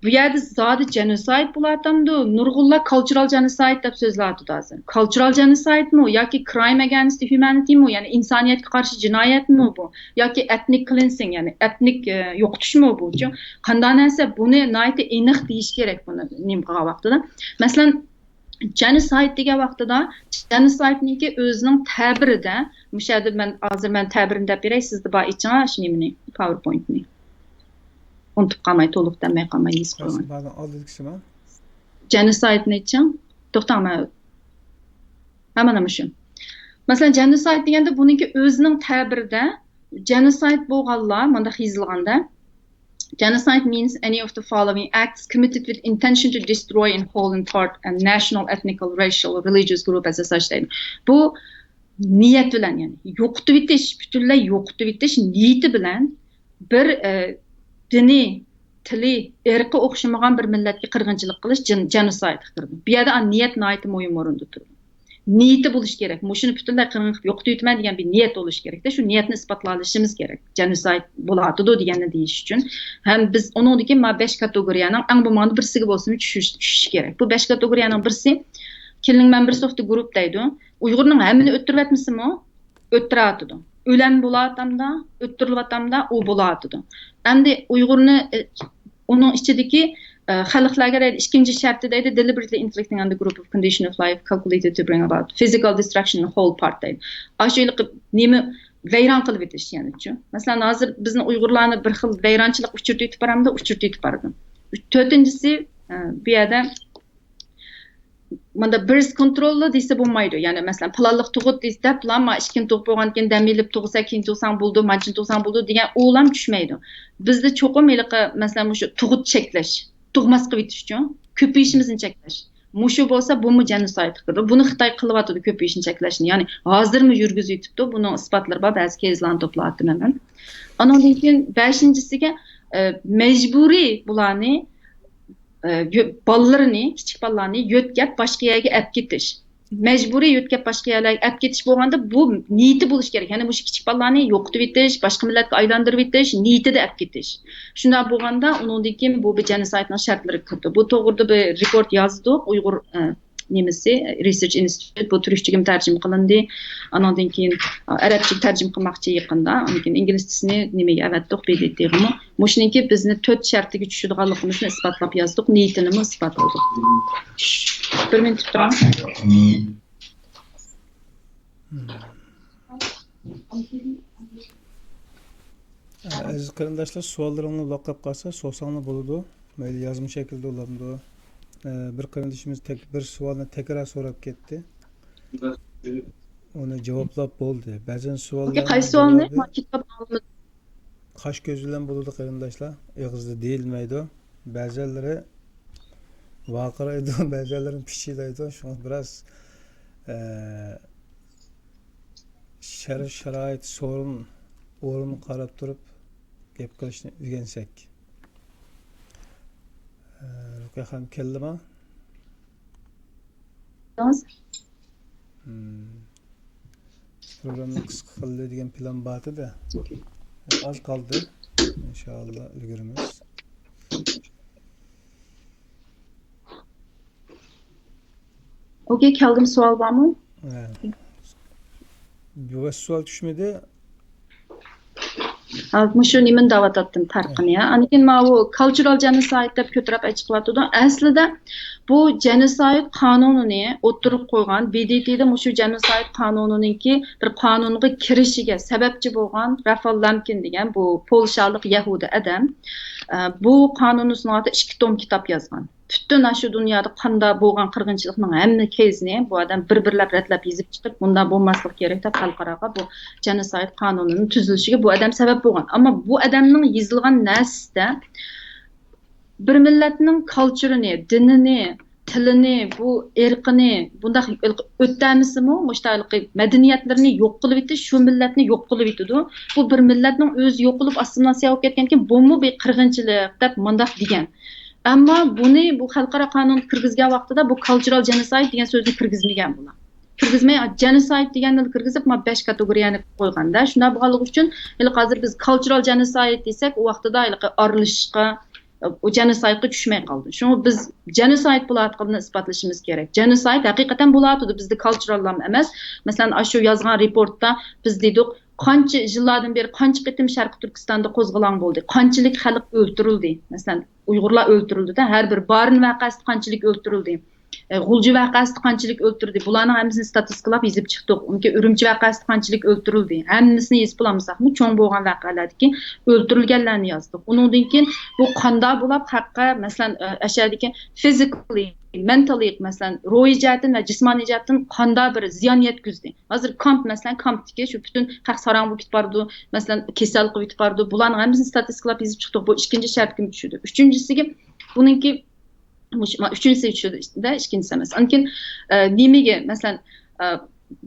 بۇ يەردە زادى جېنوسايد بولۇۋاتامدۇ؟ نۇرغۇنلار كالچۇرال جېنوسايد دەپ سۆزلەۋاتىدۇ ھازىر. كالچۇرال جېنوسايدمۇ ياكى crime against humanityمۇ، يەنى ئىنسانىيەتكە قارشى جىنايەتمۇ بۇ؟ ياكى ئېتنىك كلىنسىڭ، يەنى ئېتنىك، ئە، يوقىتىشمۇ بۇ؟ چۈ-، قانداق نەرسە؟ بۇنى ناھايىتى ئېنىق دېيىش كېرەك بۇنى نېمە قىلغان ۋاقتىدا. مەسىلەن، جېنوسايد دېگەن ۋاقتىدا، جېنوسايدنىڭكى ئۆزىنىڭ تەبىرىدە، مۇشۇ يەردە مەن ھازىر مەن تەبىرىنى دەپ بېرەي، سىزدە بار ئېچىڭا شۇ نېمىنى، پاۋېرپوينتنى. ئۇنتۇپ قالماي، تولۇق دەممەي قالماي يېزىپ قويغان. بارنىڭ ئالدىدىكىسىما؟ جېنوسايدنى ئېچىڭ. توختاڭ، مەن ھە، مانا مۇشۇ. مەسىلەن، جېنوسايد دېگەندە بۇنىڭكى ئۆزىنىڭ تەبىرىدە جېنوسايد بولغانلار مۇنداق يېزىلغاندا، genocide means any of the following acts committed with intention to destroy in whole and part a national, ethnical, racial, religious group as such دەيدۇ. بۇ نىيەت بىلەن، يەنى يوقىتىۋېتىش، پۈتۈنلەي يوقىتىۋېتىش نىيىتى بىلەن بىر، ئە، دىنىي، تىلى، ئىرقى ئوخشىمىغان بىر مىللەتكە قىرغىنچىلىق قىلىش جېن-، جېنوسايدقا كىرىدۇ. بۇ يەردە ئا، نىيەت ناھايىتى مۇھىم ئورۇندا تۇرىدۇ. نىيىتى بولۇش كېرەك. مۇشۇنى پۈتۈنلەي قىرغىن قىلىپ يوقىتىۋېتىمەن دېگەن بىر نىيەت بولۇش كېرەكتە. شۇ نىيەتنى ئىسپاتلىۋېلىشىمىز كېرەك. جېنوسايد بولۇۋاتىدۇ دېگەننى دېيىش ئۈچۈن. ھەم بىز ئۇنىڭدىكى ما بەش كاتېگورىيەنىڭ ئەڭ بولمىغاندا بىرسىگە بولسىمۇ چۈشۈش، چۈشۈشى كېرەك. بۇ بەش كاتېگورىيەنىڭ بىرسى، killing members of the group دەيدۇ. ئۇيغۇرنىڭ ھەممىنى ئۆتتۈرۈۋەتمىسىمۇ، ئۆتتۈرۈۋاتىدۇ. ئۆلەم بولۇۋاتامدا، ئۆتتۈرۈلۈۋاتامدا، ئۇ بولۇۋاتىدۇ. ئەمدى ئۇيغۇرنى، ئە، ئۇنىڭ ئىچىدىكى، ئە، خەلقلەرگە دەيدۇ، ئىككىنچى شەرتى دەيدۇ، deliberately inflicting on the group of condition of life calculated to bring about physical destruction in whole part دەيدۇ. ئاشۇ ھېلىقى نېمە ۋەيران قىلىۋېتىش، يەنىچۇ. مەسىلەن، ھازىر بىزنىڭ ئۇيغۇرلارنى بىر خىل ۋەيرانچىلىق ئۇچرىتىۋېتىپ بارامدۇ؟ ئۇچرىتىۋېتىپ بارىدۇ. تۆتىنچىسى، ئە، بۇ يەردە مۇندا birth controlلا دېسە بولمايدۇ. يەنى، مەسىلەن، پىلانلىق تۇغۇت دېسە دەپلا، ما ئىككىنچى تۇغۇپ بولغاندىن كېيىن دەم ئېلىپ تۇغسا، كېيىن تۇغساڭ بولىدۇ، مانچىنى تۇغساڭ بولىدۇ دېگەن ئۇلام چۈشمەيدۇ. بىزدە چوقۇم ھېلىقى، مەسىلەن، مۇشۇ تۇغۇت چەكلەش، تۇغماسقا ئېتىشچۇ، كۆپىيىشىمىزنى چەكلەش. مۇشۇ بولسا، بۇمۇ جېنوسايدقا كىرىدۇ. بۇنى خىتاي قىلىۋاتىدۇ، كۆپىيىشنى چەكلەشنى. يەنى ھازىرمۇ يۈرگۈزۈۋېتىپتۇ. بۇنىڭ ئىسپاتلىرى بار، بەزى كېيسلارنى توپلاۋاتىمەن مەن. ئانىڭدىن كېيىن بەشىنچىسىگە، ئە، مەجبۇرىي بۇلارنى، ئە، يۆ-، بالىلىرىنى، كىچىك بالىلارنى يۆتكەپ باشقا يەرگە ئەپ كېتىش. مەجبۇرىي يۆتكەپ باشقا يەرلەرگە ئەپ كېتىش بولغاندا، بۇ نىيىتى بولۇش كېرەك. يەنى مۇشۇ كىچىك بالىلارنى يوقىتىۋېتىش، باشقا مىللەتكە ئايلاندۇرۇۋېتىش نىيىتىدە ئەپ كېتىش. شۇنداق بولغاندا، ئۇنىڭدىن كېيىن بۇ بىر جېنوسايدنىڭ شەرتلىرىگە كىرىدۇ. بۇ توغرىدا بىر رېپورت يازدۇق. ئۇيغۇر، ئە، نېمىسى، رىسېرچ ئىنستىتۇت، بۇ تۈركچىگىمۇ تەرجىمە قىلىندى. ئانىڭدىن كېيىن، ئە، ئەرەبچىگە تەرجىمە قىلماقچى يېقىندا. ئاندىن كېيىن ئىنگلىزچىسىنى نېمىگە ئەۋەتتۇق، ب د ت غىمۇ. مۇشۇنىڭكى بىزنى تۆت شەرتىگە چۈشىدىغانلىقىمىزنى ئىسپاتلاپ يازدۇق، نىيىتىنىمۇ ئىسپاتلىدۇق. بىر مىنۇت تۇرۇڭ. ئەزىز قېرىنداشلار، سوئاللىرىڭلار بولۇپ قالسا سورىساڭلار بولىدۇ. مەيلى يازما شەكىلدە بولامدۇ؟ ئە، بىر قېرىندىشىمىز تەك-، بىر سوئالنى تەكرار سوراپ كەتتى. ئۇنى جاۋابلاپ بولدى. بەزەن سوئاللار، ئوكەي، قايسى سوئالنى؟ جاۋابى ما كىتاب ئالمىدىم. قاش كۆز بىلەن بولىدۇ قېرىنداشلار. ئېغىزدا دېيىلمەيدۇ. بەزەنلىرى ۋارقىرايدۇ، بەزەنلىرى پىچىلايدۇ. شۇڭا بىراز، ئە، شەرت-شارائىت، سورۇن، ئورۇنغا قاراپ تۇرۇپ گەپ قىلىشنى ئۆگەنسەك. ئە، رۇقىيە خانىم كەلدىما؟ مم. پروگراممىنى قىسقا قىلدى دېگەن پىلان بار ئىدى. ئاز قالدى. ئىنشائاللا ئۈلگۈرىمىز. ئوكەي، كەلدىم، سوئال بارمۇ؟ ھە. باشقا سوئال چۈشمىدى. ھە، مۇشۇ نېمىنى دەۋاتاتتىم، پەرقىنى، ھە. ئاندىن كېيىن ماۋۇ كالچۇرال جېنوسايد دەپ كۆتۈرۈپ ئېچىقىۋاتىدۇ. ئەسلىدە بۇ جېنوسايد قانۇنىنى ئوتتۇرىغا قويغان، ب د ت دا مۇشۇ جېنوسايد قانۇنىنىڭكى بىر قانۇنغا كىرىشىگە سەۋەبچى بولغان رافال لامكىن دېگەن بۇ پولشالىق يەھۇدىي ئادەم، ئە، بۇ قانۇننى سۇنۇۋاتىدۇ، ئىككى توم كىتاب يازغان. پۈتۈن ئاشۇ دۇنيادا قاندا بولغان قىرغىنچىلىقنىڭ ھەممە كېيسىنى بۇ ئادەم بىر-بىرلەپ رەتلەپ يېزىپ چىقىپ، مۇنداق بولماسلىقى كېرەك دەپ خەلقئاراغا بۇ جېنوسايد قانۇنىنىڭ تۈزۈلۈشىگە بۇ ئادەم سەۋەب بولغان. ئەمما بۇ ئادەمنىڭ يېزىلغان نەرسىسىدە بىر مىللەتنىڭ كالچۇرىنى، دىنىنى، تىلىنى، بۇ ئىرقىنى بۇنداق ئۆتەمىسىمۇ، مۇشۇنداق مەدەنىيەتلىرىنى يوق قىلىۋېتىش شۇ مىللەتنى يوق قىلىۋېتىدۇ. بۇ بىر مىللەتنىڭ ئۆزى يوق بولۇپ ئاسسىمىلياتسىيە بولۇپ كەتكەندىن كېيىن بۇمۇ بىر قىرغىنچىلىق دەپ مۇنداق دېگەن. ئەمما بۇنى بۇ خەلقئارا قانۇنغا كىرگۈزگەن ۋاقتىدا بۇ كالچۇرال جېنوسايد دېگەن سۆزنى كىرگۈزمىگەن بۇلار. كىرگۈزمەي جېنوسايد دېگەننى كىرگۈزۈپ ما بەش كاتېگورىيەنى قويغاندا، شۇنداق بولغانلىقى ئۈچۈن ھېلىقى ھازىر بىز كالچۇرال جېنوسايد دېسەك، ئۇ ۋاقتىدا ھېلىقى ئارىلىشىشقا، ئۇ جېنوسايدقا چۈشمەي قالدى. شۇڭا بىز جېنوسايد بولۇۋاتقىنىنى ئىسپاتلىشىمىز كېرەك. جېنوسايد ھەقىقەتەن بولۇۋاتىدۇ، بىزدە كالچۇراللام ئەمەس. مەسىلەن، ئاشۇ يازغان رېپورتتا بىز دېدۇق، قانچە يىللاردىن بېرى قانچە قېتىم شەرقىي تۈركىستاندا قوزغىلاڭ بولدى، قانچىلىك خەلق ئۆلتۈرۈلدى. مەسىلەن، ئۇيغۇرلار ئۆلتۈرۈلدىدە، ھەر بىر بارىن ۋەقەسىدە قانچىلىك ئۆلتۈرۈلدى، ئە، غۇلجا ۋەقەسىدە قانچىلىك ئۆلتۈردى، بۇلارنىڭ ھەممىسىنى ستاتىستىكىلاپ يېزىپ چىقتۇق. ئۇنكى ئۈرۈمچى ۋەقەسىدە قانچىلىك ئۆلتۈرۈلدى، ھەممىسىنى يېزىپ بولالمىساقمۇ، چوڭ بولغان ۋەقەلەردىكى ئۆلتۈرۈلگەنلەرنى يازدۇق. ئۇنىڭدىن كېيىن بۇ قاندا بولاپ خەققە، مەسىلەن، ئە، ئەشەدىكى physically، mentally، مەسىلەن، روھىي جەھەتتىن ۋە جىسمانىي جەھەتتىن قاندا بىر زىيان يەتكۈزدى. ھازىر كامپ، مەسىلەن، كامپتىكى شۇ پۈتۈن خەق ساراڭ بولۇپ كېتىپ بارىدۇ، مەسىلەن، كېسەل قىلىپ كېتىپ بارىدۇ. بۇلارنىڭ ھەممىسىنى ستاتىستىكىلاپ يېزىپ چىقتۇق. بۇ ئىككىنچى شەرتكىمۇ چۈشىدۇ. ئۈچىنچىسىگە، بۇنىڭكى، مۇش-، ما-، ئۈچىنچىسى چۈشىدۇ، ئىككىنچىسى ئەمەس. ئاندىن كېيىن، ئە، نېمىگە، مەسىلەن، ئە،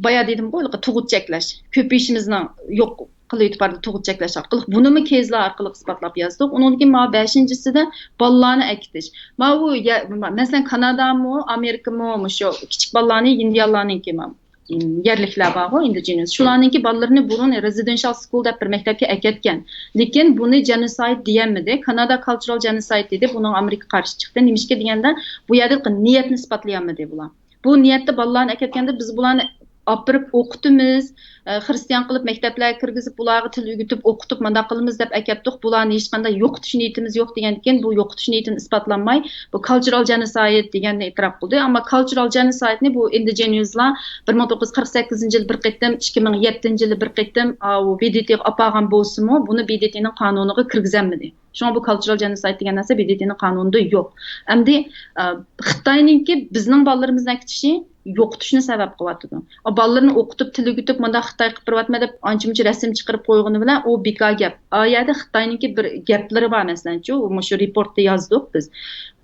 بايا دېدىمغۇ، ھېلىقى تۇغۇت چەكلەش، كۆپىيىشىمىزنىڭ يوق قىلىۋېتىپ بارىدۇ، تۇغۇت چەكلەش ئارقىلىق. بۇنىمۇ كېيسلار ئارقىلىق ئىسپاتلاپ يازدۇق. ئۇنىڭدىن كېيىن مانا بەشىنچىسىدە بالىلارنى ئەكېتىش. ماۋۇ يە-، مە-، مەسىلەن، كانادامۇ، ئامېرىكىمۇ مۇشۇ كىچىك بالىلارنى، ھىندىيانلارنىڭكى، ما-، م، يەرلىكلەر بارغۇ، ئىندىجېنىس. شۇلارنىڭكى بالىلىرىنى بۇرۇن رېزىدېنشال سكۇل دەپ بىر مەكتەپكە ئەكەتكەن. لېكىن بۇنى جېنوسايد دېيەلمىدى. كانادا كالچۇرال جېنوسايد دېدى، بۇنىڭ ئامېرىكا قارشى چىقتى. نېمىشقا دېگەندە، بۇ يەردە نىيەتنى ئىسپاتلىيالمىدى بۇلار. بۇ نىيەتتە بالىلارنى ئەكەتكەندە، بىز بۇلارنى ئاپىرىپ ئوقۇتىمىز، ئە، خرىستىيان قىلىپ مەكتەپلەرگە كىرگۈزۈپ، بۇلارغا تىل ئۆگىتىپ، ئوقۇتۇپ، مانداق قىلىمىز دەپ ئەكەتتۇق. بۇلارنى ھېچقانداق يوقىتىش نىيىتىمىز يوق دېگەندىكىن، بۇ يوقىتىش نىيىتىنى ئىسپاتلانماي، بۇ كالچۇرال جېنوسايد دېگەننى ئېتىراپ قىلدى. ئەمما كالچۇرال جېنوسايدنى بۇ ئىندىجېنىيزلار بىر مىڭ توققۇز يۈز قىرىق سەككىزىنچى يىل بىر قېتىم، ئىككى مىڭ يەتتىنچى يىلى بىر قېتىم، ئاۋۇ ب د ت غا ئاپارغان بولسىمۇ، بۇنى ب د ت نىڭ قانۇنىغا كىرگۈزەلمىدى. شۇڭا بۇ كالچۇرال جېنوسايد دېگەن نەرسە ب د ت نىڭ قانۇنىدا يوق. ئەمدى، ئە، خىتاينىڭكى بىزنىڭ بالىلىرىمىزنى ئەكېتىشى يوقىتىشنى سەۋەب قىلىۋاتىدۇ. ئا، بالىلىرىنى ئوقۇتۇپ، تىل ئۆگىتىپ، مۇنداق خىتاي قىلىپ بېرىۋاتىمەن دەپ ئانچە-مۇنچە رەسىم چىقىرىپ قويغىنى بىلەن ئۇ بىكار گەپ. ئا يەردە خىتاينىڭكى بىر گەپلىرى بار، مەسىلەنچۇ، مۇشۇ رېپورتتا يازدۇق بىز.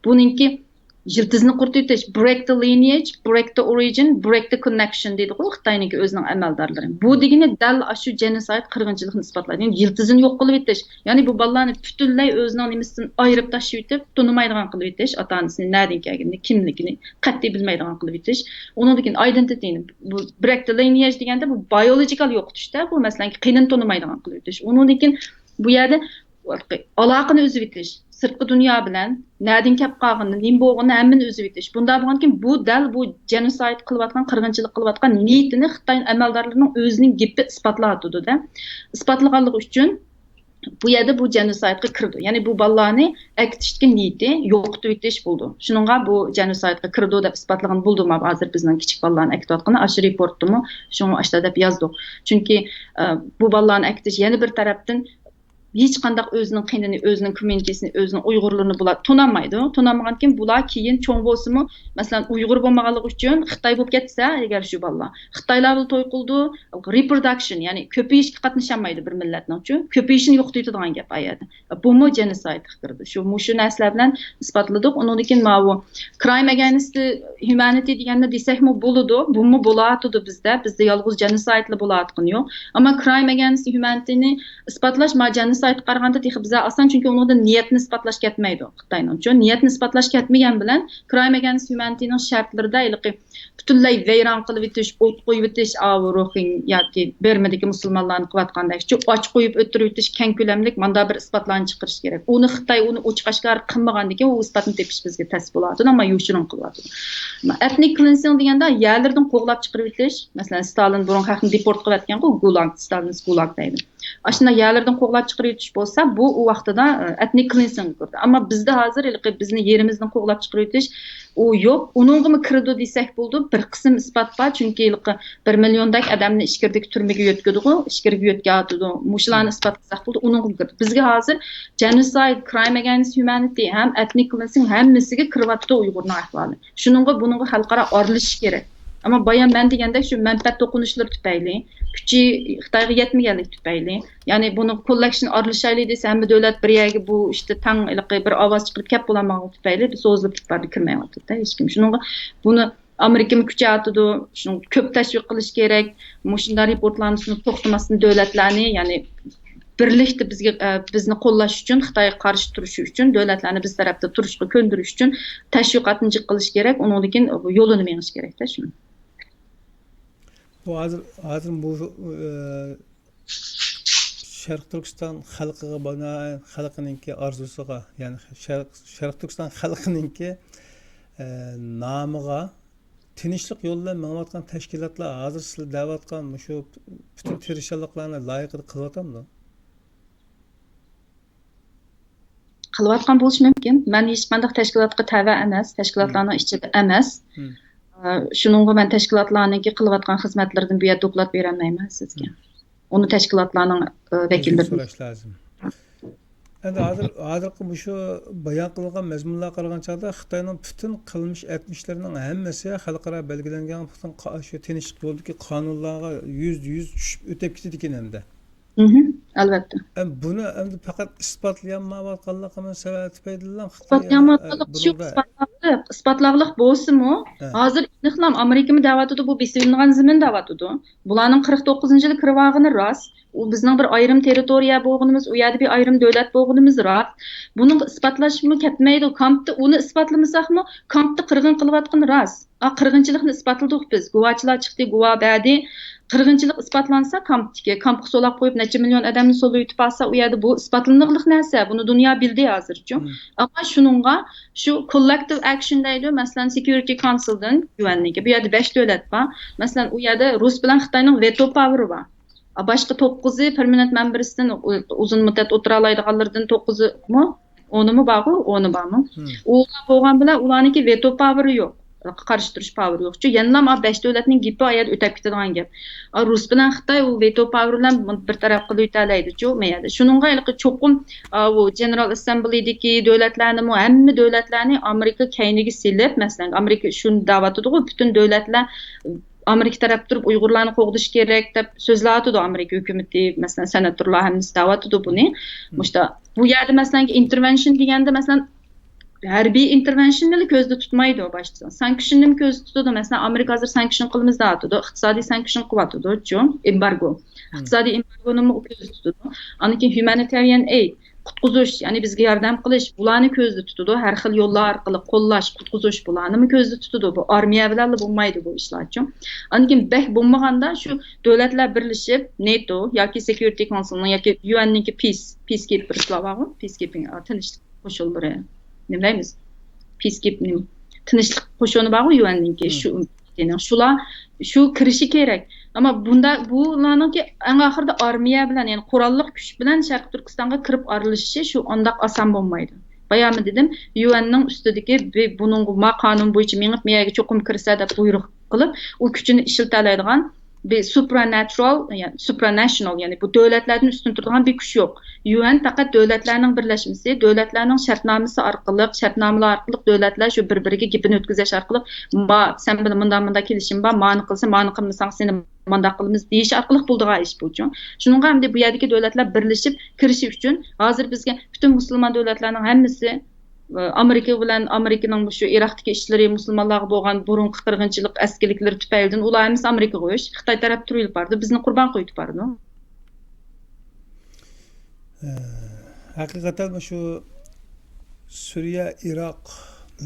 بۇنىڭكى يىلتىزنى قۇرۇتۇۋېتىش، break the lineage, break the origin, break the connection دەيدىغۇ خىتاينىڭكى ئۆزىنىڭ ئەمەلدارلىرى. بۇ دېگىنى دەل ئاشۇ جېنوسايد، قىرغىنچىلىقنى ئىسپاتلايدۇ. يەنى يىلتىزىنى يوق قىلىۋېتىش. يەنى بۇ بالىلارنى پۈتۈنلەي ئۆزىنىڭ نېمىسىدىن ئايرىپ تاشلىۋېتىپ، تونۇمايدىغان قىلىۋېتىش، ئاتا-ئانىسىنى نەدىن كەلگىنىنى، كىملىكىنى قەتئىي بىلمەيدىغان قىلىۋېتىش. ئۇنىڭدىن كېيىن ئايدېنتىتىنى، بۇ break the lineage دېگەندە بۇ بايولوجىكال يوقىتىشتا، بۇ مەسىلەن قېنىنى تونۇمايدىغان قىلىۋېتىش. ئۇنىڭدىن كېيىن بۇ يەردە ئالاقىنى ئۈزۈۋېتىش، سىرتقى دۇنيا بىلەن نەدىن كەپ قالغىنىنى، نېمە بولغىنىنى ھەممىنى ئۈزۈۋېتىش. بۇنداق بولغاندىكىن بۇ دەل بۇ جېنوسايد قىلىۋاتقان، قىرغىنچىلىق قىلىۋاتقان نىيىتىنى خىتاي ئەمەلدارلىرىنىڭ ئۆزىنىڭ گېپى ئىسپاتلاۋاتىدۇ-دە. ئىسپاتلىغانلىقى ئۈچۈن بۇ يەردە بۇ جېنوسايدقا كىرىدۇ. يەنى بۇ بالىلارنى ئەكېتىشتىكى نىيىتى يوقىتىۋېتىش بولىدۇ. شۇنىڭغا بۇ جېنوسايدقا كىرىدۇ دەپ ئىسپاتلىغىنى بولدى. مانا ھازىر بىزنىڭ كىچىك بالىلارنى ئەكېتىۋاتقىنى ئاشۇ رېپورتتىمۇ شۇڭا ئاشۇنداق دەپ يازدۇق. چۈنكى، ئە، بۇ بالىلارنى ئەكېتىش يەنە بىر تەرەپتىن ھېچقانداق ئۆزىنىڭ قېنىنى، ئۆزىنىڭ كوميۇنىتىسىنى، ئۆزىنىڭ ئۇيغۇرلىرىنى بۇلار تونالمايدۇ. تونالمىغاندىكىن بۇلار كېيىن چوڭ بولسىمۇ، مەسىلەن، ئۇيغۇر بولمىغانلىقى ئۈچۈن خىتاي بولۇپ كەتسە، ئەگەر شۇ بالىلار خىتايلار بىلەن توي قىلىدۇ، رېپروداكشن، يەنى كۆپىيىشكە قاتنىشالمايدۇ بىر مىللەتنىڭچۇ. كۆپىيىشىنى يوقىتىۋېتىدىغان گەپ ئا يەردە. بۇمۇ جېنوسايدقا كىرىدۇ. شۇ، مۇشۇ نەرسىلەر بىلەن ئىسپاتلىدۇق. ئۇنىڭدىن كېيىن ماۋۇ crime against humanity دېگەننى دېسەكمۇ بولىدۇ. بۇمۇ بولاتىدۇ بىزدە. بىزدە يالغۇز جېنوسايدلا بولاتقىنى يوق. ئەمما crime against humanity نى ئىسپاتلاش، ما، جېنوسايدقا قارىغاندا تېخى بىزگە ئاسان، چۈنكى ئۇنىڭدا نىيەتنى ئىسپاتلاش كەتمەيدۇ خىتاينىڭچۇ. نىيەتنى ئىسپاتلاش كەتمىگەن بىلەن crime against humanity نىڭ شەرتلىرىدە ھېلىقى پۈتۈنلەي ۋەيران قىلىۋېتىش، ئوت قويۇۋېتىش، ئاۋۇ روھىڭ ياكى بىرمىدىكى مۇسۇلمانلارنى قىلىۋاتقاندەك، ئاچ قويۇپ ئۆلتۈرۈۋېتىش، كەڭ كۆلەملىك ماندا بىر ئىسپاتلارنى چىقىرىش كېرەك. ئۇنى خىتاي ئۇنى ئوچۇق ئاشكارا قىلمىغاندىكىن، ئۇ ئىسپاتنى تېپىش بىزگە تەس بولۇۋاتىدۇ، ئەمما يوشۇرۇن قىلىۋاتىدۇ. ئېتنىك كلېنسىڭ دېگەندە يەرلىرىدىن قوغلاپ چىقىرىۋېتىش، مەسىلەن، ستالىن بۇرۇن خەقنى دېپورت قىلىۋەتكەنغۇ، گۇلاگ، ستالىنس گۇلاگ دەيدۇ. ئاشۇنداق يەرلىرىدىن قوغلاپ چىقىرىۋېتىش بولسا، بۇ ئۇ ۋاقتىدا، ئە، ئېتنىك كلېنسىڭگە كىرىدۇ. ئەمما بىزدە ھازىر ھېلىقى بىزنى يېرىمىزدىن قوغلاپ چىقىرىۋېتىش ئۇ يوق. ئۇنىڭغىمۇ كىرىدۇ دېسەك بولىدۇ. بىر قىسىم ئىسپات بار. چۈنكى ھېلىقى بىر مىليوندەك ئادەمنى ئىچكىرىدىكى تۈرمىگە يۆتكىدىغۇ، ئىچكىرىگە يۆتكەۋاتىدۇ. مۇشۇلارنى ئىسپات قىلساق بولىدۇ. ئۇنىڭغىمۇ كىرىدۇ. بىزگە ھازىر جېنوسايد، كرايم ئەگەنست ھيۇمەنىتى ھەم ئېتنىك كلېنسىڭ ھەممىسىگە كىرىۋاتىدۇ ئۇيغۇرنىڭ ئەھۋالى. شۇنىڭغا بۇنىڭغا خەلقئارا ئارىلىشىش كېرەك. ئەمما بايام مەن دېگەندەك شۇ مەنپەئەت توقۇنۇشلىرى تۈپەيلى، كۈچى خىتايغا يەتمىگەنلىكى تۈپەيلى، يەنى بۇنى كوللېكشن ئارىلىشايلى دېسە، ھەممە دۆلەت بىر يەرگە بۇ ئىشتا تەڭ ھېلىقى بىر ئاۋاز چىقىرىپ كەپ بولالمىغانلىقى تۈپەيلى، بۇ سوزۇلۇپ كېتىپ بارىدۇ، كىرمەيۋاتىدۇ ھېچكىم. شۇنىڭغا بۇنى ئامېرىكىمۇ كۈچەيتىدۇ، شۇنىڭ كۆپ تەشۋىق قىلىش كېرەك. مۇشۇنداق رېپورتلارنى شۇنى توختىماستىن دۆلەتلەرنى، يەنى بىرلىكتە بىزگە، ئە، بىزنى قوللاش ئۈچۈن، خىتايغا قارشى تۇرۇش ئۈچۈن، دۆلەتلەرنى بىز تەرەپتە تۇرۇشقا كۆندۈرۈش ئۈچۈن تەشۋىقاتنى جىق قىلىش كېرەك. ئۇنىڭدىن كېيىن يولىنى مېڭىش كېرەكتە شۇنى. بۇ ھازىر، ھازىر بۇ، ئە، شەرقىي تۈركىستان خەلقىگە بىنائەن، خەلقىنىڭكى ئارزۇسىغا، يەنى شەرق-، شەرقىي تۈركىستان خەلقىنىڭكى، ئە، نامىغا تىنچلىق يولى بىلەن مېڭىۋاتقان تەشكىلاتلار ھازىر سىلەر دەۋاتقان مۇشۇ پۈتۈن تىرىشچانلىقلارنى لايىقىدا قىلىۋاتامدۇ؟ قىلىۋاتقان بولۇشى مۇمكىن. مەن ھېچقانداق تەشكىلاتقا تەۋە ئەمەس، تەشكىلاتلارنىڭ ئىچىدە ئەمەس. ئە، شۇنىڭغا مەن تەشكىلاتلارنىڭكى قىلىۋاتقان خىزمەتلىرىدىن بۇ يەردە دوكلات بېرەلمەيمەن سىزگە. ئۇنى تەشكىلاتلارنىڭ، ئە، ۋەكىللىرىدىن سوراش لازىم. ئەمدى ھازىر، ھازىرقى مۇشۇ بايان قىلغان مەزمۇنلارغا قارىغان چاغدا خىتاينىڭ پۈتۈن قىلمىش ئەتمىشلىرىنىڭ ھەممىسى خەلقئارا بەلگىلەنگەن پۈتۈن قا-، شۇ تىنچلىق يولىدىكى قانۇنلارغا يۈزدە يۈز چۈشۈپ ئۆتۈپ كېتىدىكەن ئەمدى. مھم، ئەلۋەتتە. ئەم، بۇنى ئەمدى پەقەت ئىسپاتلىيالمايۋاتقانلىقىمىز سەۋەبى تۈپەيلىدىنلا خىتاي، ئىسپاتلىيالمايۋاتقانلىق ئە، شۇ، بۇنىڭدا ئىسپاتلاقلىق، ئىسپاتلاقلىق بولسىمۇ، ھە. ھازىر ئېنىقلام ئامېرىكىمۇ دەۋاتىدۇ، بۇ بېسىۋېلىنغان زېمىن دەۋاتىدۇ. بۇلارنىڭ قىرىق توققۇزىنچى يىلى كىرىۋالغىنى راست. ئۇ بىزنىڭ بىر ئايرىم تېررىتورىيە بولغىنىمىز، ئۇ يەردە بىر ئايرىم دۆلەت بولغىنىمىز راست. بۇنىڭغا ئىسپاتلاشمۇ كەتمەيدۇ. كامپتا ئۇنى ئىسپاتلىمىساقمۇ، كامپتا قىرغىن قىلىۋاتقىنى راست. ئا، قىرغىنچىلىقنى ئىسپاتلىدۇق بىز. گۇۋاچىلار چىقتى، گۇۋا بەردى. قىرغىنچىلىق ئىسپاتلانسا، كامپتىكى، كامپقا سولاپ قويۇپ، نەچچە مىليون ئادەمنى سولىۋېتىپ ئالسا، ئۇ يەردە بۇ ئىسپاتلىنىغلىق نەرسە. بۇنى دۇنيا بىلدى ھازىرچۇ. ئەمما شۇنىڭغا شۇ كوللېكتىۋ ئەكشن دەيدۇ، مەسىلەن، سېكيۇرىتى كونسىلدىن، يۇئەننىڭكى، بۇ يەردە بەش دۆلەت بار. مەسىلەن، ئۇ يەردە رۇس بىلەن خىتاينىڭ ۋېتو پاۋېرى بار. باشقا توققۇزى پېرمانېنت مەمبېرسىدىن، ئۇ-، ئۇزۇن مۇددەت ئولتۇرالايدىغانلىرىدىن توققۇزىمۇ، ئونىمۇ بارغۇ، ئونى بارمۇ؟ ئۇلار بولغان بىلەن ئۇلارنىڭكى ۋېتو پاۋېرى يوق. قارشى تۇرۇش پاۋېرى يوقچۇ. يەنىلا ما بەش دۆلەتنىڭ گېپى ئايەت ئۆتەپ كېتىدىغان گەپ. ئا، رۇس بىلەن خىتاي ئۇ ۋېتو پاۋېرى بىلەن بىر تەرەپ قىلىۋېتەلەيدىچۇ، مەيەدە. شۇنىڭغا ھېلىقى چوقۇم، ئا، ئۇ جېنېرال ئەسسەمبلىدىكى دۆلەتلەرنىمۇ، ھەممە دۆلەتلەرنى ئامېرىكا كەينىگە سېلىپ، مەسىلەن، ئامېرىكا شۇنى دەۋاتىدىغۇ، پۈتۈن دۆلەتلەر ئامېرىكا تەرەپ تۇرۇپ ئۇيغۇرلارنى قوغدىشى كېرەك دەپ سۆزلەۋاتىدۇ ئامېرىكا ھۆكۈمىتى، مەسىلەن، سېناتورلار ھەممىسى دەۋاتىدۇ بۇنى. مۇشتا بۇ يەردە، مەسىلەن، ئىنتېرۋېنشن دېگەندە، مەسىلەن، ھەربىي ئىنتېرۋېنشننىلا كۆزدە تۇتمايدۇ باشتا. سانكشننىمۇ كۆزدە تۇتىدۇ. مەسىلەن، ئامېرىكا ھازىر سانكشن قىلىمىز دەۋاتىدۇ، ئىقتىسادىي سانكشن قىلىۋاتىدۇچۇ، ئېمبارگو. ئىقتىسادىي ئېمبارگونىمۇ كۆزدە تۇتىدۇ. ئاندىن كېيىن ھيۇمانىتارىيەن ئېيد، قۇتقۇزۇش، يەنى بىزگە ياردەم قىلىش، بۇلارنى كۆزدە تۇتىدۇ. ھەر خىل يوللار ئارقىلىق قوللاش، قۇتقۇزۇش، بۇلارنىمۇ كۆزدە تۇتىدۇ. بۇ ئارمىيە بىلەنلا بولمايدۇ بۇ ئىشلارچۇ. ئاندىن كېيىن بەك بولمىغاندا شۇ دۆلەتلەر بىرلىشىپ، نېتو ياكى سېكيۇرىتى كونسىلنىڭ ياكى يۇئەننىڭكى پىس، پىس كىپرلار بارغۇ، پىس كىپىڭ، تىنچلىق قوشۇنلىرى، نېمە دەيمىز؟ پىس كىپ نېمە؟ تىنچلىق قوشۇنى بارغۇ يۇئەننىڭكى، شۇ، شۇلار شۇ كىرىشى كېرەك. ئەمما بۇندا بۇلارنىڭكى ئەڭ ئاخىرىدا ئارمىيە بىلەن، يەنى قوراللىق كۈچ بىلەن شەرقىي تۈركىستانغا كىرىپ ئارىلىشىشى شۇ ئانداق ئاسان بولمايدۇ. بايامى دېدىم، يۇئەننىڭ ئۈستىدىكى بى-، بۇنىڭغا ما قانۇن بويىچە مېڭىپ، مەيەگە چوقۇم كىرسە دەپ بۇيرۇق قىلىپ، ئۇ كۈچىنى ئىشلىتەلەيدىغان بىر سۇپراناتۇرال، يەنى سۇپراناشنال، يەنى بۇ دۆلەتلەردىن ئۈستۈن تۇرىدىغان بىر كۈچ يوق. يۇئەن پەقەت دۆلەتلەرنىڭ بىرلەشمىسى، دۆلەتلەرنىڭ شەرتنامىسى ئارقىلىق، شەرتنامىلەر ئارقىلىق دۆلەتلەر شۇ بىر-بىرىگە گېپىنى ئۆتكۈزۈش ئارقىلىق، ما، سەن بىلەن مۇنداق، مۇنداق كېلىشىم بار، مانى قىلسا، مانى قىلمىساڭ، سېنى مانداق قىلىمىز دېيىش ئارقىلىق بولىدىغان ئىش بۇچۇ. شۇنىڭغا ئەمدى بۇ يەردىكى دۆلەتلەر بىرلىشىپ كىرىشى ئۈچۈن، ھازىر بىزگە پۈتۈن مۇسۇلمان دۆلەتلەرنىڭ ھەممىسى، ئامېرىكا بىلەن، ئامېرىكىنىڭ مۇشۇ ئىراقتىكى ئىشلىرى، مۇسۇلمانلارغا بولغان بۇرۇنقى قىرغىنچىلىق، ئەسكىلىكلىرى تۈپەيلىدىن ئۇلار ھەممىسى ئامېرىكىغا ئۆچ، خىتاي تەرەپ تۇرۇۋېلىپ بارىدۇ، بىزنى قۇربان قويۇپ بارىدۇ. ھە، ھەقىقەتەن مۇشۇ سۈرىيە، ئىراق،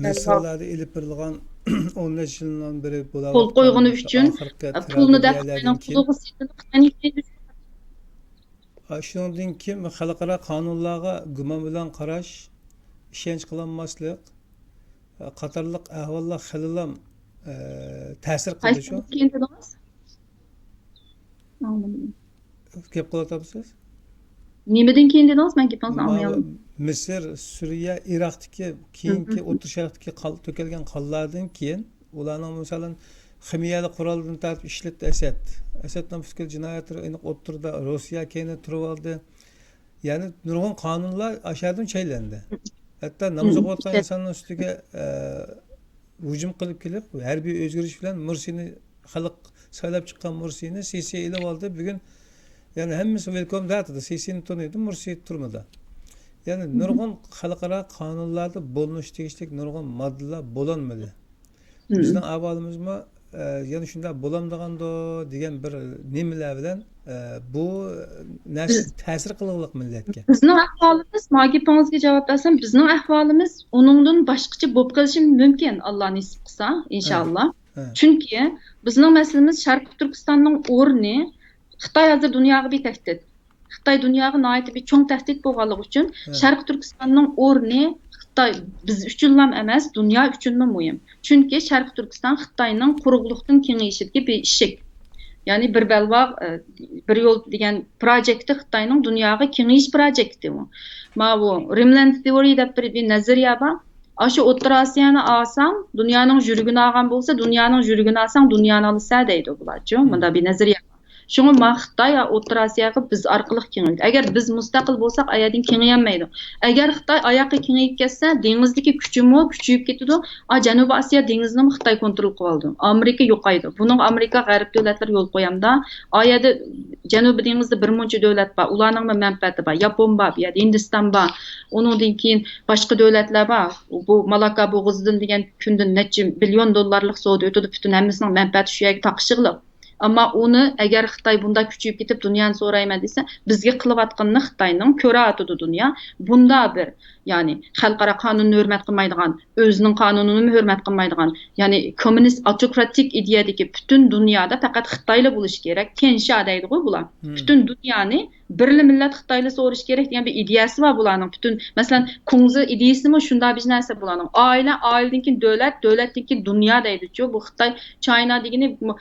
مىسىرلاردا ئېلىپ بېرىلغان ئون بەش يىلدىن بېرى بولاۋاتقان قول قويغىنى ئۈچۈن ئاخىرقى پۇلنى دەپ خىتاينىڭ پۇلىغا سېتىلىپ، شۇنىڭدىن كېيىن خەلقئارا قانۇنلارغا گۇمان بىلەن قاراش، ئىشەنچ قىلالماسلىق قاتارلىق ئەھۋاللار خېلىلام، ئە، تەسىر قىلدى شۇ. قايسىدىن كېيىن دېدىڭىز؟ ئاڭلىمىدىم. گەپ قىلىۋاتامسىز؟ نېمىدىن كېيىن دېدىڭىز؟ مەن گېپىڭىزنى ئاڭلىيالمىدىم. مىسىر، سۈرىيە، ئىراقتىكى كېيىنكى ئوتتۇرا شەرقتىكى قان، تۆكۈلگەن قانلاردىن كېيىن ئۇلارنىڭ، مىسالەن، خىمىيەلىك قورالدىن تارتىپ ئىشلەتتى ئەسەد. ئەسەدنىڭ پۈتكۈل جىنايەتلىرى ئېنىق ئوتتۇرىدا، روسىيە كەينىدە تۇرۇۋالدى. يەنى نۇرغۇن قانۇنلار ئاشۇ يەردىن چەيلەندى. ھەتتا ناماز ئوقۇۋاتقان ئىنساننىڭ ئۈستىگە، ئە، ھۇجۇم قىلىپ كېلىپ، ھەربىي ئۆزگىرىش بىلەن مۇرسىنى خەلق سايلاپ چىققان مۇرسىنى سىسى ئېلىپ ئالدى. بۈگۈن يەنى ھەممىسى ۋېلكوم دەتتى. سىسىنى تونۇيدۇ، مۇرسى تۇرمىدى. يەنى نۇرغۇن خەلقئارا قانۇنلاردا بولۇنۇشى تېگىشلىك نۇرغۇن ماددىلار بولالمىدى. بىزنىڭ ئەھۋالىمىزمۇ، ئە، يەنە شۇنداق بولامدىغاندۇ دېگەن بىر نېمىلەر بىلەن، ئە، بۇ نەرسە تەسىر قىلغۇلۇق مىللەتكە. بىزنىڭ ئەھۋالىمىز، ما گېپىڭىزگە جاۋاب بەرسەم، بىزنىڭ ئەھۋالىمىز ئۇنىڭدىن باشقىچە بولۇپ قېلىشى مۇمكىن، ئاللا نېسىپ قىلسا، ئىنشاللا. چۈنكى بىزنىڭ مەسىلىمىز شەرقىي تۈركىستاننىڭ ئورنى، خىتاي ھازىر دۇنياغا بىر تەھدىت. خىتاي دۇنياغا ناھايىتى بىر چوڭ تەھدىت بولغانلىقى ئۈچۈن، شەرقىي تۈركىستاننىڭ ئورنى خىتاي بىز ئۈچۈنلام ئەمەس، دۇنيا ئۈچۈنمۇ مۇھىم. چۈنكى شەرقىي تۈركىستان خىتاينىڭ قۇرۇقلۇقتىن كېڭىيىشىدىكى بىر ئىشىك. يەنى بىر بەلباغ، ئە، بىر يول دېگەن پروجېكتى خىتاينىڭ دۇنياغا كېڭىيىش پروجېكتى ئۇ. ماۋۇ رىملەند تېئورىي دەپ بىر، بىر نەزەرىيە بار. ئاشۇ ئوتتۇرا ئاسىيانى ئالساڭ، دۇنيانىڭ يۈرىكىنى ئالغان بولسا، دۇنيانىڭ يۈرىكىنى ئالساڭ، دۇنيانى ئالىسەن دەيدۇ بۇلارچۇ. مۇنداق بىر نەزەرىيە بار. شۇڭا ما خىتاي ئوتتۇرا ئاسىياغا بىز ئارقىلىق كېڭىيدۇ. ئەگەر بىز مۇستەقىل بولساق، ئايەردىن كېڭىيەلمەيدۇ. ئەگەر خىتاي ئاياققا كېڭىيىپ كەتسە، دېڭىزدىكى كۈچىمۇ كۈچىيىپ كېتىدۇ. ئا، جەنۇبىي ئاسىيا دېڭىزىنىمۇ خىتاي كونترول قىلىۋالىدۇ. ئامېرىكا يوقايدۇ. بۇنىڭغا ئامېرىكا، غەرب دۆلەتلىرى يول قويامدا، ئا يەردە جەنۇبىي دېڭىزدا بىر مۇنچە دۆلەت بار. ئۇلارنىڭمۇ مەنپەئەتى بار. ياپون بار، بۇ يەردە ھىندىستان بار. ئۇنىڭدىن كېيىن باشقا دۆلەتلەر بار. بۇ مالاكا بوغۇزىدىن دېگەن كۈندە نەچچە مىليون دوللارلىق سودا ئۆتىدۇ. پۈتۈن ھەممىسىنىڭ مەنپەئەتى شۇ يەرگە تاقىشىغلىق. ئەمما ئۇنى ئەگەر خىتاي بۇنداق كۈچىيىپ كېتىپ دۇنيانى سورايمەن دېسە، بىزگە قىلىۋاتقىنىنى خىتاينىڭ كۆرۈۋاتىدۇ دۇنيا. بۇندا بىر، يەنى خەلقئارا قانۇننى ھۆرمەت قىلمايدىغان، ئۆزىنىڭ قانۇنىنىمۇ ھۆرمەت قىلمايدىغان، يەنى كوممۇنىست ئاوتوكراتىك ئىدىيەدىكى پۈتۈن دۇنيادا پەقەت خىتايلا بولۇشى كېرەك، تيەنشيا دەيدىغۇ بۇلار. پۈتۈن دۇنيانى بىرلا مىللەت خىتايلا سورىشى كېرەك دېگەن بىر ئىدىيەسى بار بۇلارنىڭ. پۈتۈن، مەسىلەن، كۇڭزى ئىدىيەسىمۇ شۇنداق بىر نەرسە بۇلارنىڭ. ئائىلە، ئائىلىدىن كېيىن دۆلەت، دۆلەتتىن كېيىن دۇنيا دەيدىچۇ. بۇ خىتاي، چاينا دېگىنى مۇ-،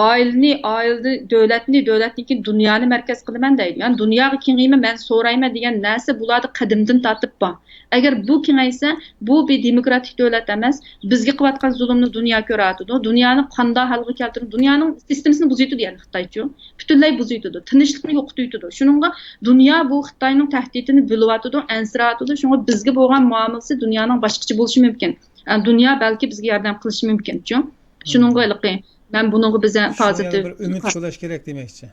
ئائىلىنى، ئائىلىدىن دۆلەتنى، دۆلەتتىن كېيىن دۇنيانى مەركەز قىلىمەن دەيدۇ. يەنى دۇنياغا كېڭىيىمەن، مەن سورايمەن دېگەن نەرسە بۇلاردا قەدىمدىن تارتىپ بار. ئەگەر بۇ كېڭەيسە، بۇ بىر دېموكراتىك دۆلەت ئەمەس. بىزگە قىلىۋاتقان زۇلۇمنى دۇنيا كۆرۈۋاتىدۇ. دۇنيانى قانداق ھالغا كەلتۈرۈپ، دۇنيانىڭ سىستېمىسىنى بۇزۇۋېتىدۇ يەنى خىتايچۇ. پۈتۈنلەي بۇزۇۋېتىدۇ. تىنچلىقنى يوقىتىۋېتىدۇ. شۇنىڭغا دۇنيا بۇ خىتاينىڭ تەھدىتىنى بىلىۋاتىدۇ، ئەنسىرەۋاتىدۇ. شۇڭا بىزگە بولغان مۇئامىلىسى دۇنيانىڭ باشقىچە بولۇشى مۇمكىن. ئە، دۇنيا بەلكى بىزگە ياردەم قىلىشى مۇمكىنچۇ. شۇنىڭغا ھېلىقى مەن بۇنىڭغا بىز شۇڭا ھازىردا يەنە بىر ئۈمىد ساقلاش كېرەك دېمەكچى.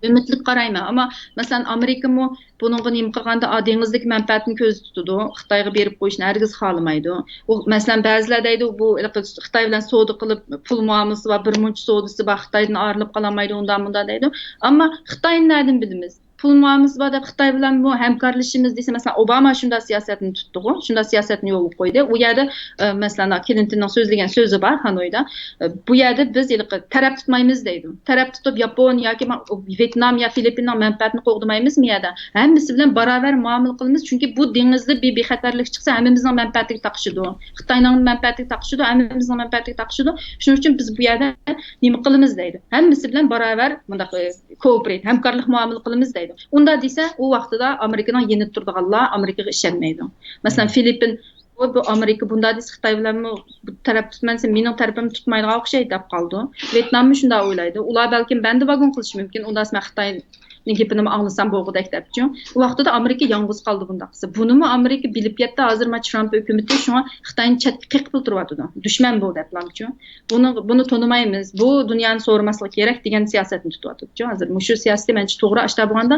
ئۈمىدلىك قارايمەن. ئەمما، مەسىلەن، ئامېرىكىمۇ بۇنىڭغا نېمە قىلغاندا، ئا، دېڭىزدىكى مەنپەئەتىنى كۆزدە تۇتىدۇ. خىتايغا بېرىپ قويۇشنى ھەرگىز خالىمايدۇ. ئۇ، مەسىلەن، بەزىلەر دەيدۇ، بۇ ھېلىقى خىتاي بىلەن سودا قىلىپ، پۇل مۇئامىلىسى بار، بىر مۇنچە سودىسى بار، خىتايدىن ئايرىلىپ قالالمايدۇ، ئۇنداق مۇنداق دەيدۇ. ئەمما خىتاينى نەدىن بىلىمىز؟ پۇل مۇئامىلىسى بار دەپ خىتاي بىلەنمۇ ھەمكارلىشىمىز دېسە، مەسىلەن، ئوباما شۇنداق سىياسەتنى تۇتتىغۇ، شۇنداق سىياسەتنى يولغا قويدى. ئۇ يەردە، ئە، مەسىلەن، كلىنتوننىڭ سۆزلىگەن سۆزى بار خانويدا. ئە، بۇ يەردە بىز ھېلىقى تەرەپ تۇتمايمىز دەيدۇ. تەرەپ تۇتۇپ، ياپون ياكى ما-، ۋيېتنام يا فىلىپپىننىڭ مەنپەئەتىنى قوغدىمايمىز بۇ يەردە. ھەممىسى بىلەن باراۋەر مۇئامىلە قىلىمىز، چۈنكى بۇ دېڭىزدا بىر بىخەتەرلىك چىقسا، ھەممىمىزنىڭ مەنپەئەتىگە تاقىشىدۇ. خىتاينىڭ مەنپەئەتىگە تاقىشىدۇ، ھەممىمىزنىڭ مەنپەئەتىگە تاقىشىدۇ. شۇنىڭ ئۈچۈن بىز بۇ يەردە نېمە قىلىمىز دەيدۇ. ھەممىسى بىلەن باراۋەر مۇنداق، ئە، كوئوپېرېت، ھەمكارلىق مۇئامىلە قىلىمىز دەيدۇ. ئۇنداق دېسە، ئۇ ۋاقتىدا ئامېرىكىنىڭ يېنىدا تۇرىدىغانلار ئامېرىكىغا ئىشەنمەيدۇ. مەسىلەن، فىلىپپىن، بۇ، بۇ ئامېرىكا بۇنداق دېسە، خىتاي بىلەنمۇ بۇ تەرەپ تۇتمايدۇ، مېنىڭ تەرىپىمنى تۇتمايدىغان ئوخشايدۇ دەپ قالىدۇ. ۋيېتناممۇ شۇنداق ئويلايدۇ. ئۇلار بەلكىم بەندىۋاگون قىلىشى مۇمكىن، ئۇنداق دېسە مەن خىتاينىڭ گېپىنىمۇ ئاڭلىسام بولغۇدەك دەپچۇ. ئۇ ۋاقتىدا ئامېرىكا يالغۇز قالدى بۇنداق قىلسا. بۇنىمۇ ئامېرىكا بىلىپ يەتتى، ھازىر ما ترامپ ھۆكۈمىتى شۇڭا خىتاينى چەتكە قېقىپ تۇرۇۋاتىدۇ. دۈشمەن بۇ دەپلامچۇ. بۇنى، بۇنى تونۇمايمىز، بۇ دۇنيانى سورىماسلىق كېرەك دېگەن سىياسەتنى تۇتۇۋاتىدۇچۇ. ھازىر مۇشۇ سىياسىتى مەنچە توغرا. ئاشتا بولغاندا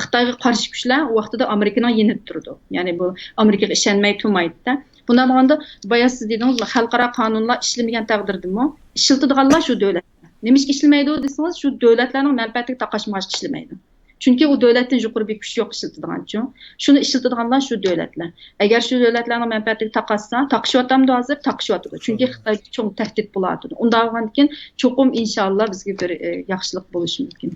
خىتايغا قارشى كۈچلەر ئۇ ۋاقتىدا ئامېرىكىنىڭ يېنىدا تۇرىدۇ. يەنى بۇ ئامېرىكىغا ئىشەنمەي تۇرمايدۇ-دە. بۇنداق بولغاندا بايا سىز دېدىڭىزلا، خەلقئارا قانۇنلار ئىشلىمىگەن تەقدىردىمۇ ئىشلىتىدىغانلار شۇ دۆلەت. نېمىشقا ئىشلىمەيدۇ دېسىڭىز، شۇ دۆلەتلەرنىڭ مەنپەئەتىگە تاقاشمىغاچقا ئىشلىمەيدۇ. چۈنكى ئۇ دۆلەتتىن يۇقىرى بىر كۈچ يوق ئىشلىتىدىغانچۇ. شۇنى ئىشلىتىدىغانلار شۇ دۆلەتلەر. ئەگەر شۇ دۆلەتلەرنىڭ مەنپەئەتىگە تاقاشسا، تاقىشىۋاتامدۇ ھازىر؟ تاقىشىۋاتىدۇ. چۈنكى خىتاي چوڭ تەھدىت بولۇۋاتىدۇ. ئۇنداق بولغاندىكىن چوقۇم ئىنشاللا بىزگە بىر، ئە، ياخشىلىق بولۇشى مۇمكىن.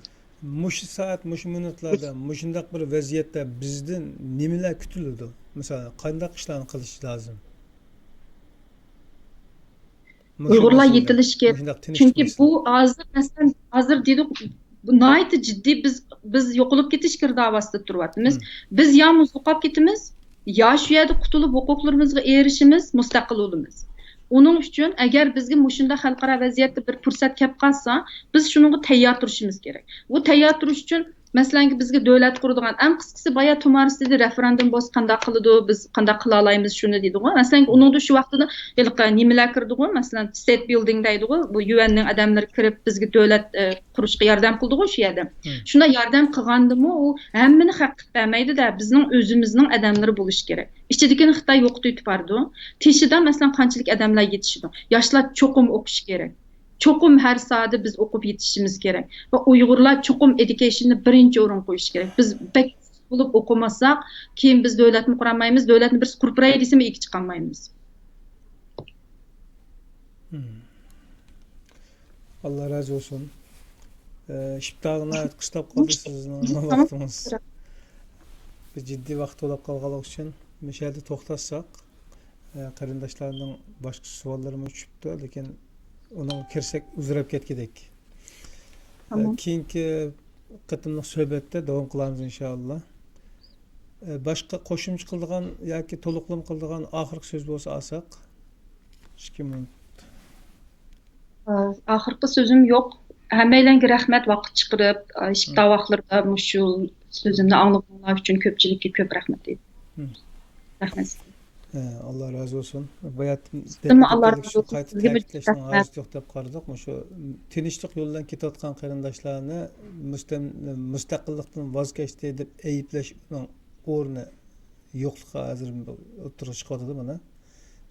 مۇشۇ سائەت، مۇشۇ مىنۇتلاردا مۇشۇنداق بىر ۋەزىيەتتە بىزدىن نېمىلەر كۈتۈلىدۇ؟ مىسالەن، قانداق ئىشلارنى قىلىش لازىم؟ مۇشۇ ئۇيغۇرلار مەسىلىدە، يېتىلىشى كېرەك. مۇشۇنداق تىنچلىق چۈنكى مەسىلىسى. بۇ ھازىر، مەسىلەن، ھازىر دېدۇق، بۇ ناھايىتى جىددىي، بىز، بىز يوقىلىپ كېتىش كىرىدىۋى ئاستىدا تۇرۇۋاتىمىز. مم. بىز يا مۇزلۇقاپ كېتىمىز، يا شۇ يەردە قۇتۇلۇپ ھوقۇقلىرىمىزغا ئېرىشىمىز، مۇستەقىل بولىمىز. ئۇنىڭ ئۈچۈن ئەگەر بىزگە مۇشۇنداق خەلقئارا ۋەزىيەتتە بىر پۇرسەت كەپ قالسا، بىز شۇنىڭغا تەييار تۇرۇشىمىز كېرەك. بۇ تەييار تۇرۇش ئۈچۈن مەسىلەنكى، بىزگە دۆلەت قۇرىدىغان، ئەڭ قىسقىسى، بايا تۇمارىس دېدى، رېفېرېندۇم بولسا قانداق قىلىدۇ، بىز قانداق قىلالايمىز شۇنى دېدىغۇ. مەسىلەنكى، ئۇنىڭدا شۇ ۋاقتىدا ھېلىقى نېمىلەر كىرىدىغۇ، مەسىلەن، ستېيت بىلدىڭ دەيدىغۇ، بۇ يۇ ئېننىڭ ئادەملىرى كىرىپ بىزگە دۆلەت، ئە، قۇرۇشقا ياردەم قىلدىغۇ شۇ يەردە. شۇنداق ياردەم قىلغاندىمۇ ئۇ ھەممىنى خەق قىلىپ بەرمەيدۇ-دە، بىزنىڭ ئۆزىمىزنىڭ ئادەملىرى بولۇشى كېرەك. ئىچىدىكىنى خىتاي يوقىتىۋېتىپ بارىدۇ. تېشىدا، مەسىلەن، قانچىلىك ئادەملەر يېتىشىدۇ. ياشلار چوقۇم ئوقۇشى كېرەك. چوقۇم ھەر ساھەدە بىز ئوقۇپ يېتىشىمىز كېرەك. ۋە ئۇيغۇرلار چوقۇم ئېديۇكېيشننى بىرىنچى ئورۇنغا قويۇشى كېرەك. بىز بەك بولۇپ ئوقۇمىساق، كېيىن بىز دۆلەتنى قۇرالمايمىز، دۆلەتنى بىرسى قۇرۇپ بېرەي دېسىمۇ ئىگە چىقالمايمىز. ئاللا رازى بولسۇن. ئە، ئىپتارغا ناھايىتى قىستاپ قالدى سىزنىڭ ۋاقتىڭىز. بىز جىددىي ۋاقىت توۋلاپ قالغانلىقى ئۈچۈن مۇشۇ يەردە توختاتساق، ئە، قېرىنداشلارنىڭ باشقا سوئاللىرىمۇ چۈشۈپتۇ، لېكىن ئۇنىڭغا كىرسەك ئۇزىراپ كەتكۈدەك. ئە، كېيىنكى قېتىملىق سۆھبەتتە داۋام قىلارمىز، ئىنشائاللا. ئە، باشقا قوشۇمچە قىلىدىغان ياكى تولۇقلىما قىلىدىغان ئاخىرقى سۆز بولسا ئالساق. ئىككى مىنۇت. ئاخىرقى سۆزۈم يوق. ھەممەيلەنگە رەھمەت، ۋاقىت چىقىرىپ، ئىپتار ۋاقىتلىرىدا مۇشۇ سۆزۈمنى ئاڭلىغىنىڭلار ئۈچۈن كۆپچىلىككە كۆپ رەھمەت دەيمەن. رەھمەت سىزگە. ئاللا رازى بولسۇن. باياتتىن سىزدىنمۇ ئاللا رازى بولسۇن. سىزگە بىر رەھمەت. ھاجىتى يوق دەپ قارىدۇق. مۇشۇ تىنچلىق يولىدىن كېتىۋاتقان قېرىنداشلارنى مۇستەم-، مۇستەقىللىقتىن ۋاز كەچتى دەپ ئەيىبلەشنىڭ ئورنى يوقلۇقى ھازىر ئوتتۇرىغا چىقىۋاتىدۇ مانا.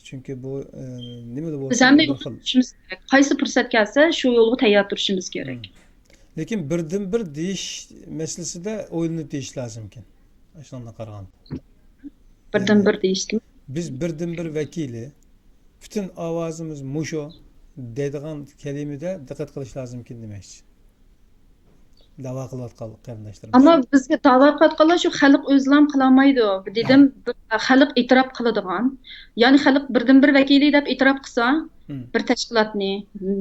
چۈنكى بۇ، ئە، نېمىلا بولسۇن، بىز ھەممە بىر خىل يولنى تۇتۇشىمىز كېرەك. قايسى پۇرسەت كەلسە، شۇ يولغا تەييار تۇرۇشىمىز كېرەك. لېكىن بىردىنبىر دېيىش مەسىلىسىدە ئويلىنىپ دېيىش لازىمكەن. ئاشۇنداق قارىغاندا. بىردىنبىر دېيىشتىمۇ؟ بىز بىردىنبىر ۋەكىلى، پۈتۈن ئاۋازىمىز مۇشۇ دەيدىغان كەلىمىدە دىققەت قىلىش لازىمكەن دېمەكچى. داۋا قىلىۋاتقان قېرىنداشلىرىمىز. ئەمما بىزگە داۋا قىلىۋاتقانلار شۇ خەلق ئۆزلام قىلالمايدۇ. دېدىم، بىر خەلق ئېتىراپ قىلىدىغان. يەنى خەلق بىردىنبىر ۋەكىلى دەپ ئېتىراپ قىلسا، بىر تەشكىلاتنى،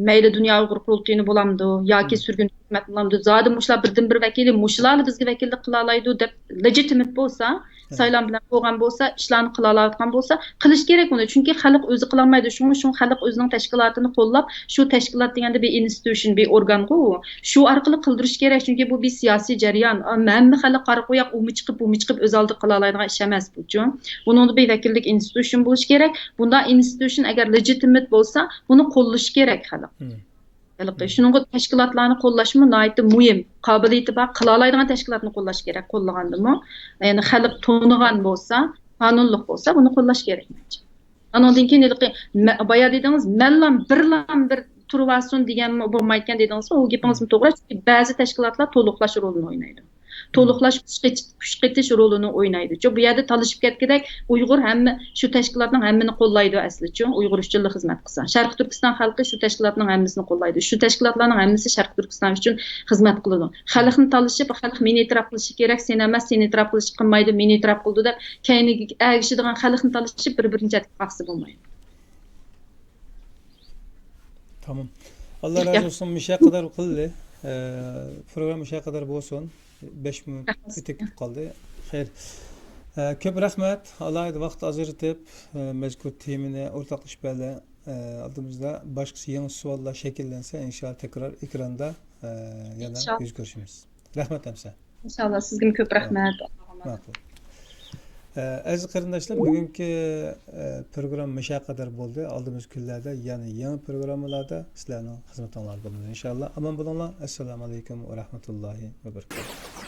مەيلى دۇنيا ئۇيغۇر قۇرۇلتىيىنى بولامدۇ ياكى سۈرگۈن ھۆكۈمەتنى بولامدۇ، زادى مۇشۇلار بىردىنبىر ۋەكىلى، مۇشۇلارلا بىزگە ۋەكىللىك قىلالايدۇ دەپ لېجىتىمىت بولسا، سايلام بىلەن بولغان بولسا، ئىشلارنى قىلالايۋاتقان بولسا، قىلىش كېرەك ئۇنى. چۈنكى خەلق ئۆزى قىلالمايدۇ. شۇڭا، شۇڭا خەلق ئۆزىنىڭ تەشكىلاتىنى قوللاپ، شۇ تەشكىلات دېگەندە بىر ئىنستىتۇشن، بىر ئورگانغۇ ئۇ. شۇ ئارقىلىق قىلدۇرۇش كېرەك، چۈنكى بۇ بىر سىياسىي جەريان. ھەممە خەلق قارا قوياق ئۇمۇ چىقىپ، بۇمۇ چىقىپ ئۆز ئالدىغا قىلالايدىغان ئىش ئەمەس بۇچۇ. بۇنىڭدا بىر ۋەكىللىك ئىنستىتۇشن بولۇشى كېرەك. بۇنداق ئىنستىتۇشن ئەگەر لېجىتىمىت بولسا، بۇنى قوللىشى كېرەك خەلق. ھېلىقى شۇنىڭغا تەشكىلاتلارنى قوللاشمۇ ناھايىتى مۇھىم. قابىلىيىتى بار، قىلالايدىغان تەشكىلاتنى قوللاش كېرەك، قوللىغاندىمۇ. يەنى خەلق تونۇغان بولسا، قانۇنلۇق بولسا، بۇنى قوللاش كېرەك مەنچە. ئانىڭدىن كېيىن ھېلىقى مە-، بايا دېدىڭىز، مەنلام بىرلام بىر تۇرۇۋالسۇن دېگەنمۇ بولمايدىكەن دېدىڭىزغۇ، ئۇ گېپىڭىزمۇ توغرا، چۈنكى بەزى تەشكىلاتلار تولۇقلاش رولىنى ئوينايدۇ. تولۇقلاش كۈچ قېتىش، كۈچ قېتىش رولىنى ئوينايدۇچۇ. بۇ يەردە تالىشىپ كەتكۈدەك، ئۇيغۇر ھەممە شۇ تەشكىلاتنىڭ ھەممىنى قوللايدۇ ئەسلىچۇ. ئۇيغۇر ئۈچۈنلا خىزمەت قىلسا. شەرقىي تۈركىستان خەلقى شۇ تەشكىلاتنىڭ ھەممىسىنى قوللايدۇ. شۇ تەشكىلاتلارنىڭ ھەممىسى شەرقىي تۈركىستان ئۈچۈن خىزمەت قىلىدۇ. خەلقنى تالىشىپ، خەلق مېنى ئېتىراپ قىلىشى كېرەك، سېنى ئەمەس، سېنى ئېتىراپ قىلىشقا قىلمايدۇ، مېنى ئېتىراپ قىلىدۇ دەپ، كەينىگە ئەگىشىدىغان خەلقنى تالىشىپ، بىر-بىرىنى چەتكە قاقسا بولمايدۇ. تامام. ئاللا رازى بولسۇن، مۇشۇ قەدەر قىلدى. ئە، پروگرامما مۇشۇ قەدەر بولسۇن. بەش مىنۇت ئۆتۈپ قالدى. خەير. ئە، كۆپ رەھمەت. ئالاھىدە ۋاقىت ئاجرىتىپ، ئە، مەزكۇر تېمىنى ئورتاقلىشىپ بەردى. ئە، ئالدىمىزدا باشقىچە يېڭى سوئاللار شەكىللەنسە، ئىنشائاللا تەكرار ئېكراندا، ئە، يەنە يۈز كۆرۈشىمىز. رەھمەت ئەمسە. ئىنشائاللا، سىزگىمۇ كۆپ رەھمەت. ماقۇل. ئە، ئەزىز قېرىنداشلار، بۈگۈنكى، ئە، پروگرامما مۇشۇ قەدەر بولدى. ئالدىمىزدىكى كۈنلەردە يەنە يېڭى پروگراممىلاردا سىلەرنىڭ خىزمىتىڭلاردا بولىمىز، ئىنشائاللا. ئامان بولۇڭلار. ئەسسالامۇ ئەلەيكۇم ۋە رەھمەتۇللاھى ۋە بەرىكاتۇھ.